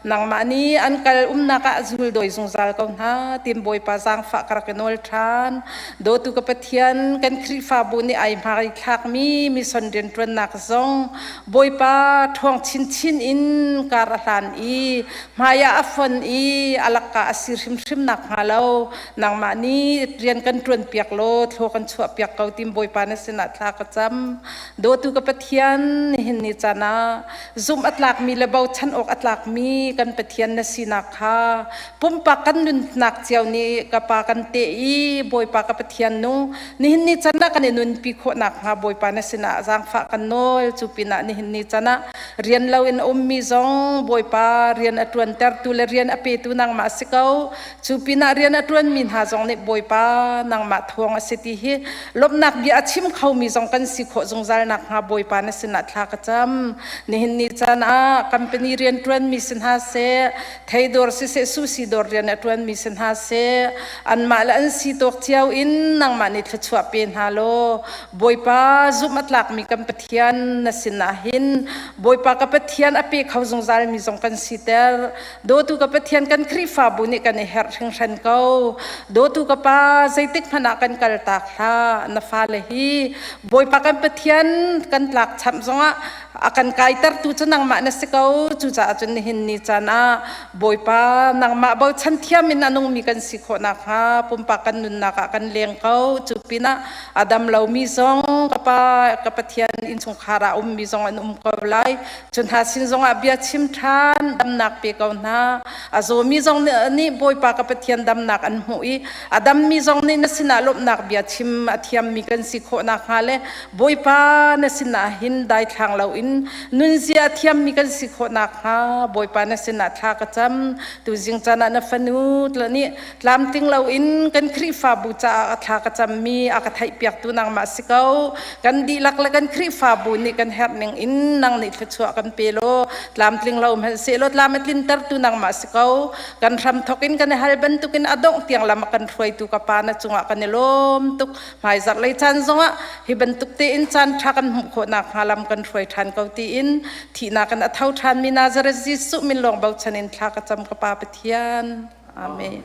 nangmah nih an kal umnak ah zul dawi zungzal ko hna tin Bawipa zaangfah ka rak i nawl ṭhan. Dawtu ka Pathian kan Khrihfabu nih ai hmai thlakmi mission rianṭuannak zong Bawipa ṭhawng chinchin in kar a hlan i hmaiah a fon i a lakka a si hrimhrim nakhnga lo nangmah nih rian kan ṭuanpiak law thlaw kan chuahpiak ko tim Bawipa na sinah thla ka cam. Dawtu ka Pathian nihin ni caan ah zumh a tlakmi le bochan awk a tlakmi kan Pathian na sinak kha pumpak kan nunnak cio nih ka Pa kan teh i Bawipa ka Pathian nu nihin ni caan ah kan i nunpi khawh nakhnga Bawipa na sinah zaangfah kan nawl. Cu pinah nihin ni caan ah rian lo in a ummi zong Bawipa rian a ṭuantertu le rian a petu nangmah si ko. Cu pinah rian a ṭuanmi hna zong nih Bawipa nangmah thuang a si ti hi lawmhnak bia a chim khomi zong kan si khawh zungzal nakhnga Bawipa na sinah thla ka cam. Nihin ni caan ah company rian ṭuanmi si hna seh, theidawr siseh, susi dawr rian a ṭuanmi si hna seh, anmah le an si tawk cio in nangmah nih thluachuah pe hna law Bawipa zumh a tlakmi kan Pathian na sinah hin Bawipa ka Pathian a pe kho zungzalmi zong kan siter. Dawtu ka Pathian kan Khrihfabu nih kan i herh hringhran ko. Dawtu ka Pa zeitik hmanh ah kan kaltak hlah. Na fale hi Bawipa kan Pathian kan tlakchamh zongah a kan kaitertu cu nangmah na si ko. Cucaah cun nihin ni caan ah Bawipa nangmah bochan thiam in a nungmi kan si khawh nakhnga pumpak kan nunnak ah kan leng ko. Cu pinah a dam lomi zong ka Pa ka Pathian innchungkhar ah a ummi zong an um ko lai. Cu hna sin zongah bia chim ṭhan, damnak pe ko hna. A zawmi zong nih Bawipa ka Pathian damnak an hmuh i a dammi zong nih na sinah lawmhnak bia chim a thiammi kan si khawh nakhnga le Bawipa na sinah hin daithlang loin nunzia a thiammi kan si khawh nakhnga Bawipa na sinah thla ka cam. Tuzing caan ah na fanu nih tlamtling loin kan Khrihfabu caah thla ka cammi a ka theihpiaktu nangmah si ko. Kan dihlak le kan Khrihfabu nih kan herh ning in nang nih thluachuah kan pe law tlamtling lo hmanhsehlaw tlam a tlintertu nangmah si ko. Kan hramthok in kan i hal bantukin a dongh tiang lam a kan hruaitu ka Pa na cungah kan i lawm tuk. Hmaizarh lei caan zongah hi bantuk tein caan ṭha kan hmuh khawh nakhnga lam kan hruai ṭhan ko tiin thihnak in a tho ṭhanmi Nazareth Jesuh min lawng bochan in thla ka cam ka Pa Pathian. Amen.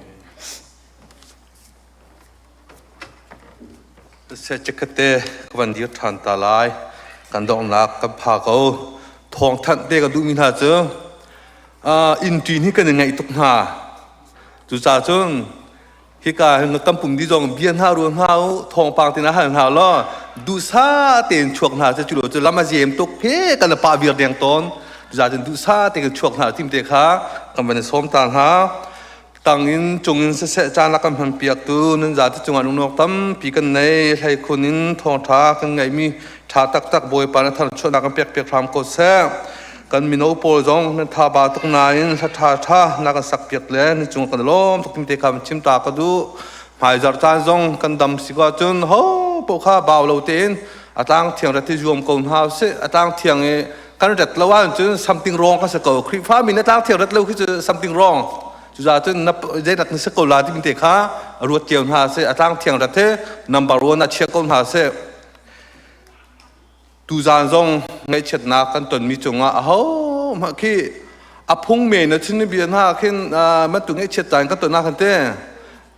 Se chikkate ka van dir ṭhan ta lai. Kan donghnak kan pha ko. Thawngthanh te ka duhmi hna cu inn ṭin hi kan i ngaih tuk hna. Cucaah cun hika hin kan pum dih zong bia hna rual hna u thawngpang tina hal hna law duhsah tein chuak hna cu culo cu lam a zem tuk he kan pa vir deng tawn. Cucaah cun duhsah tein chuak hna tim te kha kan van i sawm ta hna. Tangin cungin siseh caan a kan hmanpiaktu nan zate cungah lunglawk tampi kan nei. Hleikhun in thawngṭha kan ngeihmi ṭha taktak Bawipa na tharchuahnak kan pekpiak hram ko seh. Kan mino pawl zong nan thaba tuk nain hla ṭha ṭha na kan sakpiak le na cung kan lawm tuk te kha chim ta ka duh. Hmaizarh caan zong kan dam si ko ahcun ho paoh kha bau lo tein a tlang thiang rat i zuam ko hna usih. A tlang thiang i kan rat lo ahcun something wrong ka si ko. Khrihfa mi na tlang thiang rat lo khi cu something wrong. Cucaah cun na zeinak na si ko la timi te kha ruat cio hna seh a tlang thiang rat he number one ah chia ko hna seh. Tuzaan zong ngaihchiatnak kan tonmi cungah aho hmah khi a phung men na chin bia hna khin matu ngaihchiat caan kan ton ah khan te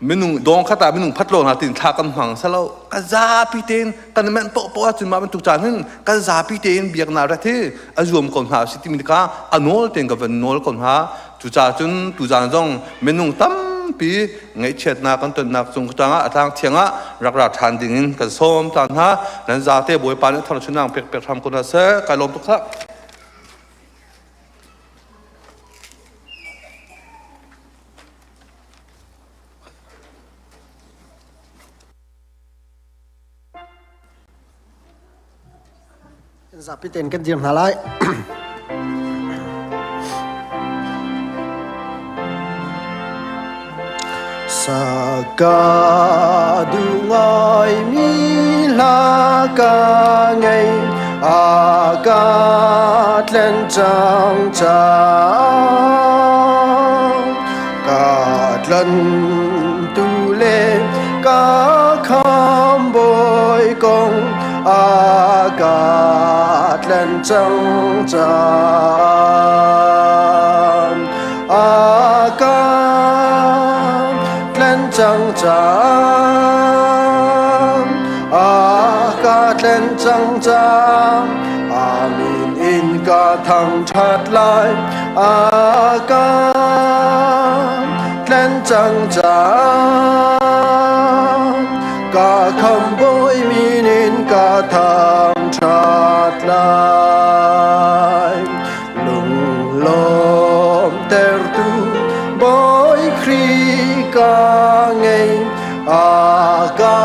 minung dong khat ah minung phat lo hna tin thla kan hmang salo kan zapi tein kan men to po ahcun mah bantuk caan hin kan zapi tein biaknak rat hi a zuam ko hna si timi kha a nawl tein ka van nawl ko hna. Cucaah cun tuzaan zong minung tampi ngaihchiatnak kan tonnak cung tangah a tlang thiang ah rak ra ṭhan dingin kan sawm ta hna. Nan zate Bawipa nih thangchunang pek pek hram ko hna seh. Kai lawm tuk khah. Zapi tein kan dir hna lai. Saka duh ngai mi hla ka ngei a ka tlen cang cang ka tlan tu le ka kham bawi kong a ka tlen cang caan a ka tlen cang caan a ka tlen cang cang amin in ka thang that lai a ka tlen cang cang ka kham bawi min in ka thang that lai lunglawm tertu bawi Khrih ka ngei a ka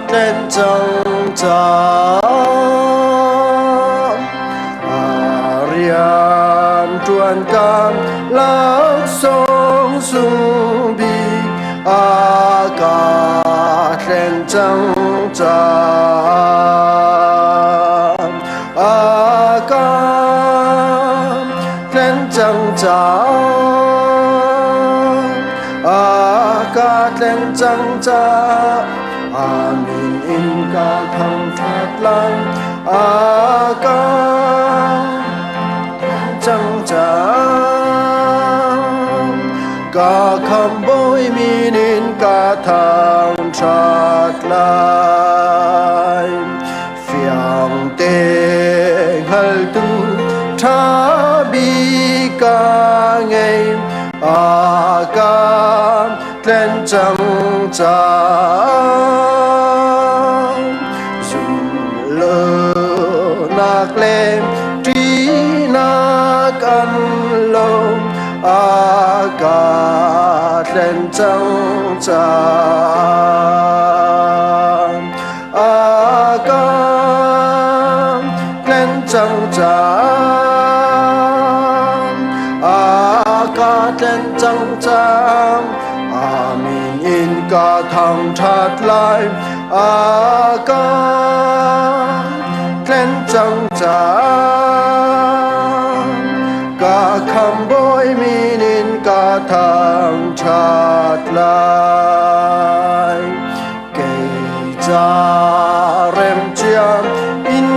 tlen cang cang a rian ṭuan kan laksawng sung bik a ka tlen cang cang a ka tlen cang cang a ka tlen cang cang amin in ka thangṭhat lai a ka cang cang ka khambawi min in ka thangṭhat lai fiang te hngaltu ṭha bik ka ngei a ka tlen cang cang Zumlonak le ṭihnak an lo a ka tlen cang cang a ka tlen cang cang a ka tlen cang cang Amin in ka thangṭhat lai a ka tlen cang cang ka khambawi min in ka thangṭhat lai kei ca remciam in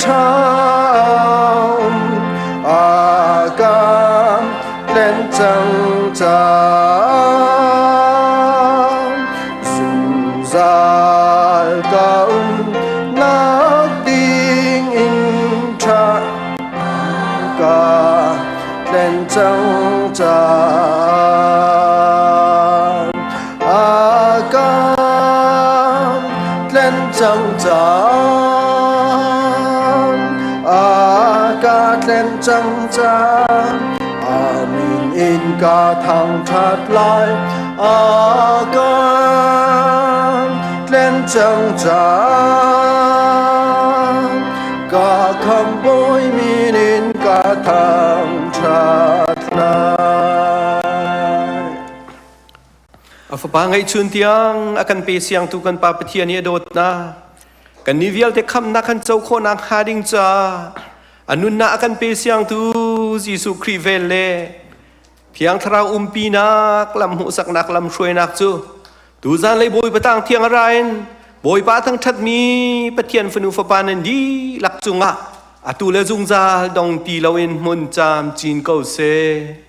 ṭham a ka tlen cang cang. cang caan a kan tlen cang caan a ka tlen cang caan Amin in ka thangṭhat lai a kan tlen cang caan ka khambawi min in ka thangṭhat lai. A fapa ngeihchun tiang a kan pe siangtu kan Pa Pathian i a dawtnak kannih vialte khamhnak kan co khawhnak hnga ding caah a nunnak a kan pe siangtu Jesuh Khrih vel le Thiang Thlarau umpinak lam hmuhsaknak lam hruainak cu tuzan lei Bawipa tang thiang a ra in Bawipa thangṭhatmi Pathian fanu fapa nan dihlak cungah atu le zungzal dong ti loin hmun caam cin ko seh.